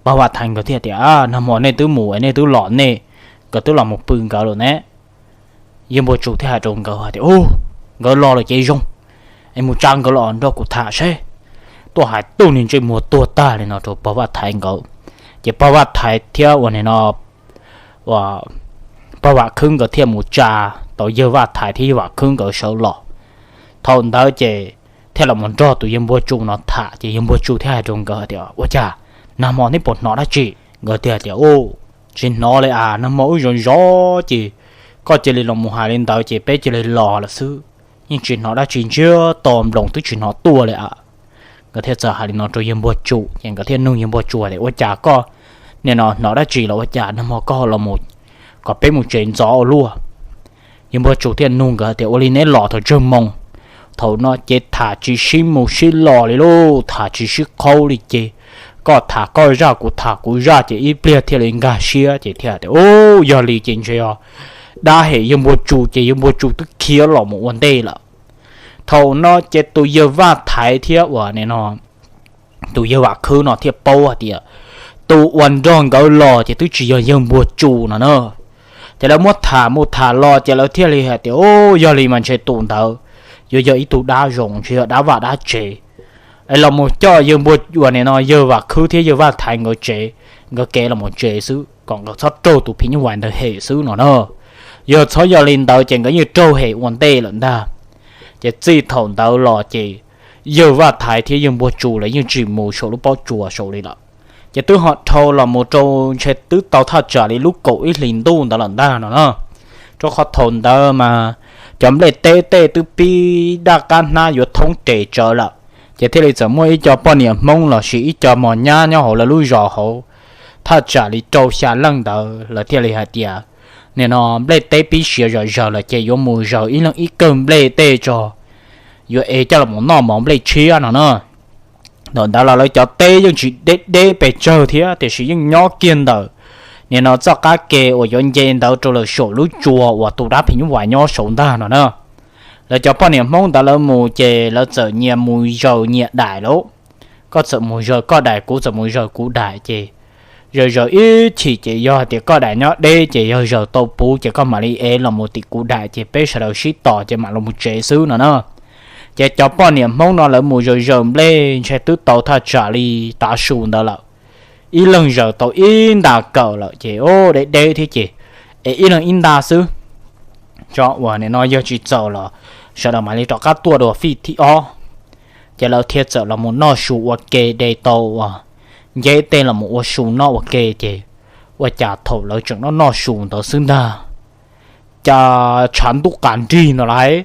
Pog Vaj Thaiv nkawd thiaj tias, Nag hmo nej twb mus nej twb los nej, nkawd twb los mus pw nkawd lawm ne. Yawg Npua Tsu thiaj hais rau nkawd hais tias, Ub, nkawd los lawm ces zoo, es mus tsa nkawd los nrog kuv tham seb. Tuaj hais tuj niag ntsej muag tuag tag li no rau pog Vaj Thaiv nkawd. Ces pog Vaj Thaiv thiab uas nim no pog Vam Khwb nkawd thiaj mus tsa tau yawg Vaj Thaiv thiab yawg Vam Khwb nkawd sawv los. Thaum ntawd ces thiaj los mus nrog tus yawg Npua Tsu no tham, ces yawg Npua Tsu thiaj hais rau nkawd tias, Ua cas nag hmo neb puas hnov dab tsi? Nkawd thiaj tias, Ub, tsis hnov li as, nag hmo wb zov zov ces koj cia li los mus hais li ntawd ces peb cia li los lawm xwb, yeej tsis hnov dab tsi, ntsiag to nploos twb tsis hnov tuaj li as. Nkawd thiaj txawm hais li no rau yawg Npua Tsu, ces nkawd thiaj nug yawg Npua Tsu tias, Ua cas koj nim no hnov dab tsi los ua cas nag hmo koj los mus kom peb mus tsev ntxov ua luaj? Yawg Npua Tsu thiaj nug nkawd tias, Ua li neb los thaum tsawg moos? Thaum no ces tham tsis sib mus sib los li lauj, tham tsis sib qhaub li ces koj tham koj zaj kuv tham kuv zaj ces ib pliag thiaj li nkag siab ces thiaj tias, Ub, yog li ces ntshe yog dab hem yawg Npua Tsu ces yawg Npua Tsu twb khiav los mus ua ntej lawm. Thaum no ces tus yawg Vaj Thaiv thiab uas nim no tus yawg Vam Khwb no thiaj paub hais tias tus uas nrog nkawd los ces twb tsis yog yawg Npua Tsu no na. Ces lawv muab tham mus tham los ces lawv thiaj li hais tias, Ub, yog li mas ntshe tus ntawd yuav yog ib tug dab zoo, ntshe yog dab vaj dab tsev. Es los mus coj yawg Npua, uas nim no yawg Vam Khwb thiab yawg Vaj Thaiv nkawd tsev, nkawd kev los mus tsev xwb kom nkawd txhob raug tus phim nyuj vais ntawd hem xwb no na. Yog txhob yog li ntawd ces nkawd yeej raug hem ua ntej lawm ntag. Ces txij thaum ntawd los ces yawg Vaj Thaiv thiab yawg Npua Tsu lawv yeej tsis mus saum lub pob tsuas saud li lawm. Ces twb ho dhau los mus rau ntshe twb tau thaj tsam li lub kaum ib hlis ntuj ntawd lawm ntag no na. Rau qhov thaum ntawd mas cov nplej teb tej twb pib daj qab hnab yuav thoob tes tsawv lawm. Ces thiaj li txawm muaj ib co poj niam Hmoob los sis ib co mos nyab nyob hauv lawv lub zos hauv thaj tsam li rau xya leej ntawd lawv thiaj li hais tias, Nim no nplej teb pib siav zom zaws lawm ces yuav mus zaws ib leeg ib kawm nplej tej tso, yuav ev coj los noj mov nplej tshiab no na. Thaum ntawd los lawv cov teb yeej tsis deb deb pes tsawg thiab tiam sis yeej nyob kiag ntawm nim no txoj qab ke uas yuav nce ntawd rau lawm saum lub tsua uas tus dab phim nyuj vais nyob saud ntag no na. Lawv cov poj niam Hmoob ntawd lawv mus ces lawv txawm nyias mus zaws nyias daim lauj. Koj txawm mus zaws koj daim, kuv txawm mus zaws kuv daim ces zaws zaws ib chim ces yog hais tias koj daim nyob deb ces yog zaws tau puv ces koj mam li ev los mus tim kuv daim ces peb sawv daws sib tos ces mam los mus tsev xwb no na. Ces cov poj niam Hmoob no lawv mus zaws zaws nplej ntshe twb tau thaj tsam li tav su ntawd lawm. Ib leeg zaws tau ib nta kawm lawm ces deb deb thiab ces es ib leeg ib nta xwb. Tso uas nim no yog tsis txaus los sawv daws mam li rov qab tuaj dua fij thib ob. Ces lawv thiaj txawm los mus noj su ua ke de tau uas nceb tej los mus ua su noj ua ke ces ua cas thaum lawv tseem noj noj su ntawd xwb ntag, cas tshav ntuj qas nrig no lauj,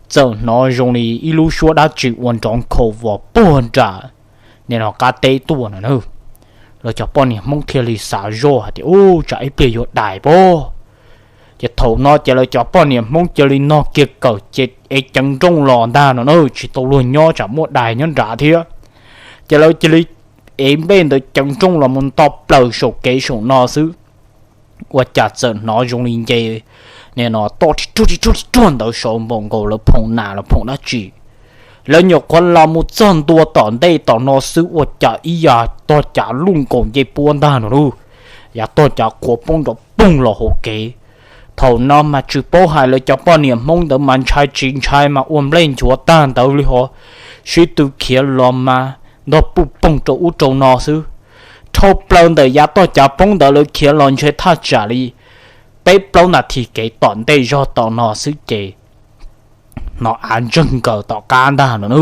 txawm hnov zoo li ib lub suab dab tsi ua nrov nkhaus vos puag nram nim no qab teb tuaj no na. Lawv cov poj niam Hmoob thiaj li xav zoj hais tias, Ub, tsam ib pliag yuav dais pob. Ces thaum no ces lawv cov poj niam Hmoob cia li nog kiag kawm ces ev ceev nrooj los ntag no na, tsis tau luag nyob tsam muaj dais nyob nrad thiab. Ces lawv cia li ev nplej ntawd ceev nrooj los mus nto plaws saum kev saum no xwb. Ua cas txawm hnov zoo li nce nim no toj ri ruag ri ruag ri ruag ntawd saud npaum nkaus lawv phoom nas los phoom dab tsi. Lawv nyuam qhuav los mus txog ntua tom ntej tom no xwb ua cas ib yav tog cav luj nkaus ncej puab ntag no lauj, yav tog cav qhuav poob nrov poog los hauv kev. Thaum no mas tsis paub hais lawv cov poj niam Hmoob ntawd mas ntshai tsis ntshai mas ua nplej nchuav tag ntawd li hos, sib tw khiav los mas ntog puj poog rau ub rau no xwb. Dhau plaws ntawm yav tog cav poob ntawd lawv khiav los ntshe thaj tsam li peb plaub nas this kev tom ntej zog tom no xwb ces hnov av ntseeg nkaws tom qab ntag no na.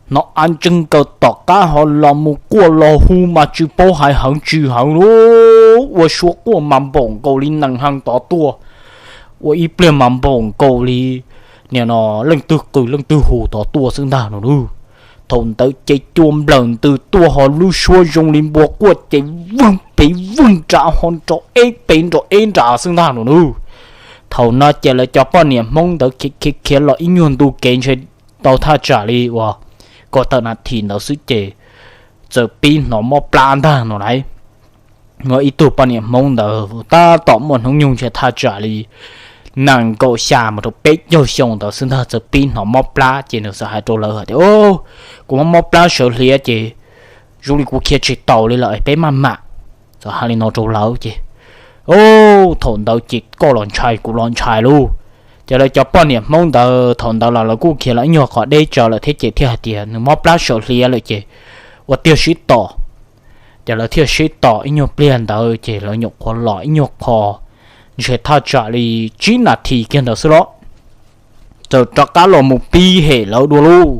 Hnov av ntseeg nkaws tom qab ho los mus quaj los hu mas tsis paub hais heev tsis heev lauj, ua suab quaj mas npaum nkaus li nees hee tod tuaj, ua ib pliag mas npaum nkaus li nim no leej twg qw leej twg hu tod tuaj xwb ntag no na. Thaum ntawd ces cua nplawm ntws tuaj ho lub suab zoo li npua quaj ces vwg pem vwg nrad ho nrov eb pem nrov eb nrad xwb ntag no na. Thaum no ces lawv cov poj niam Hmoob ntawd khiav khiav khiav los ib nyuag ntu kev ntshe tau thaj tsam li uas kaum tawm nas this ntawd xwb ces txawm pib hnov mob plab ntag no lauj. Muaj ib tug poj niam Hmoob ntawd tab tom muaj hnub nyoog ntshe thaj tsam li nees nkaum xya mus rau peb caug xyoo ntawd xwb ntag, txawm pib hnov mob plab ces nws txawm hais rau lawv hais tias, Au, kuv mob mob plab sawv hliav ces zoo li kuv khiav tsis taus li lawm, peb maj mam. Txawm hais li no rau lawv ces, Au, thaum ntawd ces koj los ntshai kuv los ntshai lauj. Ces lawv cov poj niam Hmoob ntawd thaum ntawd los lawv kuj khiav los ib nyuag qhov deb tsawv lawm thiab ces thiaj hais tias nws mob plab sawv hliav lawm ces ua tiag sib tos. Ces lawv thiaj sib tos ib nyuag pliag ntawd ces lawv nyuam qhuav los ib nyuag qho, ntshe thaj tsam li tsib nas this kiag ntawd xwb los txawm rov qab los mus pib hem lawv dua lauj.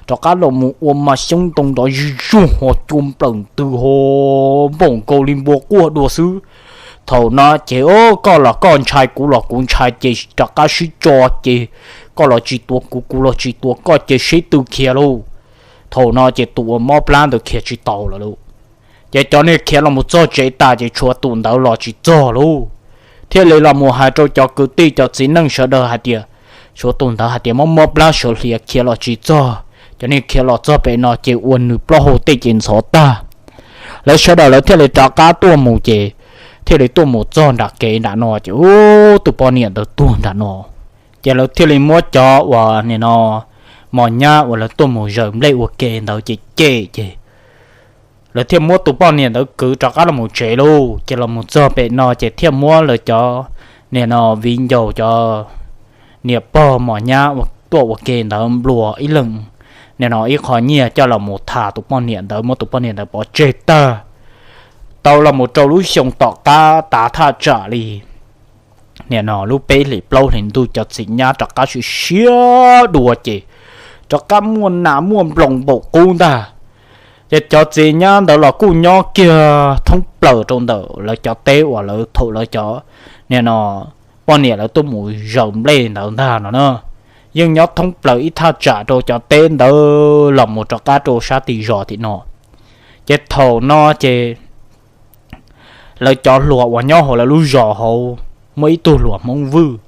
Rov qab los mus ua mas xyoob ntoo nrov zig zug ho cua nplawm ntws ho npaum nkaus li npua quaj dua xwb. Thaum no ces, Au, koj los koj ntshai kuv los kuv ntshai ces rov qab sib tso ces koj los tsis tua kuv, kuv los tsis tua koj ces sib tw khiav lauj. Thaum no ces tus uas mob plab ntawd khiav tsis taus lawm lauj. Ces cov niag khiav los mus txog tsev tas ces tshuav tus ntawd los tsis txog lauj. Thiaj li los mus hais rau cov kwv tij cov txiv neej sawv daws hais tias, tshuav tus ntawd hais tias mob mob plab sawv hliav khiav los tsis txog. Cov niag khiav los txog pem no ces ua nws plaub hau tej ces ntxhov tag. Lawv sawv daws lawv thiaj li rov qab tuaj mus ces thiaj li tuaj mus txog nram kev nram no ces ub, tus poj niam ntawd tuag nram no. Ces lawv thiaj li muab cov uas nim no mos nyab uas lawv tuaj mus zaws nplej ua ke ntawd ces cem ces lawv thiaj muab tus poj niam ntawd kwv rov qab los mus tsev lauj. Ces los mus txog pem no ces thiaj muab lawv cov nim no viv ncaus cov niam pog mos nyab uas tuaj ua ke ntawd nplua ib leeg nim no ib qho nyiaj coj los mus tham tus poj niam ntawd, muab tus poj niam ntawd pov tseg tag. Tau los mus rau lub xyoo tom qab tav thaj tsam li nim no lub peb hlis plaub hlis ntuj cov txiv nyab rov qab siav siav dua ces rov qab muaj nas muaj nploos npaum qub ntag. Ces cov txiv nyab ntawd los kuj nyob kiag thoob plaws rau ntawm lawv cov teb uas lawv thaum lawv cov nim no poj niam lawv tuaj mus zaws nplej ntawd ntag no na. Yeej nyob thoob plaws ib thaj tsam rau cov teb ntawd los mus rov qab rau sab tim zos tim no. Ces thaum no ces lawv cov hluas uas nyob hauv lawv lub zos hauv muaj ib tug hluas Hmoob Vwj,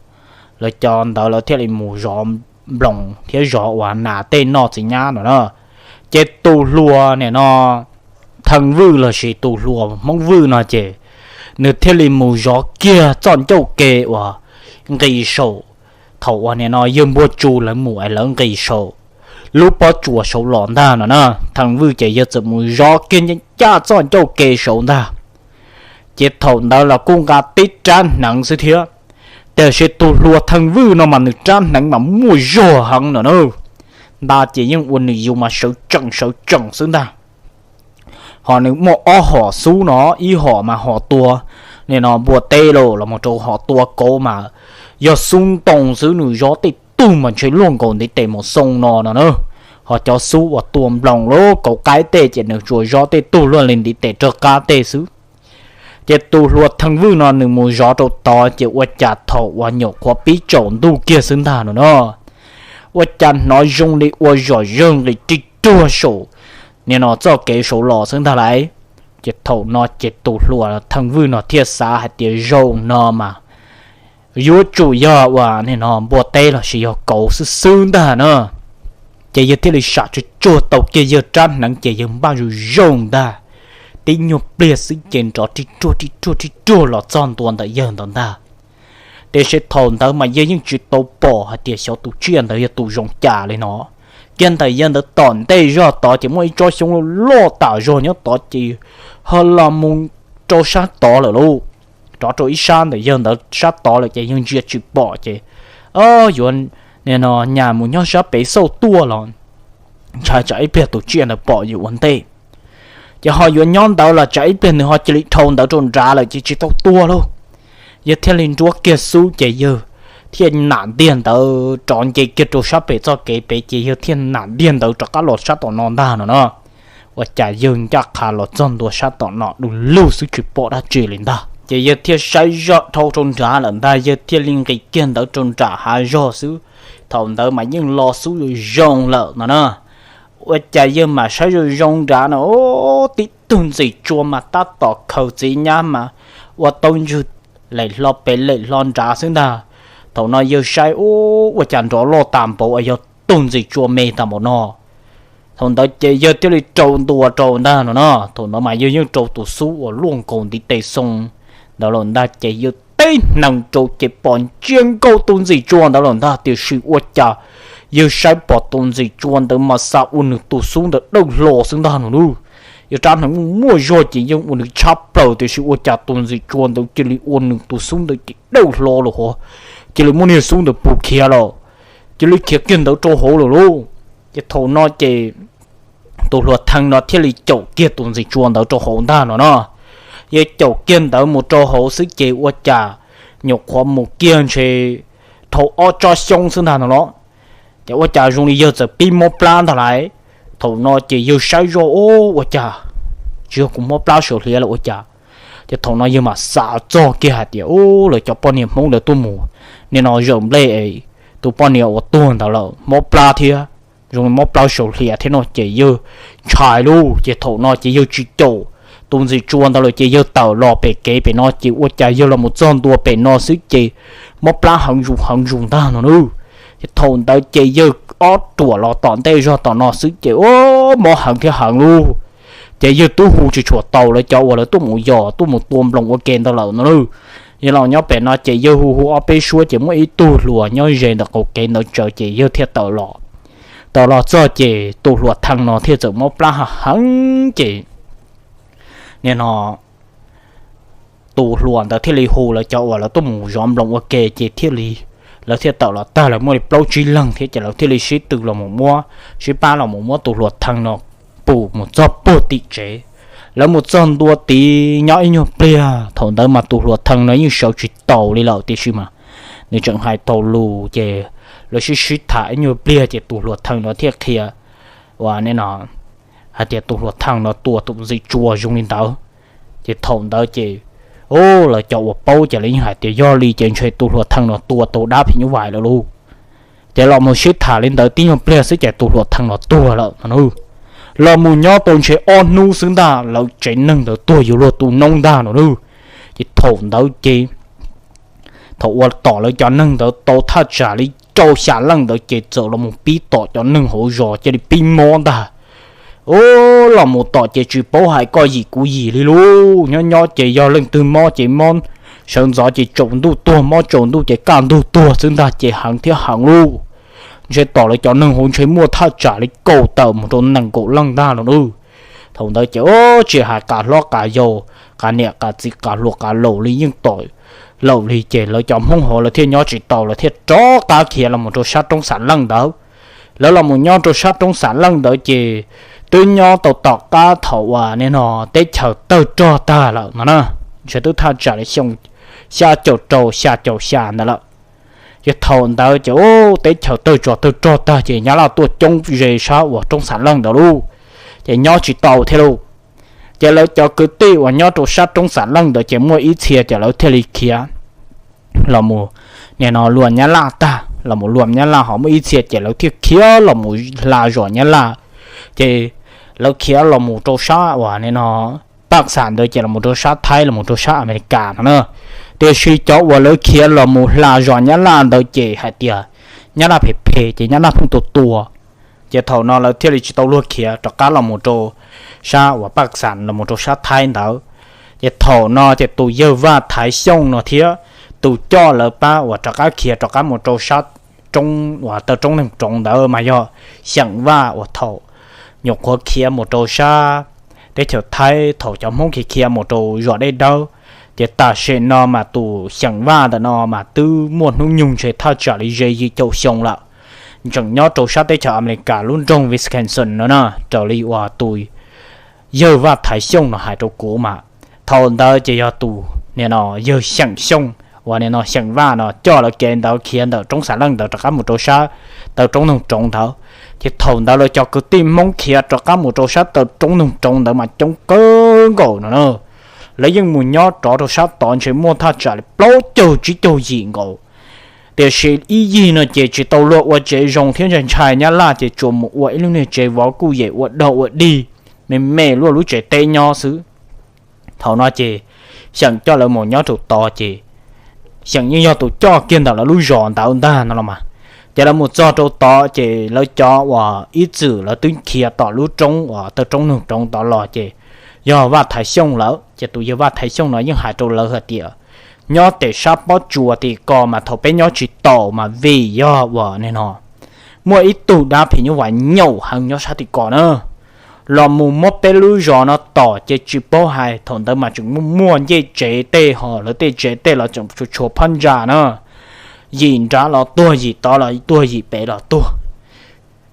lawv cov ntawd lawv thiaj li mus zov nploos thiab zov uas nas tej noj txiv nyab no na. Ces tus hluas nim no Theej Vwj lossis tus hluas Hmoob Vwj no ces nws thiaj li mus zov kiag txoj ncauj ke uas nqis saum, thaum uas nim no yawg Npuag Tsu lawv mus es lawv nqis saum lub pob tsuas saud los ntag no na. Theej Vwj ces yawg txawm mus zov kiag ncaj ncaj txoj ncauj ke saud ntag. Ces thaum ntawd los kuj nqa tib rab hneev xwb thiab, tiam sis tus hluas Theej Vwj no mas nws rab hneev mas muaj zog heev no na. Nta ces yeej ua nws yus mas sawv tsees sawv tsees xwb ntag. Ho nws muaj ob hom xub no, ib hom mas hom tua nim no npua teb los los mus rau hom tua kauv mas yog xub ntoo xwb, nws zov tej tug mas ntshe luaj nkaus ntiv tes mus xoo no no na. Ho cov xub uas tua nploos los kauv qaib tej ces nws tsuas zov tej tug luaj li ntiv tes rov qab tej xwb. Ces tus hluas Theej Vwj no nws mus zov rau tod ces ua cas thaum uas nyuam qhuav pib tsaus ntuj kiag xwb ntag no na, ua cas hnov zoo li ua zom zawg nqis rig ruag saum nim no txoj kev saud los xwb ntag lauj. Ces thaum no ces tus hluas Theej Vwj no thiaj xav hais tias zaum no mas yuav tsum yog uas nim no npua teb lossis yog kauv xwb xwb ntag na. Ces yawg thiaj li sam tsuag tsuag tau kiag yawg rab hneev ces yawg npaj zoo zoo ntag. Tib nyuag pliag xwb ces nrov rig ruag rig ruag rig ruag los txog ntua ntawm yawg ntawd ntag. Tiam sis thaum ntawd mas yawg yeej tsis tau pom hais tias xyov tus tsiaj ntawd yog tus zoo cas li no. Kiag ntawm yawg ntawd tom ntej zog tod ces muaj ib tsob xyoob loj loj tas zog nyob tod ces ho los mus rau sab tod lawm lauj. Rov rau ib sab ntawm yawg ntawd sab tod lawm ces yawg ntsia tsis pom ces yuav nim no nyas mus nyob sab pem xauj tuaj los ntshai tsam ib pliag tus tsiaj ntawd pom yus ua ntej. Ces ho yuav nyob ntawd los tsam ib pliag nws ho cia li dhau ntawd rau nrad lawm ces tsis tau tua lauj. Yawg thiaj li nruab kiag xub ces yawg thiaj nam ntiag ntawd rov nce kiag rau sab pem txoj kev pem ces yawg thiaj nam ntiag ntawd rov qab los sab tom no ntag no na. Ua cas yawg ncaj qha los txog ntua sab tom no du lug xwb tsis pom dab tsi li ntag. Ces yawg thiaj saib zoj dhau rau nrad lawm ntag, yawg thiaj li nqis kiag ntawd rau nram hav zog xwb. Thaum ntawd mas yeej lo xub zoo lawm no na. Ua cas yawg mam saib zoo zoo nrad no, tib tug ntxim tsua mas tab tom khaws txiv nyab mas ua tau ntswg lem hlo pem lem hlo nrad xwb ntag. Thaum no yawg saib ua cas nrov loj tas npaum es yog tug ntxim tsua me tas npaum no. Thaum ntawd ces yawg thiaj li rau ntua rau ntag no na. Thaum ntawd mas yawg yeej rau tus xub uas luaj nkaus ntiv tes xoo ntawd lawm ntag ces yawg teb nees rau ces pom ntsia nkaus tus ntxim tsua ntawd lawm ntag. Tiam sis ua cas yawg saib pom tus ntxim tsua ntawd mas xav ua nws tus xub ntawd dawj hlo xwb ntag no lauj. Yawg rab hneev muaj muaj zog ces yeej ua nws tshab plaws, tiam sis ua cas tus ntxim tsua ntawd cia li ua nws tus xub ntawd ces dawj hlo lawm hos, cia li muab niag xub ntawd pus khiav lawm, cia li khiav kiag ntawd rau hauv lawm lauj. Ces thaum no ces tus hluas thee no thiaj li caum kiag tus ntxim tsua ntawd rau hauv ntag no no. Yawg caum kiag ntawd mus rau hauv xwb ces ua cas nyuam qhuav mus kiag ntshe dhau ob tsob xyoob xwb ntag no los, ces ua cas zoo li yawg txawm pib mob plab ntag lauj. Thaum no ces yawg saib zoj, ua cas tsis yog kuv mob plab saum hliav los ua cas. Ces thaum no yawg mam xav txog kiag hais tias, u, lawv cov poj niam Hmoob ntawd tuaj mus, nim no zawm nplej es tus poj niam uas tuag ntawd lawm mob plab thiab, zoo li mob plab saum hliav thiab no ces yawg ntshai lauj. Ces thaum no ces yawg tsis caum tus ntxim tsua ntawd lawm ces yawg tawm los pem kev pem no ces ua cas yawg los mus txog ntua pem no xwb ces mob plab heev zus heev zus ntag no na. Ces thaum ntawd ces yawg ob ruam los tom ntej zog tom no xwb ces, u, mob heev thiab heev lauj. Ces yawg twb hu tsis tshua tau lawv cov uas lawv tuaj mus yos tuaj mus tua nploos ua ke ntawd lawm no na. Yawg los nyob pem no ces yawg hu hu ob peb suab ces muaj ib tug hluas nyob ze ntawm qaum kev ntawd tsawv ces yawg thiaj tawm los. Tawm los txog ces tus hluas thee no thiaj txawm mob plab heev ces nim no tus hluas ntawd thiaj li hu lawv cov uas lawv tuaj mus zov nploos ua ke ces thiaj li, lawv thiaj tawm los tag, lawv muaj li plaub tsib leeg thiab ces lawv thiaj li sib tw los mus muab, sib pab los mus muab tus hluas thee no pus mus txog puag tim tsev. Lawv mus txog ntua tid nyob ib nyuag pliag, thaum ntawd mas tus hluas thee no yeej sawv tsis taus li lawm tiam sis mas nws tseem hais tau lus ces lawv sib sib tham ib nyuag pliag ces tus hluas thee no thiaj qhia uas nim no hais tias tus hluas thee no tua tus ntxim tsua zoo li ntawd. Ces thaum ntawd ces, u, lawv cov uas paub ces lawv yeej hais tias yog li ces ntshe tus hluas thee no tua tau dab phim nyuj vais lawm lauj. Ces los mus sib tham li ntawd tib nyuag pliag xwb ces tus hluas thee no tuag lawm no. Los mus nyob tau ntshe ob hnub xwb ntag lawv tsev neeg ntawd tuag yuav luag tu noob ntag no na. Ces thaum ntawd ces thaum uas tom lawv cov neeg ntawd tau thaj tsam li rau xya leej ntawd ces txawm los mus pib tom cov neeg hauv zos cia li pib mob ntag. U, los mus tom ces tsis paub hais koj yim kuv yim li lauj. Nyob nyob ces yog leej twg mob ces mob, sawv ntxov ces tsaus ntuj tuag, mob tsaus ntuj ces kaj ntug tuag xwb ntag ces heev thiab heev lauj. Ntshe tom lawv cov neeg hauv ntshe muaj thaj tsam li kaum tawm mus rau nees nkaum leej ntag no na. Thaum ntawd ces, u, tsis hais qas hlob qas yau, qas niam qas txiv qas hluas qas laus li yeej tom lawm li ces lawv cov Hmoob hauv lawv thiaj nyob tsis tau lawv thiaj rov qab khiav los mus rau sab roob Xam Leej ntawd. Lawv los mus nyob rau sab roob Xam Leej ntawd ces twb nyob tau tom qab thaum uas nim no teb chaws tawg rog tag lawm no na. Ntshe twb thaj tsam li xyoo xya caum rau xya caum xya ntawd lawm. Ces thaum ntawd ces, u, teb chaws tawg tsog tawg rog tag ces Nyab Laj tuaj coob ze sab uas roob Xam Leej ntawd lauj. Ces nyob tsis tau thiab lauj. Ces lawv cov kwv tij uas nyob rau sab roob Xam Leej ntawd ces muaj ib txhia ces lawv thiaj li khiav los mus nim no luag Nyab Laj tag, los mus luag Nyab Laj ho muaj ib txhia ces lawv thiaj khiav los mus hla zos Nyab Laj. Ces lawv khiav los mus rau sab uas nim no Paj Xam ntawd ces los mus rau sab Thaib los mus rau sab Amelikas no na. Tiam sis cov uas lawv khiav los mus hla zos Nyab Laj ntawd ces hais tias Nyab Laj phem phem ces Nyab Laj pheej tua tua. Ces thaum no lawv thiaj li tsis tau luag khiav rov qab los mus rau sab uas Paj Xam los mus rau sab Thaib ntawd. Ces thaum no ces tus yawg Vaj Thaiv Xyooj no thiab tus coj lawv pab uas rov qab khiav rov qab mus rau sab roob uas taw roob neeg roov ntawd mas yog xyeem Vaj uas thaum nyuam qhuav khiav mus rau sab teb chaws Thaib thaum cov Hmoob khiav khiav mus rau zos Dej Dawb. Ces tam sim no mas tus xyeem Vaj ntawm no mas twb muaj hnub nyoog ntshe thaj tsam li ze yim caum xyoo lawm, tseem nyob rau sab teb chaws Amelikas lub nroog Wisconsin no na, raws li uas tus yawg Vaj Thaiv Xyooj no hais rau kuv mas. Thaum ntawd ces yog tus nim no yawg Xyeem Xyooj uas nim no Xyeem Vaj no coj lawv kev ntawd khiav ntawm roob Xam Leej ntawd rov qab mus rau sab taw roob noog roov ntawd. Ces thaum ntawd lawv cov kwv tij Hmoob khiav rov qab mus rau sab taw roob noog roov ntawd mas coob kawg nkaus no na. Lawv yeej mus nyob rov rau sab tod ntshe muaj thaj tsam li plaub caug tsib caug yim nkaus. Tiam sis ib yig no ces tsis tau luag ua tsev zoo thiab ntshai ntshai Nyab Laj ces tsuas mus ua ib lub niag tsev vov kuj yem ua dog ua dig me me luaj lub tsev teb nyob xwb. Thaum no ces Xyeem coj lawv mus nyob rau tod ces Xyeem yeej yog tus coj kiag ntawm lawv lub zos ntawd ntag no los mas. Ces lawv mus txog rau tod ces lawv cov uas ib txwm lawv twb khiav tom lub roob uas taw roob noog roov tod los ces yog Vaj Thaiv Xyooj lawm. Ces tus yawg Vaj Thaiv Xyooj no yeej hais rau lawv hais tias nyob tim sab pob tsuas tim ko mas thaum peb nyob tsis taus mas vim yog uas nim no muaj ib tug dab phim nyuj vais nyaum heev nyob sab tim ko na, los mus muab peb lub zos no tom ces tsis paub hais. Thaum ntawd mas tseem muaj muaj ncej tsev tej ho lawv tej tsev tej los tseem tshua tshua phab ntsa na, yim nrad los tuag yim tod los tuag yim pem los tuag.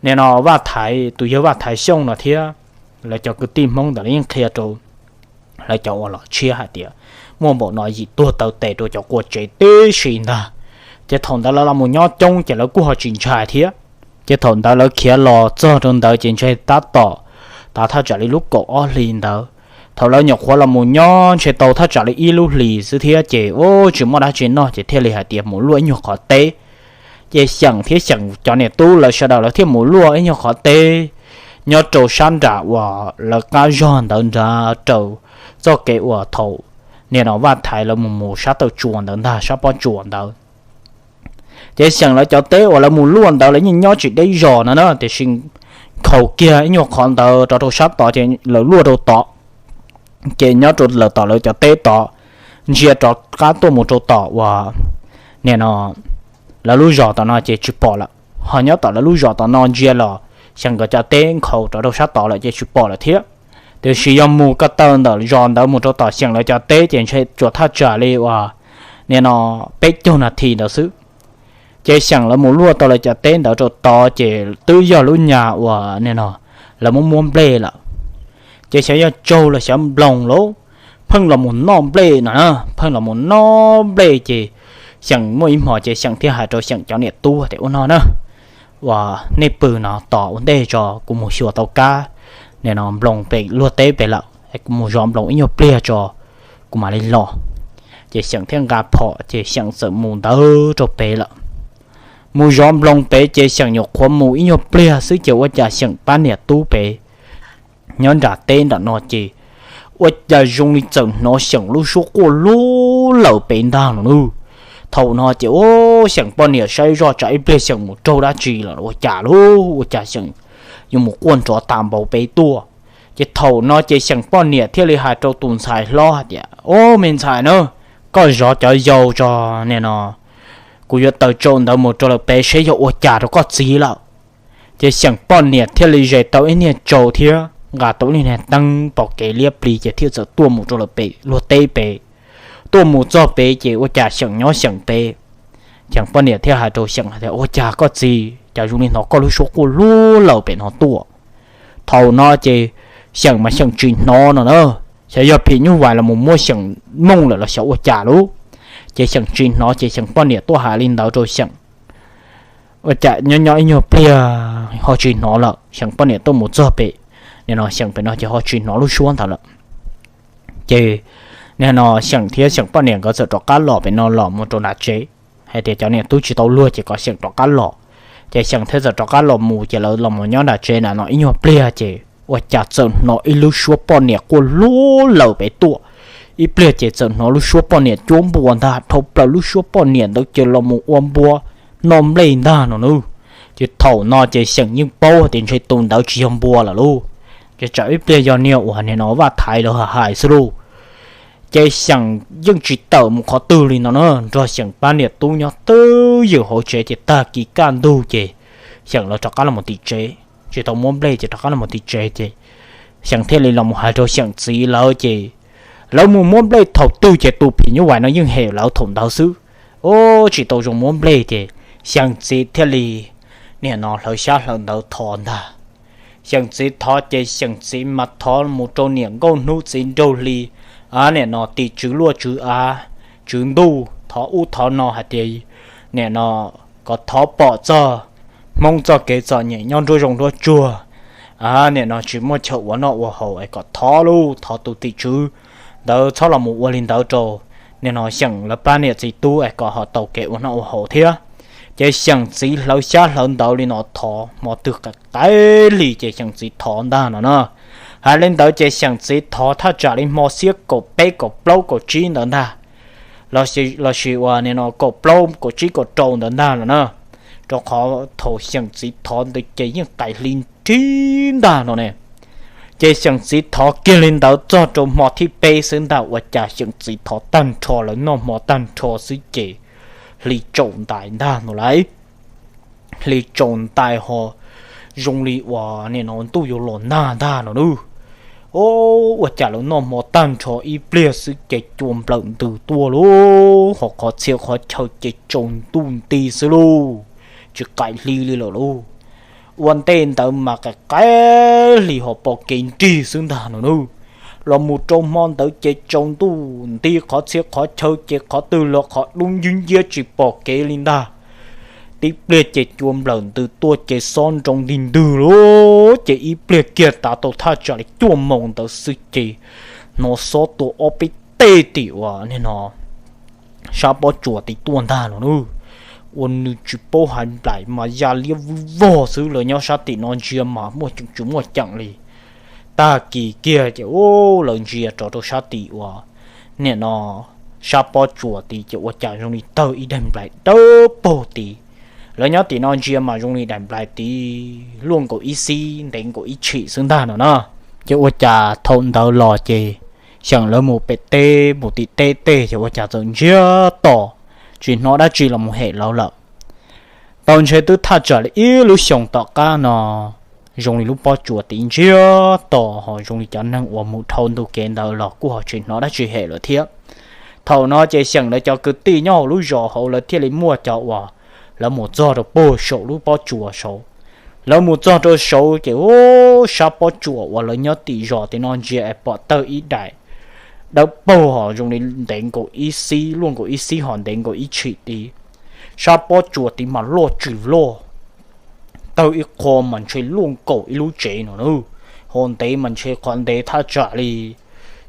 Nim no Vaj Thaiv, tus yawg Vaj Thaiv Xyooj no thiab lawv cov kwv tij Hmoob ntawd lawv yeej qhia rau lawv cov uas los tshiab hais tias muaj npaum no yim tuag taw tes rau cov qua tsev tib si ntag. Ces thaum ntawd lawv los mus nyob coob ces lawv kuj ho tsis ntshai thiab. Ces thaum ntawd lawv khiav los txog rau ntawd ces ntshe tab tom tav thaj tsam li lub kaum ob hlis ntawd. Thaum lawv nyuam qhuav los mus nyob ntshe tau thaj tsam li ib lub hlis xwb thiab ces ua tsis muaj dab tsi noj ces thiaj li hais tias mus luaj ib nyuag qhov teb. Ces Xyeem thiab Xyeem cov niam tub lawv sawv daws lawv thiaj mus luaj ib nyuag qhov teb nyob rau sab nram uas lawv qab zog ntawd nrad rau txoj kev uas thaum nim no Vaj Thaiv lawv mus mus sab tawm tsuas ntawd ntag, sab pob tsuas ntawd. Ces Xyeem lawv cov teb uas lawv mus luaj ntawd lawv yeej nyob tsis deb zos no na, tiam sis nkhaus kiag ib nyuag qhov ntawd rov rau sab tod ces lawv luaj rau tod. Ces nyob rau lawv tom lawv cov teb tod, ntsia rov qab tuaj mus rau tom uas nim no lawv lub zos tom no ces tsis pom lawm. Ho nyob tom lawv lub zos tom no ntsia los Xyeem nkawd cov teb nkhaus rov rau sab tod lawm ces tsis pom lawm thiab. Tiam sis yog mus ko taw ntawm zos ntawd mus rau tom Xyeem lawv cov teb ces ntshe tsuas thaj tsam li uas nim no peb caug nas this ntawd xwb. Ces Xyeem lawv mus luaj tau lawv cov teb ntawd rau tod ces twb yog lub nyuag uas nim no lawv muab muab nplej lawm. Ces xyov yog tsaug los xyov nploos lauj, pheej los mus noj nplej no na, pheej los mus noj nplej ces Xyeem muaj ib hmos ces Xyeem thiaj hais rau Xyeem cov niam tub tias ua no na, uas nej pw no tos ua ntej tso kuv mus xyuas tau kab nim no nploos pem luag teb pem lawm es kuv mus zov nploos ib nyuag pliag tso kuv mam li los. Ces Xyeem thiaj nqa phom ces Xyeem txawm mus ntawd rau pem lawm. Mus zov nploos pem ces Xyeem nyuam qhuav mus ib nyuag pliag xwb ces ua cas Xyeem pab niam tub pem nyob nram teb nram no ces ua cas zoo li txawm hnov Xyeem lub suab quaj lub lawm pem ntag no nawb. Thaum no ces ua Xyeem poj niam saib zoj tsam ib pliag Xyeem mus raug dab tsi los ua cas lauj, ua cas Xyeem yuav mus quaj nrov tas npaum pem tuaj. Ces thaum no ces Xyeem poj niam thiaj li hais rau tus ntxhais hlob hais tias, Au me ntxhais na, koj zov cov yau tso nim no, kuv yuav taws tsau ntawd mus rau lawm pem seb yog ua cas rau koj txiv lawm. Ces Xyeem poj niam thiaj li zes tau ib niag tsau thiab nqa tau ib niag teeb pom kev liab plis ces thiaj txawm tuaj mus rau lawm pem luag teb pem. Tuaj mus txog pem ces ua cas Xyeem nyob Xyeem pem. Xyeem poj niam thiaj hais rau Xyeem tias, Ua cas koj txiv, cas zoo li hnov koj lub suab quaj lub lawm pem no tuaj? Thaum no ces Xyeem mas Xyeem tsis hnov no na, xyov yog phim nyuj vais los mus muab Xyeem mooj lawm los xyov ua cas lauj. Ces Xyeem tsis hnov ces Xyeem poj niam tuaj hais li ntawd rau Xyeem. Ua cas nyob nyob ib nyuag pliag ho tsis hnov lawm, Xyeem poj niam tuaj mus txog pem, nim no Xyeem pem no ces ho tsis hnov lub suab ntawd lawm. Ces nim no Xyeem thiab Xyeem poj niam nkawd txawm rov qab los pem no los mus rau nram tsev, hais tias cov niam tub tsis tau luag ces kom Xyeem rov qab los. Ces Xyeem thiaj txawm rov qab los mus ces lawv los mus nyob nram tsev na no ib nyuag pliag ces ua cas txawm hnov ib lub suab poj niam quaj lub lawm pem tuaj. Ib pliag ces txawm hnov lub suab poj niam cuab npua ntag, dhau plaws lub suab poj niam ntawd ces los mus ua npua noj nplej ntag no nawb. Ces thaum no ces Xyeem yeej paub tias ntshe tus ntawd tsis yog npua lawm lauj, ces tsam ib pliag yog niag uas nim no Vaj Thaiv lawv hais xwb lauj. Ces Xyeem yeej tsis tawm mus qhov twg li no na, nrog Xyeem pab niam tub nyob twj ywm hauv tsev ces tag kis kaj ntug ces Xyeem lawv rov qab los mus tim tsev, tsis tau muab nplej ces rov qab los mus tim tsev ces Xyeem thiaj li los mus hais rau Xyeem txiv lawv ces lawv mus muab nplej thaum twg ces tus phim nyuj vais no yeej hem lawv thaum ntawd xwb. Ua tsis tau zoo muab nplej ces Xyeem txiv thiaj li nim no hlawv xyab hlawv ntawv thov ntag. Xyeem txiv thov ces Xyeem txiv mas thov mus rau niam nkauj hnub txiv nraug hli, a nim no tim tswv luaj tswv av, tswv ntuj, thov ub thov no hais tias nim no kom thov pom txog Hmoob txoj kev txom nyem nyob nruab zoo nruab tsuag, a nim no tsis muaj chaw ua noj ua haus es kom thov lauj, thov tus tim tswv ntawd txhob los mus ua li ntawd rau nim no Xyeem lawv pab niam txiv tub es kom ho tau kev ua noj ua haus thiab. Ces Xyeem txiv hlawv xyab hlawv ntawv li no thov hmo twg qaim hli ces Xyeem txiv thov ntag no na. Hais li ntawd ces Xyeem txiv thov thaj tsam li hmo xiab kaum peb kaum plaub kaum tsib ntawd ntag, los sis uas nim no kaum plaub kaum tsib kaum rau ntawd ntag no na, rau qhov thaum Xyeem txiv thov ntawd ces yeej qaim hli nrig ntag no ne. Ces xyeem txiv thov kiag li ntawd txog rau hmo thib peb xwb ntag, ua cas xyeem txiv thov tag nrho lawv noj hmo tag nrho xwb ces hli tsaus ntais ntag no lauj. Hli tsaus ntais ho zoo li uas nim no ntuj yuav los nag ntag no nawb. Ua cas lawv noj hmo tag nrho ib pliag xwb ces cua nplawm ntws tuaj lauj, ho qhov txhia qhov chaw ces tsaus ntuj nti xwb lauj, tsis qaim hli li lawm lauj. Ua ntej ntawd mas qaim qaim hli ho pom kev nrig xwb ntag no nawb. Los mus rau hmo ntawd ces tsaus ntuj nti qhov txhia qhov chaw ces qhov twg los qhov dub ncwb nciab tsis pom kev li ntag. Tib pliag ces cua nplawm ntws tuaj ces xob nroo nti ntwg lauj, ces ib pliag kiag tav tau thaj tsam li cuaj moos ntawd xwb ces hnov xob tua ob peb teg tim uas nim no sab pob tsuas tid tuaj ntag no nawb. Ua nws tsis paub hais nplaim mas ya liab vog xwb, lawv nyob sab tim no ntsia mas muaj ceem tsis muaj ceem li. Tag kis kiag ces lawv ntsia rov rau sab tim uas nim no sab pob tsuas tid ces ua cas zoo li tawg ib daim nplaim dawb paug tid. Lawv nyob tim no ntsia mas zoo li daim nplaim tid luaj nkaus ib xib ntev nkaus ib tshim xwb ntag no na. Ces ua cas thaum ntawd los ces xyeem lawv mus pem teb mus tim teb tej ces ua cas txawm ntsiag to tsis hnov dab tsi los mus hem lawv lawm. Tau ntshe twb thaj tsam li ib lub xyoos tom qab no zoo li lub pob tsuas tid ntsiag to ho zoo li cov neeg uas mus dhau ntug kev ntawd los kuj ho tsis hnov dab tsi hem lawm thiab. Thaum no ces xyeem lawv cov kwv tij nyob hauv lub zos hauv lawv thiaj li muaj cov uas lawv mus txog rau puag saum lub pob tsuas saud. Lawv mus txog rau saud ces ub sab pob tsuas uas lawv nyob tim zos tim no ntsia es pom tawg ib daim dawb paug ho zoo li ntev nkaus ib xib luaj nkaus ib xib ho ntev nkaus ib tshim tid. Sab pob tsuas tid mas loj tsis loj, tawg ib qho mas ntshe luaj nkaus ib lub tsev no na, ho ntev mas ntshe qhov ntev thaj tsam li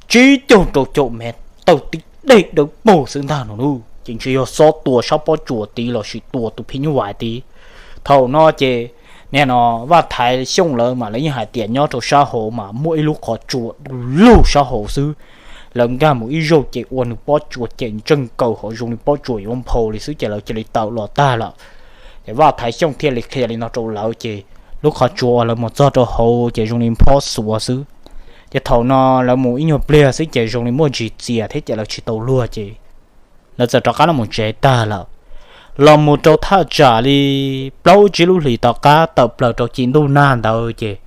tsib caug rau caum mev, tawg tib deg dawb paug xwb ntag no na. Ces ntshe yog xob tua sab pob tsuas tid lossis tua tus phim nyuj vais tid. Thaum no ces nim no Vaj Thaiv Xyooj lawv mas lawv yeej hais tias nyob rau sab hauv mas muaj ib lub qhov tsua du lug sab hauv xwb. Lawv nkag mus ib zaug ces ua nws pob tsuas ces ntseeg kaws hauv zoo li pob tsuas yuav nphau li xwb ces lawv cia li tawm los tag lawm. Ces Vaj Thaiv Xyooj thiaj li qhia li no rau lawv ces lub qhov tsua uas lawv mus txog rau hauv ces zoo li phob xuav xwb. Ces thaum no lawv mus ib nyuag pliag xwb ces zoo li muaj ntsis txias thiab ces lawv tsis tau luag ces lawv txawm rov qab los mus tsev tag lawm. Los mus rau thaj tsam li plaub tsib lub hlis tom qab tawm plaws rau ci ntuj nag ntawd ces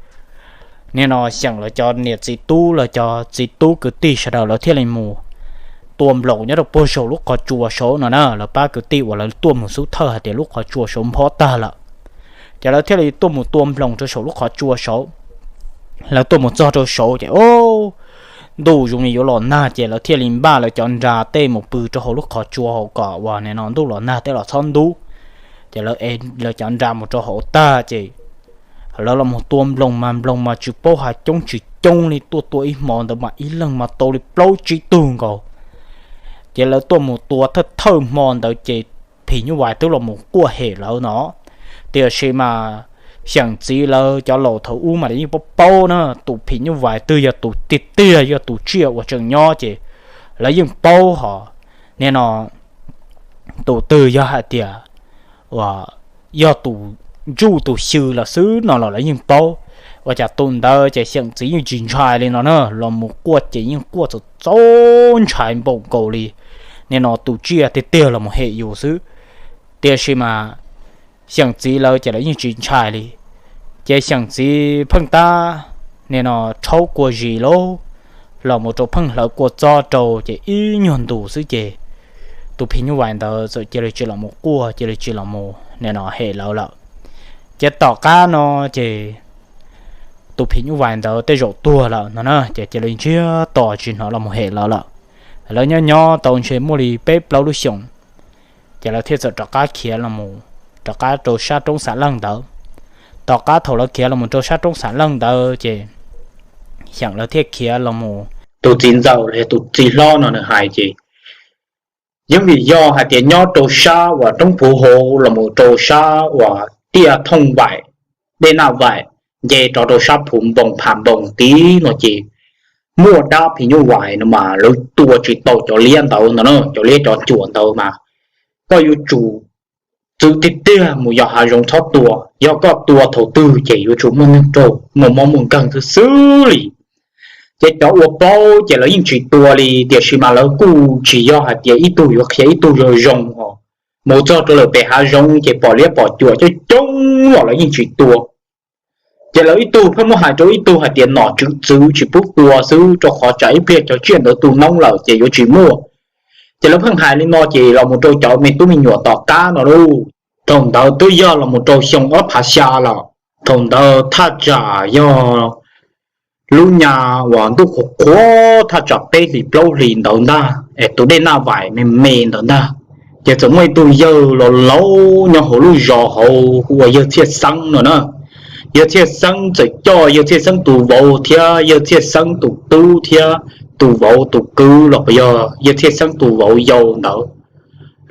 nim no xyeem lawv cov niam txiv tub lawv cov txiv tub kwv tij sawv daws lawv thiaj li mus tua nploos nyob rau puag saum lub qhov tsua saud no na. Lawv pab kwv tij uas lawv tuaj mus xub thawj hais tias lub qhov tsua saud nphob tag lawm, ces lawv thiaj li tuaj mus tua nploos rau saum lub qhov tsua saud. Lawv tuaj mus txog rau saud ces o, ntuj zoo li yuav los nag ces lawv thiaj li npaj lawv cov nra tej mus pw rau hauv lub qhov tsua hauv kom uas nim no ntuj los nag tej los txhob ntub. Ces lawv, lawv cov nra mus rau hauv tag ces lawv los mus tua nploos mas nploos mas tsis paub hais coob tsis coob li, tuaj tua ib hmo ntawd mas ib leeg mas tau li plaub tsib tug nkaus. Ces lawv tuaj mus tua thawj thawj hmo ntawd ces phim nyuj vais twb los mus quaj hem lawv no. Tiam sis mas xyeem txiv lawv cov laus thaum ub mas lawv yeej paub paub na, tus phim nyuj vais twg yog tus tiag tiag yog tus tsiaj uas tseem nyob ces lawv yeej paub hos. Nim no tus twg yog hais tias uas yog tus ntsuj tus xyw lawm xwb no los lawv yeej paub. Ua cas tus ntawd ces xyeem txiv yeej tsis ntshai li no na, los mus quaj ces yeej quaj txaus txaus ntshai npaum nkaus li nim no tus tsiaj tiag tiag los mus hem yus xwb. Tiam sis mas xyeem txiv lawv ces lawv yeej tsis ntshai li. Ces xyeem txiv pheej tab nim no rhaub kua zis lauj, los mus rau pheej hlawv kua txob rau ces ib nyuag ntus xwb ces tus phim nyuj vais ntawd txawm cia li tsis los mus quaj, cia li tsis los mus nim no hem lawv lawm. Ces tom qab no ces tus phim nyuj vais ntawd tej zaum tuag lawm no na, ces cia li ntsiag to tsis hnov los mus hem lawv lawm. Lawv nyob nyob tau ntshe muaj li peb plaub lub xyoos, ces lawv thiaj txawm rov qab khiav los mus rov qab rau sab roob Xam Leej ntawd. Tom qab thaum lawv khiav los mus rau sab roob Xam Leej ntawd ces xyeem lawv thiaj khiav los mus. Tus txiv ntxawm los yog tus txiv hlob no nws hais ces yeej vim yog hais tias nyob rau sab uas roob Phuv Hauv los mus rau sab uas tiaj Thooj Vaim, Dej Naj Vaim, nce rov rau sab Phuv Npoos Pham Npoos tid no ces muaj dab phim nyuj vais no mas lawv tua tsis tau cov liab ntawd no na, cov liab cov cuam ntawd mas koj yuav tsum txwv tiag tiag mus yos hav zoov txhob tua, yog koj tua thaum twg ces yuav tsum muaj neeg raug muaj mob muaj nkeeg xwb xwb li. Ces cov ua paub ces lawv yeej tsis tua li, tiam sis mas lawv kuj tsis yog hais tias ib tug yuav qhia ib tug zoo zoo os. Mus txog rau lawm pem hav zoov ces pom liab pom cuam coob coob los lawv yeej tsis tua. Ces lawv ib tug pheej muab hais rau ib tug hais tias nom tswv txwv tsis pub tua xwb, rau qhov tsam ib pliag cov tsiaj ntawd tu noob lawm ces yuav tsis muaj. Ces lawv pheej hais li no ces los mus rau cov me tub me nyuam tom qab no lauj. Thaum ntawd twb yog los mus rau xyoo ob phav xya lawm. Thaum ntawd thaj tsam yog lub nyuag uas ntuj qhuav qhuav thaj tsam peb hlis plaub hlis ntawd ntag, es tus dej Naj Vaim me me ntawd ntag. Ces txawm muaj ib tug yawg laus laus nyob hauv lub zos hauv hu ua yawg Txhiaj Xeeb no na. Yawg Txhiaj Xeeb txawm coj yawg Txhiaj Xeeb tus vauv thiab yawg Txhiaj Xeeb tus tub thiab tus vauv tus kwv los puas yog yawg Txhiaj Xeeb tus vauv yau ntawd,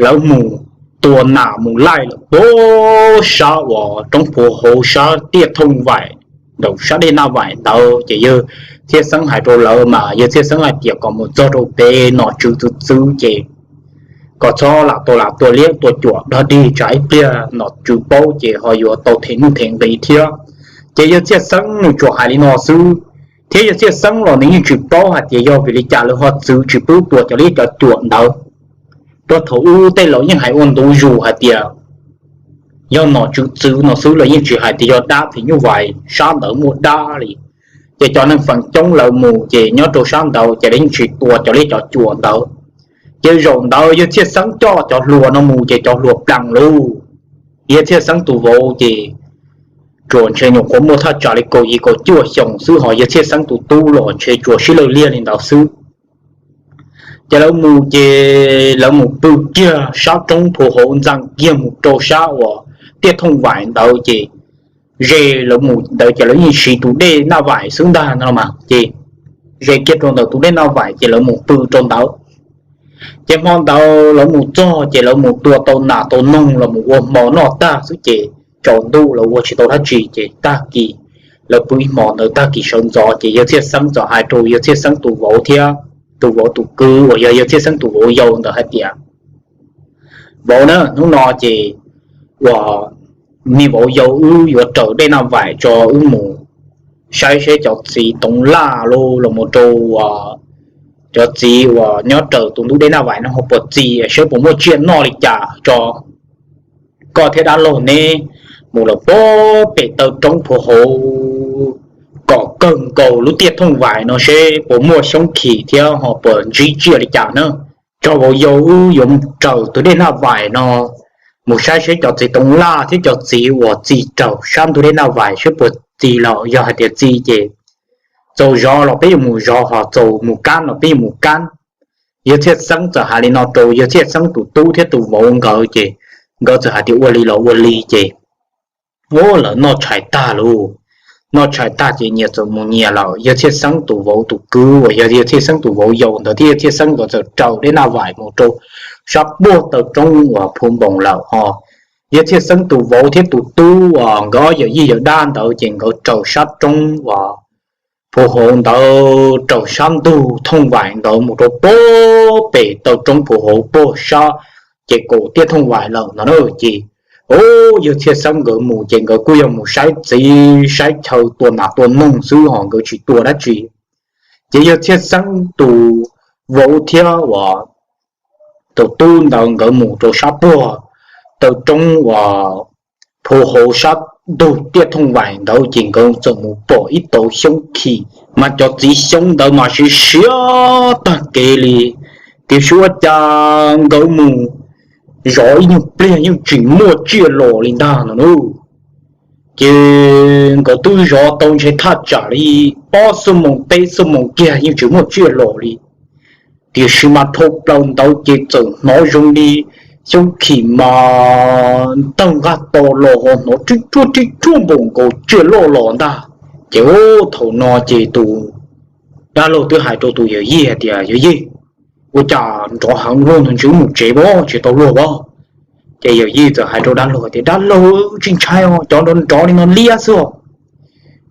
lawv mus tua nas mus laij lawm puag sab uas roob Phuv Hauv sab tiaj Thooj Vaim, ntawm sab dej Naj Vaim ntawd. Ces yawg Txhiaj Xeeb hais rau lawv mas yawg Txhiaj Xeeb hais tias kom mus txog rau pem nom tswv txwv txwv ces kom txhob lam tua lam tua liab tua cuam dog dig, tsam ib pliag nom tswv paub ces ho yuav tau them nuj them nqi thiab. Ces yawg Txhiaj Xeeb nws tsuas hais li no xwb, thiab yawg Txhiaj Xeeb los nws yeej tsis paub hais tias yog vim li cas lawv ho txwv tsis pub tua cov liab cov cuam ntawd. Rau thaum ub tej laus yeej hais ua ntu zus hais tias yog nom tswv txwv no xwb, lawv yeej tsis hais tias yog dab phim nyuj vais sab ntawd muaj dab li. Ces cov neeg feem coob lawv mus ces nyob rau sab ntawd ces lawv yeej tsis tua cov liab cov cuam ntawd. Ces zaum ntawd yawg Txhiaj Xeeb coj cov hluas no mus ces cov hluas plees lauj. Yawg Txhiaj Xeeb tus vauv ces tsuas ntshe nyuam qhuav muaj thaj tsam li kaum yim kaum cuaj xyoos xwb, ho yawg Txhiaj Xeeb tus tub los ntshe tsuas sib lawj liag li ntawd xwb. Ces lawv mus ces lawv mus pw kiag sab roob Phuv Hauv ntxeev kiag mus rau sab uas tiaj Thooj Vaim ntawd ces ze lawv mus ntawd ces lawv yeej siv tus dej Naj Vaim xwb ntag no mas ces ze kiag rau ntawm tus dej Naj Vaim ces lawv mus pw rau ntawd. Ces hmo ntawd lawv mus txog ces lawv mus tua tau nas tau noog los mus ua hmo noj tag xwb ces tsaus ntuj lawv ua tsis tau dab tsi ces tag kis lawv pw ib hmo ntawd tag kis sawv ntxov ces yawg Txhiaj Xeeb txawm hais rau yawg Txhiaj Xeeb tus vauv thiab tus vauv tus kwv uas yog yawg Txhiaj Xeeb tus vauv yau ntawd hais tias, vauv na, hnub no ces uas me vauv yau wb yuav raws dej Naj Vaim tso wb mus saib seb cov txiv toov laj los mus rau cov txiv uas nyob raws tus ntug dej Naj Vaim no ho puas txi, seb puas muaj tsiaj noj li cas tso. Koj thiab dab laug neb mus lawm puag pem taw roob Phuv Hauv kom kawg nkaus lub tiaj Thooj Vaim no seb puas muaj xyoob khim thiab ho puas ntsib tsiaj li cas na. Tso vauv yau wb yuav raws tus dej Naj Vaim no mus saib seb cov txiv toov laj thiab cov txiv uas txi raws sab ntug dej Naj Vaim seb puas txi los yog hais tias txi ces txaus zov los peb yuav mus zov, ho txaus mus kab los peb yuav mus kab. Yawg Txhiaj Xeeb txawm hais li no rau yawg Txhiaj Xeeb tus tub thiab tus vauv nkawd ces nkawd txawm hais tias ua li los ua li ces lawv noj tshais tag lauj. Noj tshais tag ces nyias txawm mus nyias lawm. Yawg Txhiaj Xeeb tus vauv tus kwv uas yog yawg Txhiaj Xeeb tus vauv yau ntawd thiab yawg Txhiaj Xeeb nkawd txawm raws dej Naj Vaim mus rau sab puag taw roob uas Phu Npoos lawm ho. Yawg Txhiaj Xeeb tus vauv thiab tus tub uas nkawd ob yawm yij yawm dab ntawd ces nkawd raws sab roob uas Phu Hauv ntawd raws sab ntug Thooj Vaim ntawd mus rau puag pem taw roob Phu Hauv puag sab ces kaum tiaj Thooj Vaim lawm no na. Ces yawg Txhiaj Xeeb nkawd mus ces nkawd kuj yog mus saib txiv saib chaw tua nas tua noog xwb ho nkawd tsis tua dab tsi. Ces yawg Txhiaj Xeeb tus vauv thiab uas tus tub ntawd nkawd mus rau sab puag taw roob uas Phu Hauv sab ntug tiaj Thooj Vaim ntawd ces nkawd txawm mus pom ib tauv xyoob khim, mas cov txiv xyoob ntawd mas siav siav tag kev li. Tiam sis ua cas nkawd mus zov ib nyuag pliag yeej tsis muaj tsiaj los li ntag no na. Ces nkawd twb zov tau ntshe thaj tsam li ob xuab moos peb xuab moos kiag yeej tsis muaj tsiaj los li. Tiam sis mas dhau plaws ntawd ces txawm hnov zoo li xyoob khim mas ntawg nqaj to los ho hnov rib ruaj rib ruaj npaum nkaus tsiaj loj los ntag. Ces thaum no ces tus dab laug twb hais rau tus yawm yij hais tias, yawm yij, ua cas nrov heev luaj no, ntshe wb mus tsev pab tsis tau luag pab. Ces yawm yij txawm hais rau dab laug tias, dab laug, tsis ntshai os, cov nrov nrov li no liab xwb os.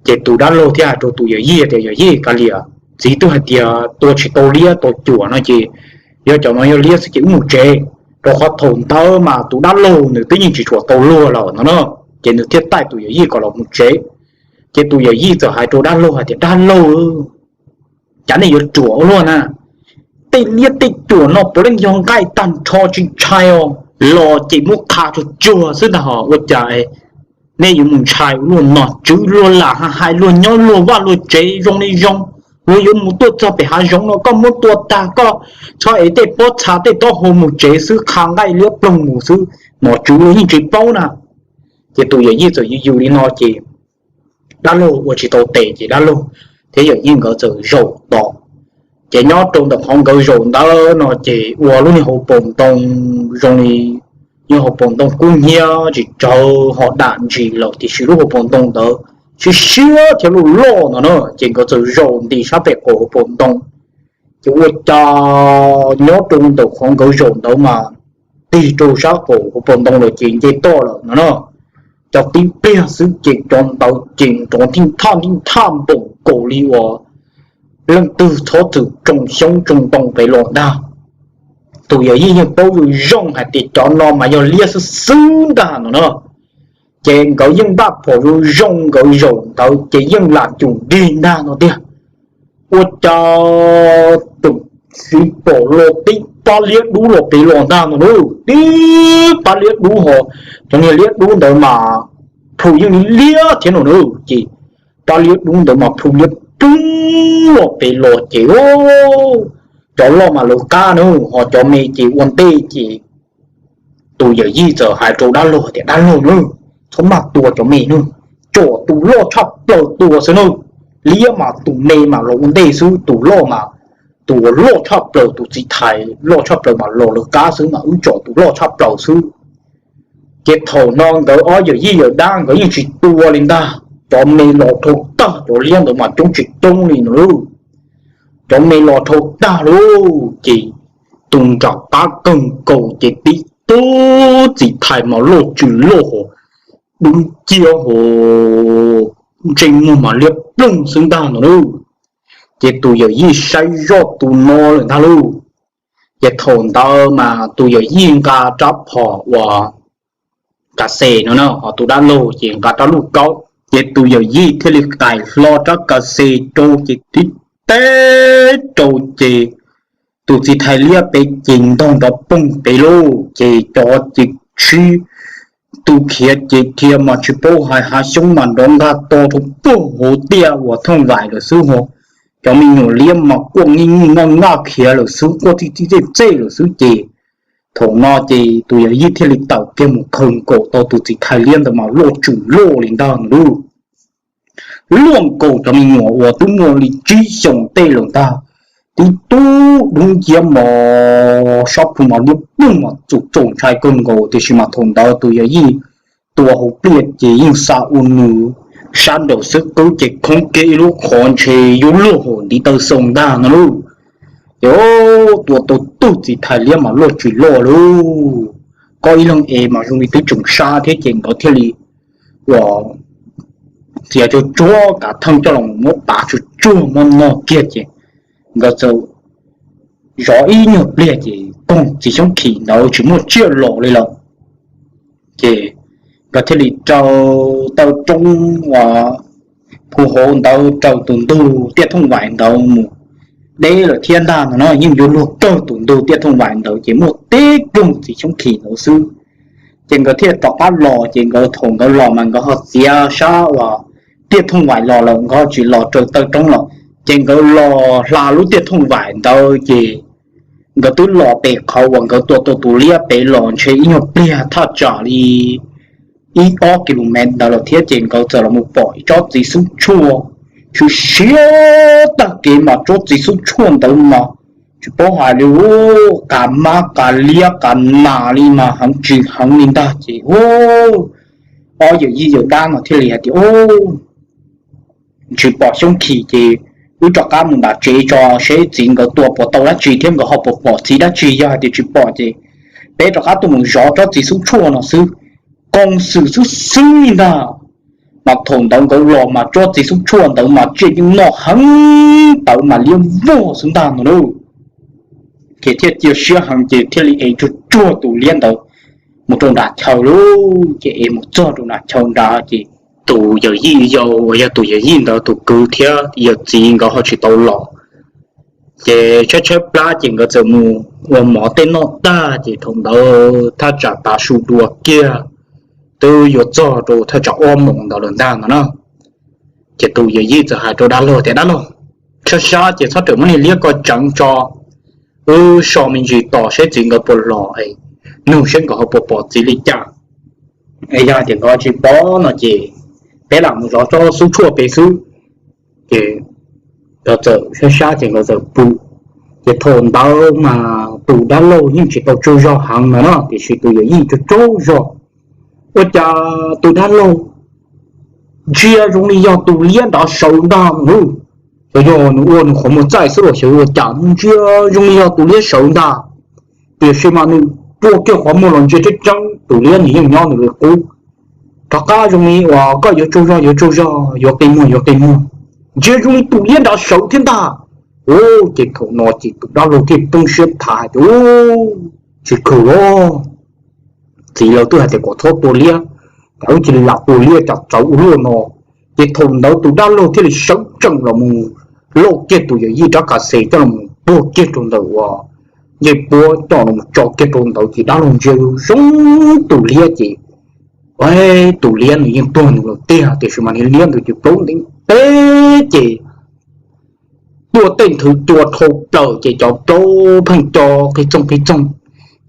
Ces tus dab laug thiaj hais rau tus yawm yij tias, yawm yij, kav liam, txiv twb hais tias tua tsis tau liab tau cuam no ces yog cov no yog liab xwb ces wb mus tsev. Rau qhov thaum ntawd mas tus dab laug nws twb yeej tsis tshua tau luag lawm no na. Ces nws thiaj taij tus yawm yij kom los mus tsev. Ces tus yawm yij txawm hais rau dab laug hais tias, dab laug, cas nej yuav ruam ua luaj na. Tej liab tej cuam no puav leej yog nqaij tag nrho tsis ntshai os, los ces muab qha tsuag tsuag xwb ntag hos ua cas nej yuav mus ntshai ua luaj. Nom tswv luag lam hais luag nyob luag vaj luag tsev zoo li zoo, luag yuav mus tuaj txog pem hav zoov no koj muab tua tag koj txhob ev tej pob txha tej taub hau mus tsev xwb, qha nqaij liab ploog mus xwb, nom tswv luag yeej tsis paub na. Ces tus yawm yij txawm yws yws li no ces dab laug ua tsis tau tes ces dab laug thiab yawm yij nkawd txawm zaum tos. Ces nyob rau ntawm qhov nkawd zaum ntawd no ces ua lub niag hauv paus ntoo zoo li yog hauv paus ntoo kub hnyiab tsis tsawg ho dam ntsis lawm tiam sis lub hauv paus ntoo ntawd siab siab thiab loj loj no na. Ces nkawd txawm zaum nti sab pem qaum hauv paus ntoo. Ces ua cas nyob rau ntawm qhov nkawd zaum ntawd mas tig rau sab qaum hauv paus ntoo lawm ces nce toj lawm no na. Cov tib pliag xwb ces cov ntawd ces nrov nthij nthaj nthij nthaj npaum nkaus li uas leej twg txhob txwm tsoo xyoob tsoo ntoo pem los ntag. Tus yawm yij yeej paub zoo zoo hais tias cov no mas yog liab xwb xwb ntag no na. Ces nkawd yeej npaj phom zoo zoo nkawd zaum ntawd ces yeej lam cum dig ntag no tiag. Ua cas tus txiv pom los tib pab liab dub los pem los ntag no na. Tib pab liab dub ho, cov niag liab dub ntawd mas plhu yeej li liab thiab no na. Ces pab liab dub ntawd mas plhu liab ploog los pem los ces cov loj mas lawv qab na, ho cov me ces ua ntej ces tus yawm yij txawm hais rau dab laug tias dab laug na, txhob maj tua cov me na, tsom tus loj tshaj plaws tua xwb na. Liab mas tus me mas los ua ntej xwb, tus loj mas, tus uas loj tshaj plaws tus txiv thais loj tshaj plaws mas los lawv qab xwb mas wb tsom tus loj tshaj plaws xwb. Ces thaum no nkawd ob yawm yij yawm dab nkawd yeej tsis tua li ntag, cov me los dhau tag cov liab ntawd mas coob tsis coob li no lauj. Cov me los dhau tag lauj ces tus nram qab kawg nkaus ces tib tug txiv thais mas loj tsws loj hos, dub nciab hos, ntsej muag mas liab ploog xwb ntag no lauj. Ces tus yawm yij saib zoj tus no lawm ntag lauj. Ces thaum ntawd mas tus yawm yij nqa rab phom uas ka xes no na, ho tus dab laug ces nqa rab luj kaub. Ces tus yawm yij thiaj li qais hlo rab ka xes rau ces tib teb rau ces tus txiv thais liab pem ces ntog nrov poog pem lauj. Ces cov ces sib tu khiav ces dhia mas tsis paub hais hav xyoob mas nrov nkag to rau puag hauv tiaj uas thooj vais lawm xwb ho. Cov me nyuam liab mas quaj nij nyuj naj naj khiav lawm xwb, quaj txij txij txej txej lawm xwb ces thaum no ces tus yawm yij thiaj li tawm kiag mus khaws nkaus tau tus txiv thais liab ntawd mas loj tsws loj li ntag no lauj. Luaj nkaus cov me nyuam uas twb muaj li tsib xyoos tej lawm ntag, tib tug dub nciab mos, sab plhu mas liab ploog mas txaus ntshai kawg nkaus tiam sis mas thaum ntawd tus yawm yij tua hauv pliaj ces yeej xa ua nws sab nraum xwb qwb ces khoob kiag ib lub qhov ntshe yuav luag hauv ntiv taw xoo ntag no lauj. Ces tua tau tug txiv thais liab mas loj tsws loj lauj, koj ib leeg es mas zoo li twb tseem sab thiab ces nkawd thiaj li ua txiav tsuag tsuag kav theej coj los muab pav tsuag tsuag muab noj kiag ces nkawd txawm zov ib nyuag pliag ces koog txiv xyoob khim ntawd tsis muaj tsiaj los li lawm. Ces nkawd thiaj li raws taw roob uas phu hauv ntawd raws tus ntug tiaj thooj vais ntawd mus deb lawm thiab ntag no na. Yeej yuav luag kawg tus ntug tiaj thooj vais ntawd ces muaj tib koog txiv xyoob khim ntawd xwb. Ces nkawd thiaj rov qab los ces nkawd thaum nkawd los mas nkawd ho txiav sab uas tiaj thooj vais los lawm, nkawd ho tsis los raws taw roob lawm. Ces nkawd los hla lub tiaj thooj vais ntawd ces nkawd twb los pem qhov uas nkawd tua tau tus liab pem los ntshe ib nyuag pliag thaj tsam li ib ob ki lu mev ntawd lawm thiab ces nkawd txawm los mus pom ib tsob txiv xub tshuaj. Tshwm siab tag kev mas tsob txiv xub tshuaj ntawd mas tsis paub hais li, qas mab qas liab qas nas li mas heev tsis heev li ntag ces ob yawm yij yawm dab no thiaj li hais tias, Tsis pom xyoob khim ces wb rov qab mus nram tsev tso seb txiv nkawd tua puas tau dab tsi thiab nkawd ho puas pom txiv dab tsi. Yog hais tias tsis pom ces peb rov qab tuaj mus zov tsob txiv xub tshuaj no xwb. Koos xwm xwb xwb li ntag mas thaum ntawd nkawd los mas tsob txiv xub tshuaj ntawd mas tsiaj yeej noj heev tawv mas liab vog xwb ntag no lauj. Ces thiaj cia siab heev ces thiaj li ev tsuag tsuag tus liab ntawd mus rau nram chaw lauj. Ces ev mus txog rau nram chaw nrad ces tus yawm yij yau uas yog tus yawm yij ntawd tus kwv thiab yawm txiv nkawd ho tsis tau los. Ces tshaib tshaib plab ces nkawd txawm mus ua mov tej noj tag ces thaum ntawd thaj tsam tav su dua kiag, twb yuav txog rau thaj tsam ob moos ntawd lawm ntag no na. Ces tus yawm yij txawm hais rau dab laug tias, Dab laug, sab sab ces txhob rawm muab niag liab ko tseev tso, wb so me ntsis tos saib txiv nkawd puas los, nug saib nkawd ho puas pom txiv li cas. Yog tias nkawd tsis pom no ces peb lam mus zov tsob xub tshuaj pem xwb. Ces nkawd txawm sab sab ces nkawd txawm pw. Ces thaum ntawd mas tus dab laug yeej tsis tau tsaug zog heev no na, tiam sis tus yawm yij tsaug tsaug zog. Ua cas tus dab laug ntsia zoo li yog tus liab nrad sawv ntag. Xyov yog nws ua nws qhov muag txaij xwb los xyov ua cas ntsia zoo li yog tus liab sawv ntag. Tiam sis mas nws rua kiag qhov muag los ntsia tseeb tseeb tus liab nws yeej nyob nws li qub. Rov qab zoo li uas koj yuav tsaug zog yuav tsaug zog, yuav qi muag yuav qi muag, ntsia zoo li tus liab nrad sawv thiab ntag. Ces thaum no ces tus dab laug thiaj poob siab thav hais tias, Tsis khwv los, txiv lawv twb hais tias kom txhob tua liab, cas wb cia li lam tua liab cas txawv ua luaj no. Ces thaum ntawd tus dab laug thiaj li sawv tsees los mus lauj kiag tus yawm yij rab kav xes coj los puag kiag rau ntawm uas ncej puab coj los tso kiag rau ntawd ces dab laug ntsia zoo tus liab ces, tus liab nws yeej tuag nws lawm tiag, tiam sis mas niag liab ntawd ces plaub ntev teb ces tuaj tej nthwv cua dhau plaws ces cov plaub pheej co qig txoog qig txoog.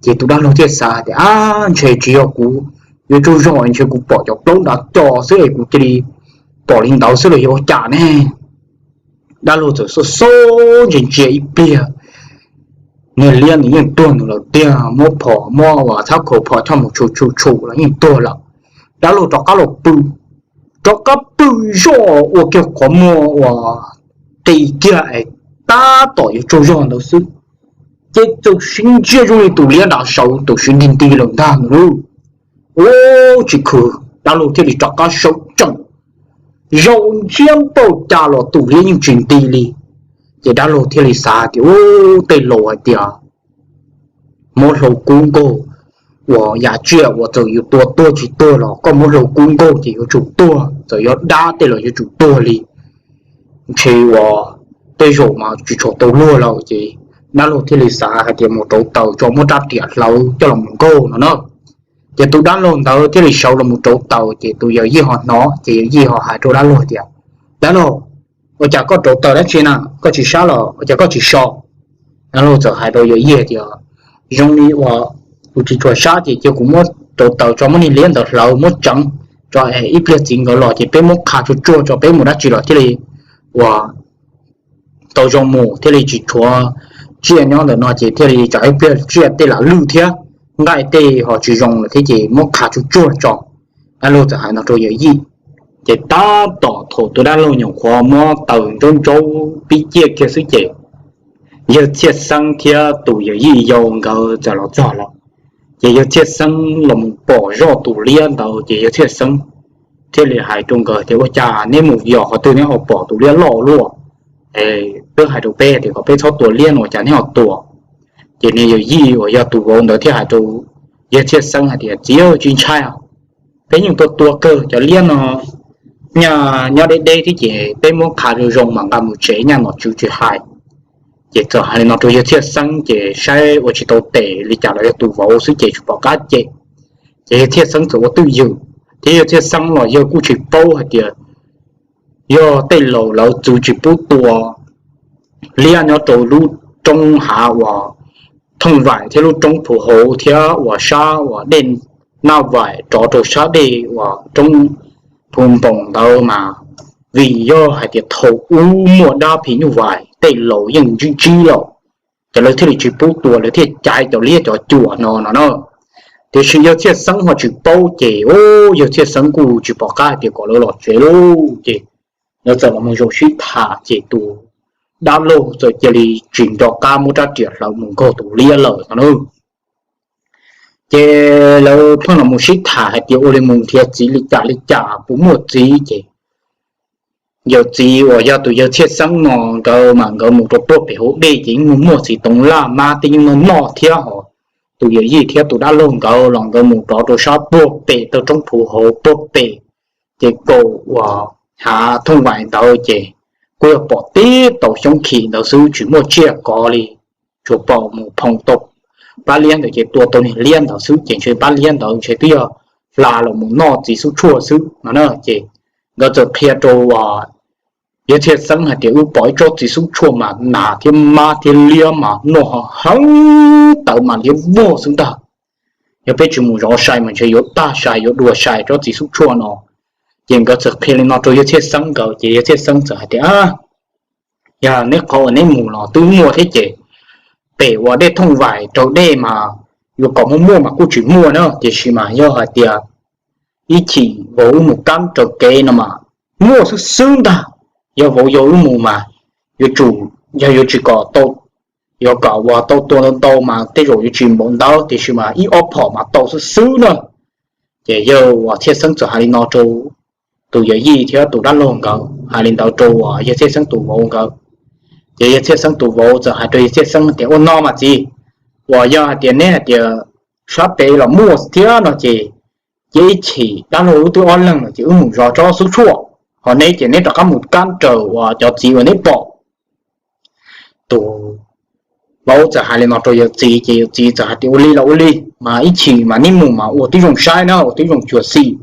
Ces tus dab laug thiaj xav tias, Ab, ntshe tsis yog kuv yuav tsaug zog, ntshe kuv pom cov plaub nrad co xwb es kuv cia li pom li ntawd xwb los yog ua cas ne? Dab laug txawm xauj xauj ntsia ntsia ib pliag, niag liab nws yeej tuag nws lawm tiag, muab phom muab uas txhab khaus phom choj mus tshum tshum tshum los yeej tuag lawm. Dab laug rov qab los pw, rov qab pw zoj ua kiag qhov muag uas qis kiag es tab tom yuav tsaug zog ntawd xwb, ces txawm sib ntsia zoo li tus liab nrad sawv tau sib nti nti lawm ntag no lauj. Ub, tsis khwv, dab laug thiaj li rov qab sawv tsees zaum ntsiab npaum cas los tus liab yeej tsis nti li. Ces dab laug thiaj li xav tias, Ub, tej laus hais tias muab hlau kub nkaug uas yam tsiaj uas txawm yus tua tuag tsis tuag los koj muab hlau kub nkaug ces yuav tsum tuag, txawm yog dab tej los yuav tsum tuag li. Ntshe uas tej zaum mas tsis tshua tau luag lawm ces dab laug thiaj li xav hais tias mus rauv taws tso muab rab riam hlawv coj los mus nkaug no na. Ces tus dab laug ntawd thiaj li sawv los mus rauv taws ces tus yawm yij ho hnov ces yawm yij ho hais rau dab laug tias, Dab laug, ua cas koj rauv taws dab tsi na, koj tsis sab los ua cas koj tsis so? Dab laug txawm hais rau yawm yij tias, Zoo li uas kuv tsis tshua sab ces cia kuv muab rauv taws tso muab niag liab ntawd hlawv muab tseev tso es ib pliag txiv nkawd los ces peb muab qha tsuag tsuag tso peb mus dab tsi los thiaj li uas tau zoo mus thiaj li tsis tshuav tsiaj nyob ntawm no ces thiaj li tsam ib pliag tsiaj tej lam lwj thiab nqaij tej ho tsis zoo lawm thiab ces muab qha tsuag tsuag tso. Dab laug txawm hais no rau yawm yij. Ces tab tom thaum tus dab laug nyuam qhuav muab taws ntsaub ntsaub pib ciaj kiag xwb ces yawg Txhiaj Xeeb thiab tus yawm yij yau nkawd txawm los txog lawm. Ces yawg Txhiaj Xeeb los mus pom zoj tus liab ntawd ces yawg Txhiaj Xeeb thiaj li hais rau nkawd tias, Ua cas neb mus yos qhov twg neb ho pom tus liab loj luaj? Twb hais rau peb tias kom peb txhob tua liab no ua cas neb ho tua? Ces niag yawm yij uas yog tus vauv ntawd thiaj hais rau yawg Txhiaj Xeeb hais tias, Txiv, tsis ntshai, peb yeej tua tua kawg cov liab no, nyaj nyob deb deb thiab ces peb muab qha zoo zoo mam nqa mus tsev nyaj nom tswv tsis hais. Ces txawm hais li no rau yawg Txhiaj Xeeb ces saib ua tsis tau tes li cas los yog tus vauv xwb ces tsis pom qab cem. Ces yawg Txhiaj Xeeb txawm ua twj ywm, thiab yawg Txhiaj Xeeb los yawg kuj tsis paub hais tias yog tej laus lawv txwv tsis pub tua liab nyob rau lub roob hav uas Thooj Vaim thiab lub roob Phu Hauv thiab uas sab uas dej Naj Vaim rov rau sab dej uas roob Phu Npoos ntawd mas, vim yog hais tias thaum ub muaj dab phim nyuj vais tej laus yeej ntsib ntsib lawm, ces lawv thiaj li tsis pub tua, lawv thiaj caiv cov liab cov cuam no no na. Tiam sis yawg Txhiaj Xeeb ho tsis paub ces, o, yawg Txhiaj Xeeb kuj tsis pom qab hais tias kom lawv los tsev lauj. Ces lawv txawm los mus zaum sib tham ces tus dab laug txawm cia li tsis nco qab muab rab riam hlawv mus nkaug tus liab lawm no na. Ces lawv pheej los mus sib tham hais tias ua li mus nrhiav txiv li cas li cas puas muaj txiv ces yawm txiv uas yog tus yawg Txhiaj Xeeb no nkawd mas nkawd mus rau puag pem hauv dej ces yeej muaj muaj txiv toov laj mab tej yeej noj noj thiab ho tus yawm yij thiab tus dab laug nkawd los nkawd mus rov rau sab puag pem taw roob Phu Hauv puag pem ces kaum uas hav Thooj Vaim ntawd ces twb yog pom tib tau xyoob khim ntawd xwb, tsis muaj tsiaj kov li, tsuas pom mus phoo tau pab liab ntawd ces tua tau niag liab ntawd xwb, ces ntshe pab liab ntawd ntshe twb yog hla los mus noj txiv xub tshuaj xwb no na. Ces nkawd txawm qhia rau yawg Txhiaj Xeeb hais tias, wb pom ib tsob txiv xub tshuaj mas nas thiab mab thiab liab mas noj heev tawv mas liab vog xwb ntag. Yog peb tsis mus zov sai mas ntshe yuav tag sai yuav dua sai tsob txiv xub tshuaj no. Ces nkawd txawm qhia li no rau yawg Txhiaj Xeeb nkawd, ces yawg Txhiaj Xeeb txawm hais tias, yog neb qhov uas neb mus los twb muaj thiab ces, pem uas dej Thooj Vaim raug dej mas yuav kom muaj muaj mas kuj tsis muaj na, tiam sis mas yog hais tias ib chim vauv wb mus kab raws kev no mas muaj xwb xwb ntag. Yog vauv yau wb mus mas yuav tsum, yog yuav tsis kom tau, yuav kom uas tau tua ntau ntau mas tej zaum yuav tsis npaum ntawd, tiam sis mas ib ob phom mas tau xwb xwb na. Ces yawg uas Txhiaj Xeeb txawm hais li no rau tus yawm yij thiab tus dab laug nkawd, hais li ntawd rau uas yawg Txhiaj Xeeb tus vauv nkawd. Ces yawg Txhiaj Xeeb tus vauv txawm hais rau yawg Txhiaj Xeeb tias, ua no mas txiv, uas yog hais tias neb hais tias sab pem los muaj thiab no ces, ces ib chim dab laug wb twb ob leeg lawm ces wb mus zov tsob xub tshuaj, ho neb ces neb rov qab mus kab raws uas cov txiv uas neb pom. Tus vauv txawm hais li no rau yawm txiv ces yawm txiv txawm hais tias, ua li los ua li, mas ib chim mas neb mus mas ua tib zoo saib na, ua tib zoo xyuam xim.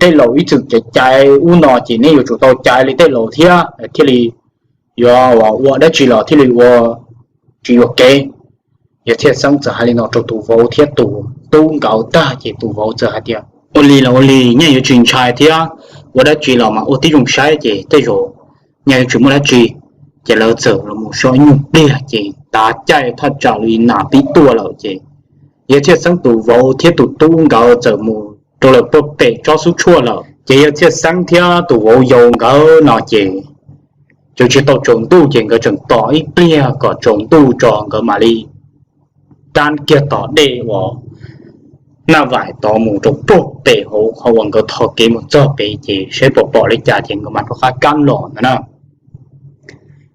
Tej laus ib txwm caiv caiv ub no ces neb yuav tsum tau caiv li tej laus thiab thiaj li yuav ua dab tsi los thiaj li ua tsis yuam kev. Yawg Txhiaj Xeeb txawm hais li no rau tus vauv thiab tus tub nkawd tag ces tus vauv txawm hais tias, ua li los ua li, nyaj yuav tsis ntshai thiab, ua dab tsi los mas ua tib zoo saib ces tej zaum nyaj yuav tsis muaj dab tsi. Ces lawv txawm los mus so ib nyuag pliag ces tav caij thaj tsam li nas pib tuaj lawm ces yawg Txhiaj Xeeb tus vauv thiab tus tub nkawd txawm mus rau lawm puag pem tsob xub tshuaj lawm. Ces yawg Txhiaj Xeeb thiab tus vauv yau nkawd no ces tseem tsis tau tsaus ntuj ces nkawd tseem tos ib pliag kom tsaus ntuj tso nkawd mam li kab kiag tom dej uas Naj Vaim tod mus rau puag pem hauv qhov uas nkawd tho kev mus txog pem ces saib puas pom li cas ces nkawd mam rov qab kab los ntawd na.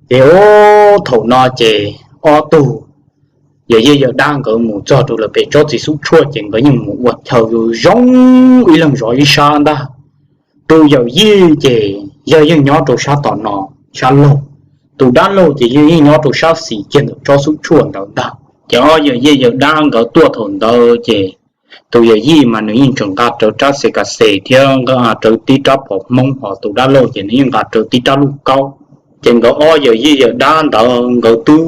Ces ub thaum no ces ob tug yawm yij yawm dab nkawd mus txog rau lawm pem tsob txiv xub tshuaj ces nkawd yeej mus ua chaw zoo zoo ib leeg zov ib sab ntag. Tus yawm yij ces yawg yeej nyob rau sab tom no, sab laug. Tus dab laug ces yawg yeej nyob rau sab xis kiag ntawm tsob xub tshuaj ntawd ntag. Ces ob yawm yij yawm dab nkawd tuaj thaum ntawd ces tus yawm yij mas nws yeej tseem nqa rawv rab xes kas xes thiab nqa rawv tib rab phom hmoob, ho tus dab laug ces nws yeej nqa rawv tib rab luj kaub. Ces nkawd ob yawm yij yawm dab ntawd nkawd twb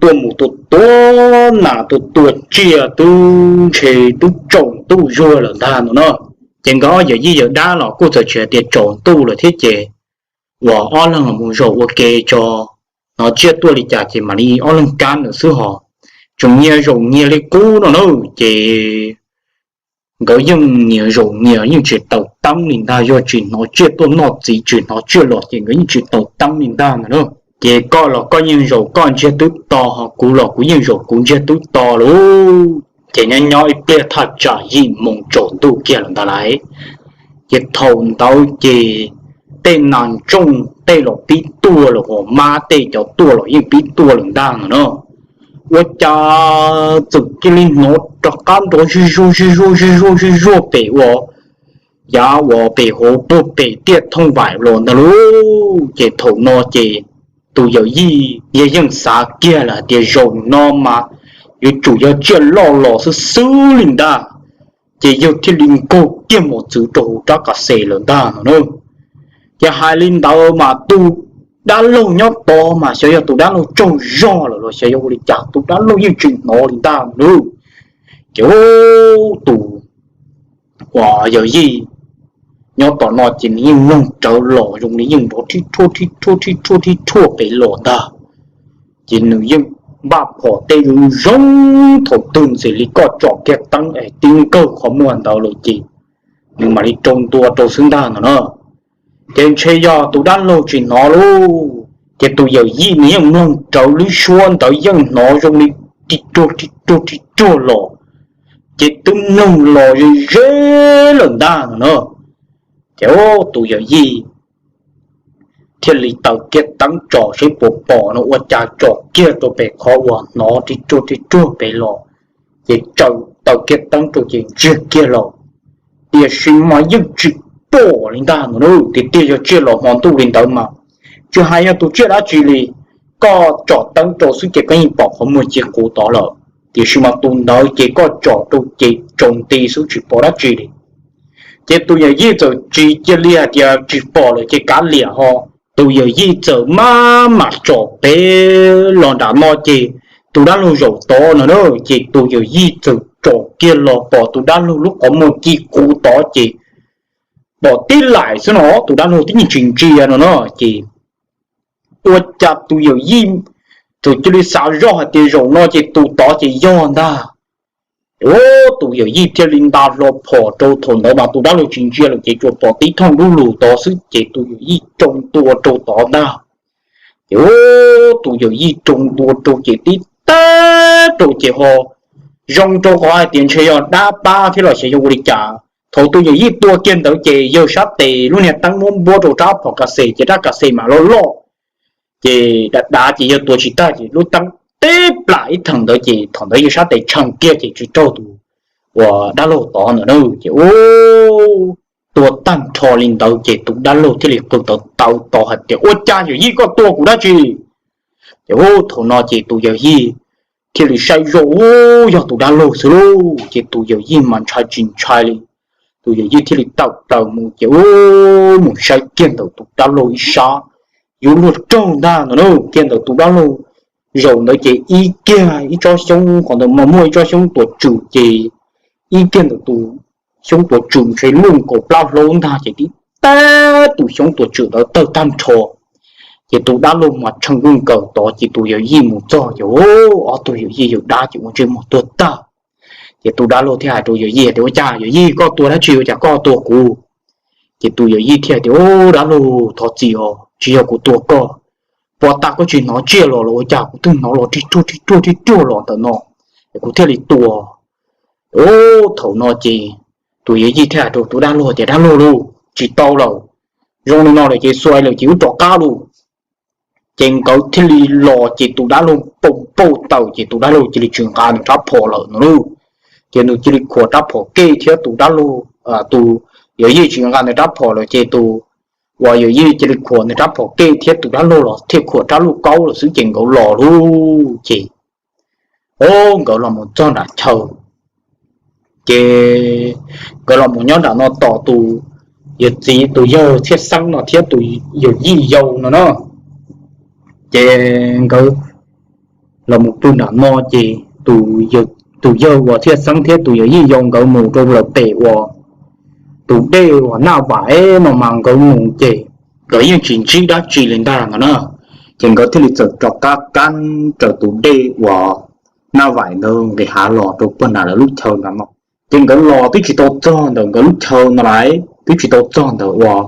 tuaj mus tua tua nas tua tua tsiaj twb ntshe twb tsaus ntuj zuag lawm ntag no na. Ces nkawd ob yawm yij yawm dab los kuj txawm tsis hais tias tsaus ntuj lawm thiab ces uas ob leeg los mus zaum ua ke tso, hnov tsiaj tuaj li cas ces mam li ob leeg kab ntawd xwb hos. Tseem nyias zaum nyias li qub no na, ces nkawd yeej nyias zaum nyias yeej tsis taws teeb li ntag, yog tsis hnov tsiaj tuaj noj txiv tsis hnov tsiaj los ces nkawd yeej tsis taws teeb li ntag ntag na. Ces koj los koj yeej zaum koj ntsiag twb to, ho kuv los kuv yeej zaum kuv ntsiag twb to lauj. Ces nyob nyob ib pliag thaj tsam yim moos tsaus ntuj kiag lawm ntag lauj. Ces thaum ntawd ces tej nas ntsooj tej los pib tuaj lawm, hos mab tej cov tuaj los yeej pib tuaj lawm ntag no na. Ua cas txawm cia li hnov rov qab nrov zig zuag zig zuag zig zuag zig zuag pem uas yav uas pem hauv puag pem tiaj thooj vaim los ntag lauj. Ces thaum no ces tus yawm yij yawg yeej xav kiag lawm hais tias zaum no mas yuav tsum yog tsiaj loj los xwb xwb li ntag. Ces yawg thiaj li nkaug kiag mos txwv rau hauv rab kas xes lawm ntag no na. Ces hais li ntawd mas tus dab laug nyob tod mas xyov yog tus dab laug tsaug zog lawm los xyov yog ua li cas tus dab laug yeej tsis hnov li ntag no na. Ces tus uas yawm yij nyob tom no ces nws yeej mloog rawv los zoo li yeej nrov rhib rhuaj rhib rhuaj rhib rhuaj rhib rhuaj pem los ntag. Ces nws yeej npaj phom tej zoo zoo, thaum twg ntxim li koj tsom kiag teeb es tib nkaug qhov muag ntawd lawm ces nws mam li rau ntua rau xwb ntag no na. Ces ntshe yog tus dab laug tsis hnov lauj. Ces tus yawm yij nws yeej mloog rawv lub suab ntawd yeej hnov zoo li ri ruag ri ruag ri ruag los, ces twb mloog los ze ze lawm ntag no na. Ces tus yawm yij thiaj li taws kiag teeb tsom seb puas pom no, ua cas tsom kiag rau pem qhov uas hnov ri ruag ri ruag pem los, ces tsaws taws kiag teeb rau ces ntsiag kiag los, tiam sis mas yeej tsis pom li ntag no na. Tiag tiag yog tsiaj los hmo ntuj li ntawd mas tsis hais yog tus tsiaj dab tsi li, koj tsom teeb rau xwb ces koj yeej pom qhov muag ci qus tod lawm. Tiam sis mas tus ntawd ces koj tsom rau ces tsaus nti xwb tsis pom dab tsi li. Ces tus yawm yij txawm tsis cia li hais tias tsis pom lawm ces kav liam ho. Tus yawm yij txawm maj mam tsom pem los nram no ces tus dab laug zaum tod no na, ces tus yawm yij txawm tsom kiag los pom tus dab laug lub qhov muag ci qus tod ces pom tib laim xwb no, tus dab laug tib nyuag tsis ntsia no no ces ua cas tus yawm yij txawm cia li xav zoj hais tias zaum no ces tus tod ces yog ntag. Tus yawm yij thiaj li nta hlo phom rau, thaum ntawd mas tus dab laug tsis ntsia lawm ces tsuas pom tib thooj dub lug tod xwb ces tus yawm yij rau ntua rau tod ntag. Ces tus yawm yij rau ntua rau ces tib tag rau ces ho zoo rau qhov hais tias ntshe yog dab pab thiab los xyov yog ua li cas. Thaum tus yawm yij tua kiag ntawd ces yawg sab tes lub niag teeb muab npuab rau rab phom kas xes ces rab kas xes mas loj loj. Ces dav dav ces yawg tua tsis tag ces lub teeb teb plam ib theem ntawd ces thaum ntawd yawg sab tes tshee kiag ces tsis raug tus uas dab laug tod ntawd na ces tua tag nrho li ntawd ces tus dab laug thiaj li qw tawv tawv tod hais tias ua cas yawm yij koj tua kuv dab tsi? Ces thaum no ces tus yawm yij thiaj li saib zoj, yog tus dab laug xwb lauj. Ces tus yawm yij mas ntshai tsis ntshai li, tus yawm yij thiaj li tawm plaws mus ces mus saib kiag ntawm tus dab laug ib sab, yuav luag raug ntag ntawd na. Kiag ntawm tus dab laug zaum ntawd ces ib kiag ib tsob xyoob, qhov ntawd mas muaj ib tsob xyoob tuam tswm ces ib kiag ntawm tus xyoob tuam tswm ntshe luj nkaus plab hlaub ntag ces tib tag tus xyoob tuam tswm ntawd tawg tag nrho. Ces tus dab laug mas tshee luj nkaus tod ces tus yawm yij mus txog ces ob tug yawm yij yawm dab ces ua ntsej muag tuag tag. Ces tus dab laug thiaj hais rau yawm yij tias ua cas yawm yij koj tua dab tsi ua cas koj tua kuv? Ces tus yawm yij thiaj tias ub dab laug thov txim os, tsis yog kuv tua koj, puas tas koj tsis hnov tsiaj los los ua cas kuv twb hnov los rig ruag rig ruag rig ruag los ntawm no es kuv thiaj li tua. Ub thaum no ces tus yawm yij thiaj hais rau tus dab laug tias dab laug lauj, tsis tau lawm, zoo li no lawm ces xuas lawm ces wb rov qab lauj. Ces nkawd thiaj li los ces tus dab laug poob pauj taws ces tus dab laug cia li tsis nqa nws rab phom lawm no lauj. Ces nws cia li khuam rab phom kej thiab tus dab laug, tus yawm yij tsis nqa nws rab phom lawm ces tus uas yawm yij cia li khuam nws rab phom kej thiab tus dab laug los thiaj khuam rab luj kaub lawm xwb ces nkawd los lauj. Ces o nkawd los mus txog nram chaw ces nkawd los mus nyob nram no tos tus yawg txiv tus yawg Txhiaj Xeeb no thiab tus yawm yij yau no na. Ces nkawd los mus pw nram no ces tus yawg uas Txhiaj Xeeb thiab tus yawm yij yau nkawd mus rau lawm pem uas tus dej uas Naj Vaim no mas nkawd mus ces nkawd yeej tsis ntsib dab tsi li ntag no na. Ces nkawd thiaj li txawm rov qab kab raws tus dej uas Naj Vaim ntawd nqis hav los rau puag nram lawv lub chaw nram no. Ces nkawd los twb tsis tau txog ntawm nkawd lub chaw no lawm, twb tsis tau txog ntawm uas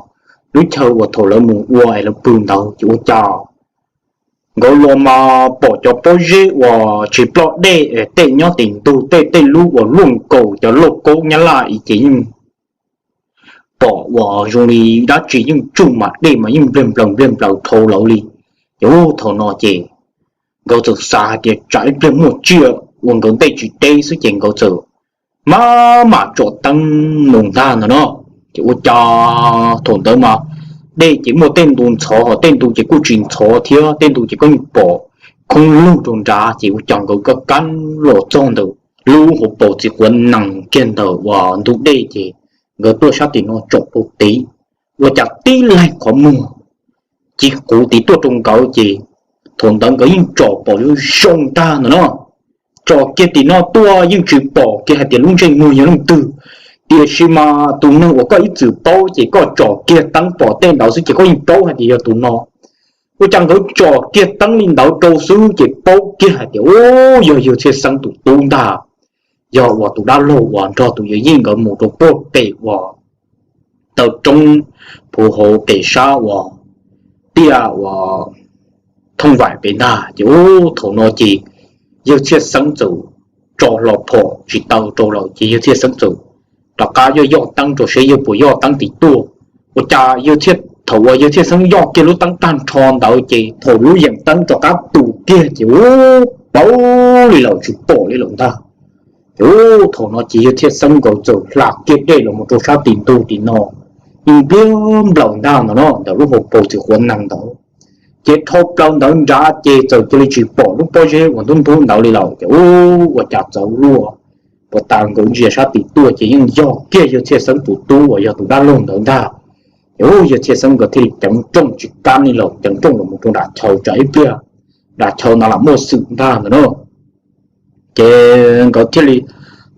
lub chaw uas thaum lawv mus ua es lawv pw ntawd ces ua cas nkawd los mas pom cov pob zeb uas tsis ploj dej es tej nyob tim ntug tej tej lub uas luaj nkaus cov lauj kaub nyab laj i ces yeej pom uas zoo li dab tsi yeej tsuj mas dej mas yeej nplawg nplaws nplawg nplaws dhau lawv li. Ces thaum no ces nkawd txawm xav hais tias tsam ib pliag muaj tsiaj ua nkawd ntej tsis deb xwb ces nkawd txawm maj mam tsom teeb mus ntag ntawd no. Ces ua cas thaum ntawd mas dej ces muaj tej ntu ntxhov ho tej ntu ces kuj tsis ntxhov thiab tej ntu ces koj yeej pom khoob lug rau nrad ces ua cas nkawd kab kab los txog ntawm lub hauv paus txiv quav nees kiag ntawm uas ntug dej ces nkawd tuaj sab tim no tsom pau tiv, ua cas tib leeg qhov muag ci qus tiv tuaj rau nkawd ces thaum ntawd nkawd yeej tsom pom zoo zoo tag ntawd no. Tsom kiag tim no tuaj yeej tsis pom kiag hais tias lub ntsej muag yog leej twg, tiam sis mas tus neeg uas koj ib txwm paub ces koj tsom kiag teeb pom tej ntawd xwb ces koj yeej paub hais tias yog tus no. Ua cas nkawd tsom kiag teeb li ntawd rau xwb ces paub kiag hais tias u, yog yawg Txhiaj Xeeb tus tub ntag, yog uas tus dab laug uas nrog tus yawm yij nkawd mus rau puag pem uas taw roob phuv hauv pem sab uas tiaj uas thooj vaim pem ntag. Ces u, thaum no ces yawg Txhiaj Xeeb txawm tso hlo phom tsis taw rau lawm ces yawg Txhiaj Xeeb txawm rov qab yoj yoj teeb rau seb yawg puas yoj teeb tim tuaj. Ua cas yawg Txhiaj, thaum uas yawg Txhiaj Xeeb yoj kiag lub teeb tag nrho ntawd ces thaum lub yeem teeb rov qab tus kiag ces u, paub li lawm tsis pom li lawm ntag. Ces u, thaum no ces yawg Txhiaj Xeeb nkawd txawm hla kiag dej los mus rau sab tim ntug tim no, yeej npliag nplaws ntag ntawd no ntawm lub hauv paus txiv quav nees ntawd. Ces dhau plaws ntawd nrad ces txawm cia li tsis pom lub pob zeb uas ntub ntub ntawd li lawm. Ces u, ua cas txawv luaj, puas tas nkawd ntsia sab tim tuaj ces yeej yog kiag yawg Txhiaj Xeeb tus tub uas yog tus dab laug ntawd ntag. Ces u, yawg Txhiaj Xeeb nkawd thiaj li ceev rooj tsis kam li lawm, ceev rooj los mus rau nram chaw tsam ib pliag nram chaw no lam muaj xwm ntag ntag no. Ces nkawd thiaj li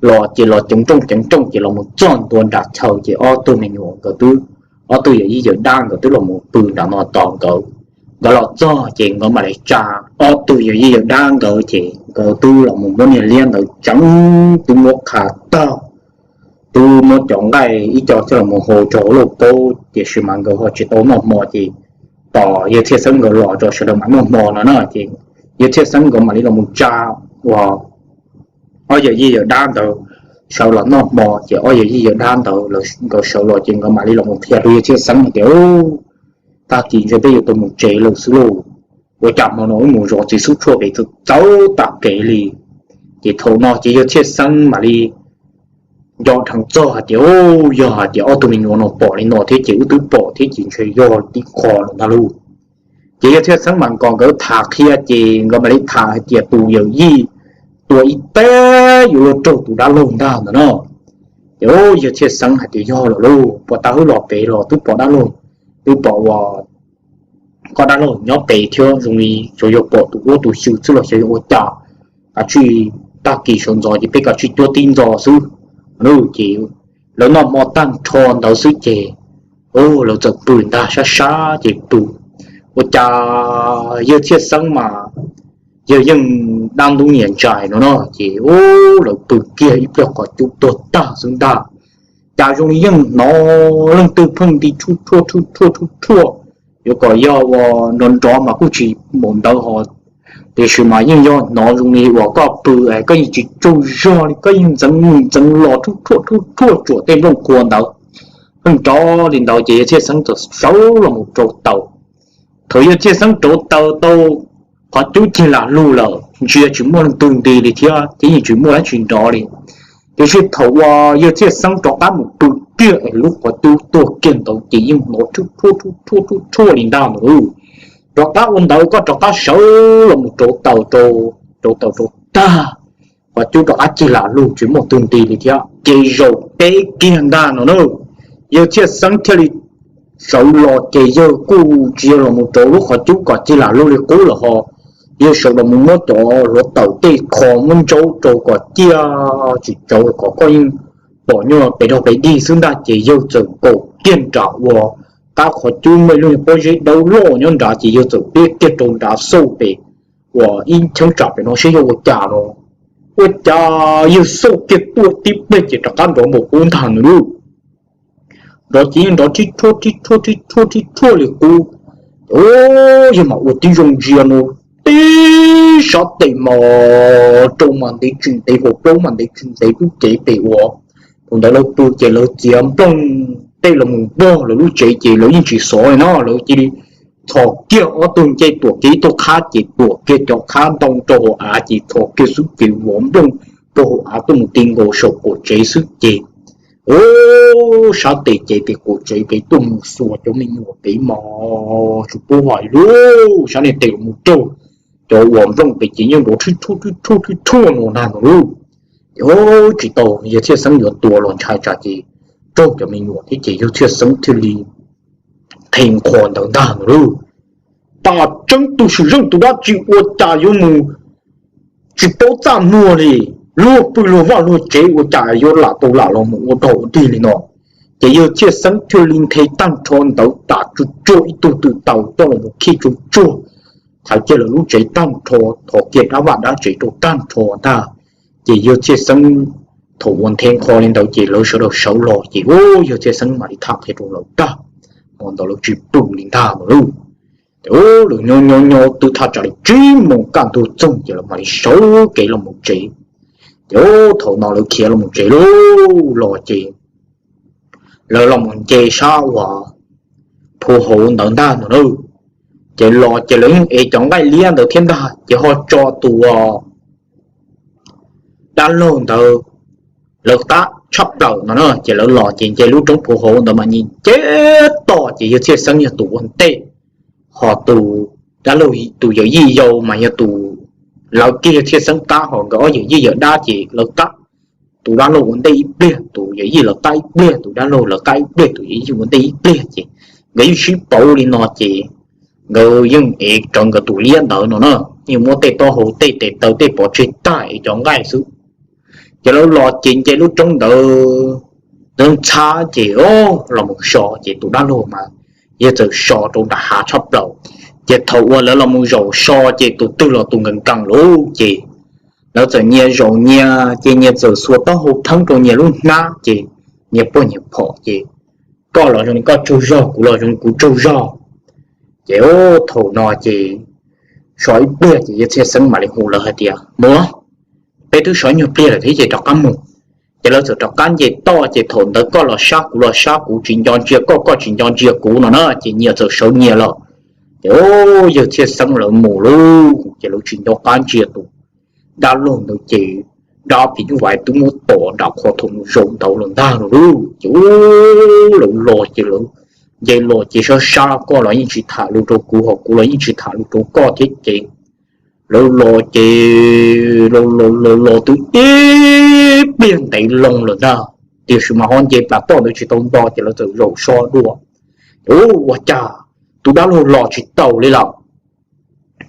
los ces los ceev rooj ceev rooj ces los mus txog ntua nram chaw ces ob tug me nyuam nkawd twb, ob tug yawm yij yawm dab nkawd twb los mus pw nram no tos nkawd. Nkawd los txog ces nkawd mam li tsa ob tug yawm yij yawm dab nkawd ces nkawd twb los mus muab niag liab ntawd tseev, twb muab qha tag, twb muab cov nqaij ib co coj los mus hau rau hauv lauj kaub, tiam sis mas nkawd ho tsis tau noj hmo ces tos yawg Txhiaj Xeeb nkawd los rau sawv daws mam noj hmo no na. Ces yawg Txhiaj Xeeb nkawd mam li los mus tsa uas ob yawm yij yawm dab ntawd sawv los noj hmo ces ob yawm yij yawm dab ntawd nkawd sawv los ces nkawd mam li los mus qhia rau yawg Txhiaj Xeeb hais tias, Tag kis ntshe peb yuav tau mus tsev lawm xwb lauj. Ua cas hmo no wb mus zov txiv xub tshuaj pem txawv tag kev li. Ces thaum no ces yawg Txhiaj Xeeb mam li nco dheev txog hais tias, Yog hais tias ob tug me nyuam no pom li no thiab ces wb twb pom thiab ces ntshe yog tib qho lawm ntag lauj. Ces yawg Txhiaj Xeeb mas nkaus nkawd tham qhia ces nkawd mam li tham hais tias tus yawm yij tua ib teg yuav luag raug tus dab laug ntag ntag no. Ces yawg Txhiaj Xeeb hais tias, Yog lawm lauj, puas tas wb los pem los twb pom dab laug, twb pom uas koj dab laug nyob pem thiab, zoo li xyov yuav pom tus uab tus xyw xwb los xyov yuav ua cas. Kav tsij, tag kis sawv ntxov ces peb kav tsij cuab tib ntxov xwb. Ces lawv noj hmo tag nrho ntawd xwb ces lawv txawm pw ntag, sab sab ces pw. Ua cas yawg Txhiaj Xeeb mas yawg yeej dab ntub nyiam ntsais no no ces lawv pw kiag ib pliag qhov cub tuag tag xwb ntag. Cas zoo li yeej hnov leej twg pheej nti rhuj rhuaj rhuj rhuaj rhuj rhuaj, yuav kom yog uas nrov nrov mas kuj tsis npaum ntawd ho, tiam sis mas yeej yog hnov zoo li uas koj pw es koj yeej tsis tsaug zog li, koj yeej ntxeev mus ntxeev los rhuj rhuaj rhuj rhuaj tsuam tej nplooj qhuav ntawd. Pheej nrov li ntawd ces yawg Txhiaj Xeeb txawm sawv los mus rauv taws. Thaum yawg Txhiaj Xeeb rauv taws tau, qhov cub cig lam lug lawm, ntsia tsis muaj leej twg nti li thiab ces yeej tsis muaj dab tsi nrov li. Tiam sis thaum uas yawg Txhiaj Xeeb rov qab mus pw kiag es lub qhov cub tuag kiag ntawd ces yeej hnov rhuj rhuaj rhuj rhuaj rhuj rhuaj li ntag ntag. Rov qab ua ntawd koj rov qab sawv los mus rauv taws rau, rauv taws rau tag, qhov cub rov qab cig lam lug tsis muaj twg nti li thiab ces zaum peb kiag ntag no na. Yawg Txhiaj Xeeb thiaj li sawv los ces yawg kuj tsis yog los mus rauv lub qhov cub kom cig lam lug li qub lawm ho, yawg sawv los mus muab cov hluav taws tej qho muab ntsaub rau kom ciaj tsis tsawv kom koj yeej pom nyuag pes rog pes dig xwb ntag ces yawg txawm nkaum kiag nram uas qab qhov cub muaj ib lub pob zeb dawb loj nyob nrad ces yawg txawm pliab kiag rau nrad xauj pem uas ib cheeb tsam pem no seb yog ua cas no. Ua cas yawg xauj kiag tuaj tib pliag ces rov qab nrov npaum qub ntag nws lub nrov ces yeej nrov rhib rhuaj rhib rhuaj rhib rhuaj rhib rhuaj li qub. Yawg mam ua tib zoo ntsia no, tib sab tes mas rau mas ntev tsis ntev, hauv plaub mas ntev tsis ntev lub cev pem uas thaum ntawd lawv pw ces lawv txiav nplooj tej los mus npog lawv lub tsev ces lawv yeej tsis xov li no, lawv cia li txhos kiag ob tug ncej tuam kiag ib tug qhab ces tuam kiag cov qhab ntoo rau hauv av ces txhos kiag xwb ces vov nplooj rau hauv av tuaj mus ti nkaus saum qaum tsev xwb ces sab tes ces pem qaum tsev pem tuaj mus xuas cov me nyuam pem mas tsis pub hais li, sab niag tes los mus raug cov uas nplooj pem ces yeej nrov rhib rhuaj rhib rhuaj rhib rhuaj no ntag no lauj. Ces tsis tau, yawg Txhiaj Xeeb yuav tua los ntshai tsam ces raug cov me nyuam thiab ces yawg Txhiaj Xeeb thiaj li qhia qhov ntawd ntag no lauj. Tam tseeb tus swm zeej tus dab tsi ua cas yuav mus tsis paub txaj muag li, luag pw luag vaj luag tsev ua cas yuav lam tau lam los mus ua dog ua dig li no. Ces yawg Txhiaj Xeeb thiaj li nthe tag nrho ntawd tas tsuag tsuag ib tug twm taws coj los mus khij tsuag tsuag, thaiv kiag lawv lub tsev tag nrho, thov kiag dab vaj dab tsev rau tag nrho ntag. Ces yawg Txhiaj Xeeb thaum uas nthe qhov li ntawd ces lawv sawv daws sawv los ces yawg Txhiaj Xeeb mam li tham qhia rau lawv tag, hmo ntawd lawv tsis pw li ntag no lauj. Ces lawv nyob nyob nyob twb thaj tsam li tsib moos kaj ntug txoog ces lawv mam li sawv kev los mus tsev. Ces thaum no lawv khiav los mus tsev lauj los ces lawv los mus nce sab uas phu hauv ntawd ntag no lauj. Ces los ces lawv yeej ev cov nqaij liab ntawd thiab ntag ces ho tso tus dab laug ntawd lawv qab tshaj plaws no na. Ces lawv los ces nce lub roob phu hauv ntawd mas nce nce toj ces yawg Txhiaj Xeeb yog tus ua ntej, ho tus dab laug tus yawm yij yau mas yog tus lawv kiag Txhiaj Xeeb qab, ho nkawd ob yawm yij yawm dab ces lawv qab. Tus dab laug ua ntej ib pliag, tus yawm yij lawv qab ib pliag, tus dab laug lawv qab ib pliag, tus yawm yij ua ntej ib pliag ces nkawd yeej sib pauv li no ces nkawd yeej ev rawv nkawd tus liab ntawd no na, yeej muab tej taub hau tej tes taw tej pov tseg tag ev cov nqaij xwb. Ces lawv los ces nce lub roob ntawd, lawv ntxhab ces los mus so ces tus dab laug mas yawg txawm so rau nram hav tshaj plaws. Ces thaum uas lawv los mus zaum so ces tus twg los tus nkees nkees lauj ces lawv txawm nyias zaum nyias ces nyias txawm xuas taub hau theeb rau nyias lub hnab ces nyias puag nyias phom ces koj los zoo li koj tsaug zog, kuv los zoo li kuv tsaug zog. Ces thaum no ces so ib pliag ces yawg Txhiaj Xeeb mam li hu lawv hais tias, Mus, peb twb so ib nyuag pliag lawm thiab ces rov qab mus. Ces lawv txawm rov qab nce toj ces thaum ntawd koj los sab kuv los sab, kuv tsis nco ntsia koj, koj tsis nco ntsia kuv no na ces nyias txawm sawv nyias los. Ces yawg Txhiaj Xeeb lawv mus lauj ces lawv tsis nco qab ntsia tus dab laug ntawd ces dab phim nyuj vais twb muab tom nram qhov thaum mus zaum ntawd los ntag lauj. Ces lawv los ces lawv nce los ces sab sab, koj los yeej tsis tham lus rau kuv, ho kuv los yeej tsis tham lus rau koj thiab ces lawv los ces los los los los twb ib pliag ntev loo lawm ntag, tiam sis mas ho nce plas toj ntawd tsis tau nto ces lawv txawm zaum so dua. Ces ua cas tus dab laug los tsis tau li lawm.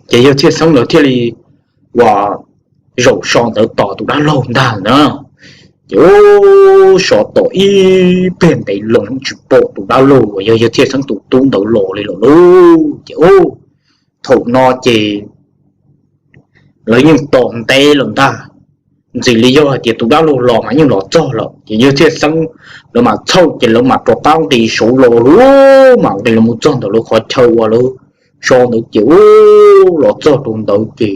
Ces yawg Txhiaj Xeeb lawv thiaj li uas zaum so ntawd tos tus dab laug ntag na. Ces so tom ib pliag ntev loo tsis pom tus dab laug uas yog yawg Txhiaj Xeeb tus tub ntawd los li lawm lauj. Ces thaum no ces lawv yeej tos ntev lawm ntag, ntxim li yog hais tias tus dab laug los mas yeej los txog lawm ces yawg Txhiaj Xeeb lawv mam txhawj ces lawv mam rov qab nqis saud los lawm, mam nqis los mus txog ntawm lawv qhov chaw uas lawv so ntawd ces los txog rau ntawd ces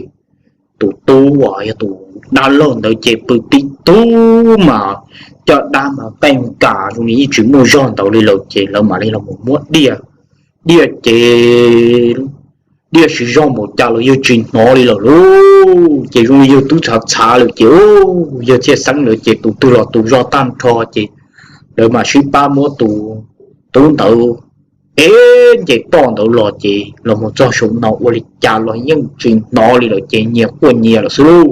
tus tub uas yog tus dab laug ntawd ces pw tib tug mas caj dab mas qeej kas zoo li yeej tsis muaj zog ntawd li lawm ces lawv mam li los muab diaj, diaj ces diaj siv zog npaum cas los yawg tsis hnov li lawm lauj. Ces zoo li yawg twb txhav txhav lawm ces yawg Txhiaj Xeeb lawv ces tus twg los tus zog tag nrho ces lawv mam sib pab muab tus tub ntawd ev nce toj ntawd los ces los mus txog saum no ua li cas los yeej tsis hnov li lawm ces nyias quaj nyias lawm xwb lauj.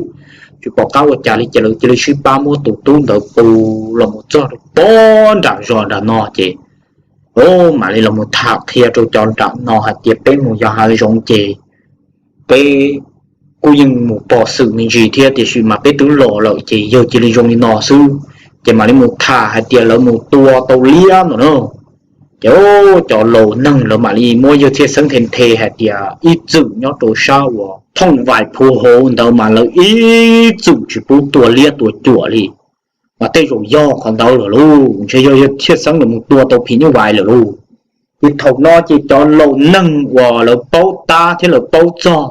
Tsis pom qab ua cas li ces lawv cia li sib pab muab tus tub ntawd pus los mus txog rau pob nram zos nram no ces mam li los mus tham qhia rau cov nram no hais tias peb mus yos hav zoov ces peb kuj yeej mus pom xwm me ntsis thiab tiam sis mas peb twb los lawm ces yawg cia li zoo li no xwb. Ces mam li mus tham hais tias lawv mus tua tau liab no na. Ces cov laus neeg lawv mam li muab yawg Txhiaj Xeeb nthe nthe hais tias ib txwm nyob rau sab uas thooj vaim phu hauv ntawd mas lawv ib txwm tsis pub tua liab tua cuam li. Mas tej zaum yog qhov ntawd lawm lauj, ntshe yog yawg Txhiaj Xeeb lawv mus tua tau phim nyuj vais lawm lauj. Ces thaum no ces cov laus neeg uas lawv paub tab thiab lawv paub txog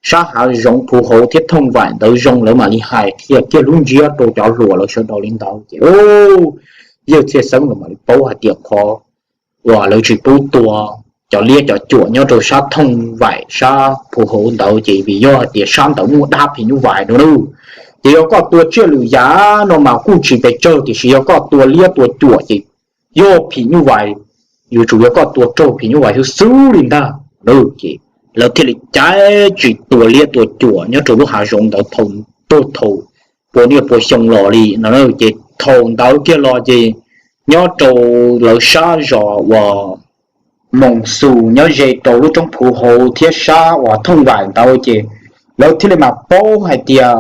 sab hav zoov phu hauv thiab thooj vaim ntawd zoo lawv mam li hais qhia kiag lub ntsiab rau cov hluas lawv sawv daws li ntawd ces yawg Txhiaj Xeeb lawv mam li paub hais tias qhov uas lawv tsis pub tua cov liab cov cuam nyob rau sab thooj vaim sab phu hauv ntawd ces vim yog hais tias sab ntawd muaj dab phim nyuj vais no na. Ces yog koj tua tsiaj lwm yam no mas kuj tsis pes tsawg tiam sis yog koj tua liab tua cuam ces yog phim nyuj vais, yuav tsum yog koj tua raug phim nyuj vais xwb xwb li ntag. Ces lawv thiaj li cav tsis tua liab tua cuam nyob rau lub hav zoov ntawd thaum, thaum pua niaj pua xyoo los li no. Ces thaum ntawd kiag los ces nyob rau lawv sab zos uas Moos Xus nyob ze rau lub roob Phuv Hauv thiab sab uas Thooj Vaim ntawd ces lawv thiaj li mam paub hais tias,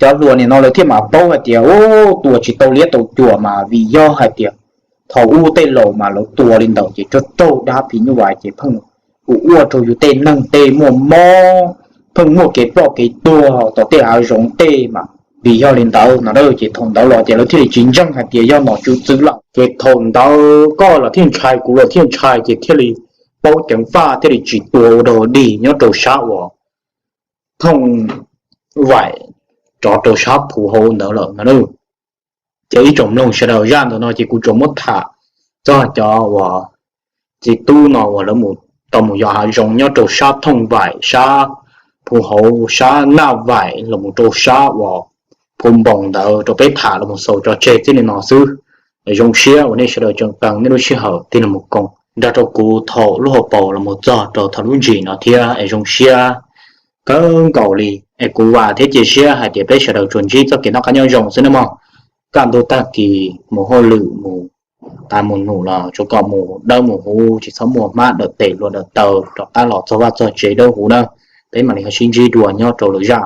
cov hluas nim no lawv thiaj mam paub hais tias ua tua tsis tau liab tau cuam mas vim yog hais tias thaum ub tej laus mas lawv tua li ntawd ces raug raug dab phim nyuj vais ces pheej ua rau yus tej neeg tej muaj mob, pheej muaj kev ploj kev tuag tom tej hav zoov tej mas vim yog li ntawd no. Ces thaum ntawd los ces lawv thiaj li tsis ntseeg hais tias yog nom tswv txwv lawm. Ces thaum ntawd koj los thiaj ntshai, kuv los thiaj ntshai, ces thiaj li paub ceev faj thiaj li tsis tua ua dog dig nyob rau sab uas Thooj Vaim rov rau sab Phuv Hauv ntawd lawm no. Ces ib tsoom mloog sawv daws, zaj ntawm no ces kuv tsuas muab tham txog cov uas txiv tub no uas lawv mus, tau mus yos hav zoov nyob rau sab Thooj Vaim, sab Phuv Hauv, sab Naj Vaim los mus rau sab uas Phuv Npoos ntawd rau peb tham los mus xaus tso tseg txij li no xwb. Zoo siab uas nej sawv daws tseem qee nej lub sij hawm tig los mus koom nrog rau kuv thaum lub hauv paus los mus txog rau thaum lub ntsis no thiab es zoo siab kawg nkaus li. Es kuv vam thiab cia siab hais tias peb sawv daws tsuas ntsib txoj kev noj qab nyob zoo xwb nawb mog. Kaj ntug tag kis mus hauj lwm mus tas mus num los tsuas kom mus dawb mus huv, tsis txhob muaj hmab dawm tes hlua dawm taw, rov qab los txog vaj txog tsev dawb huv nawb. Peb mam li ho sib ntsib dua nyob rau lwm zaj.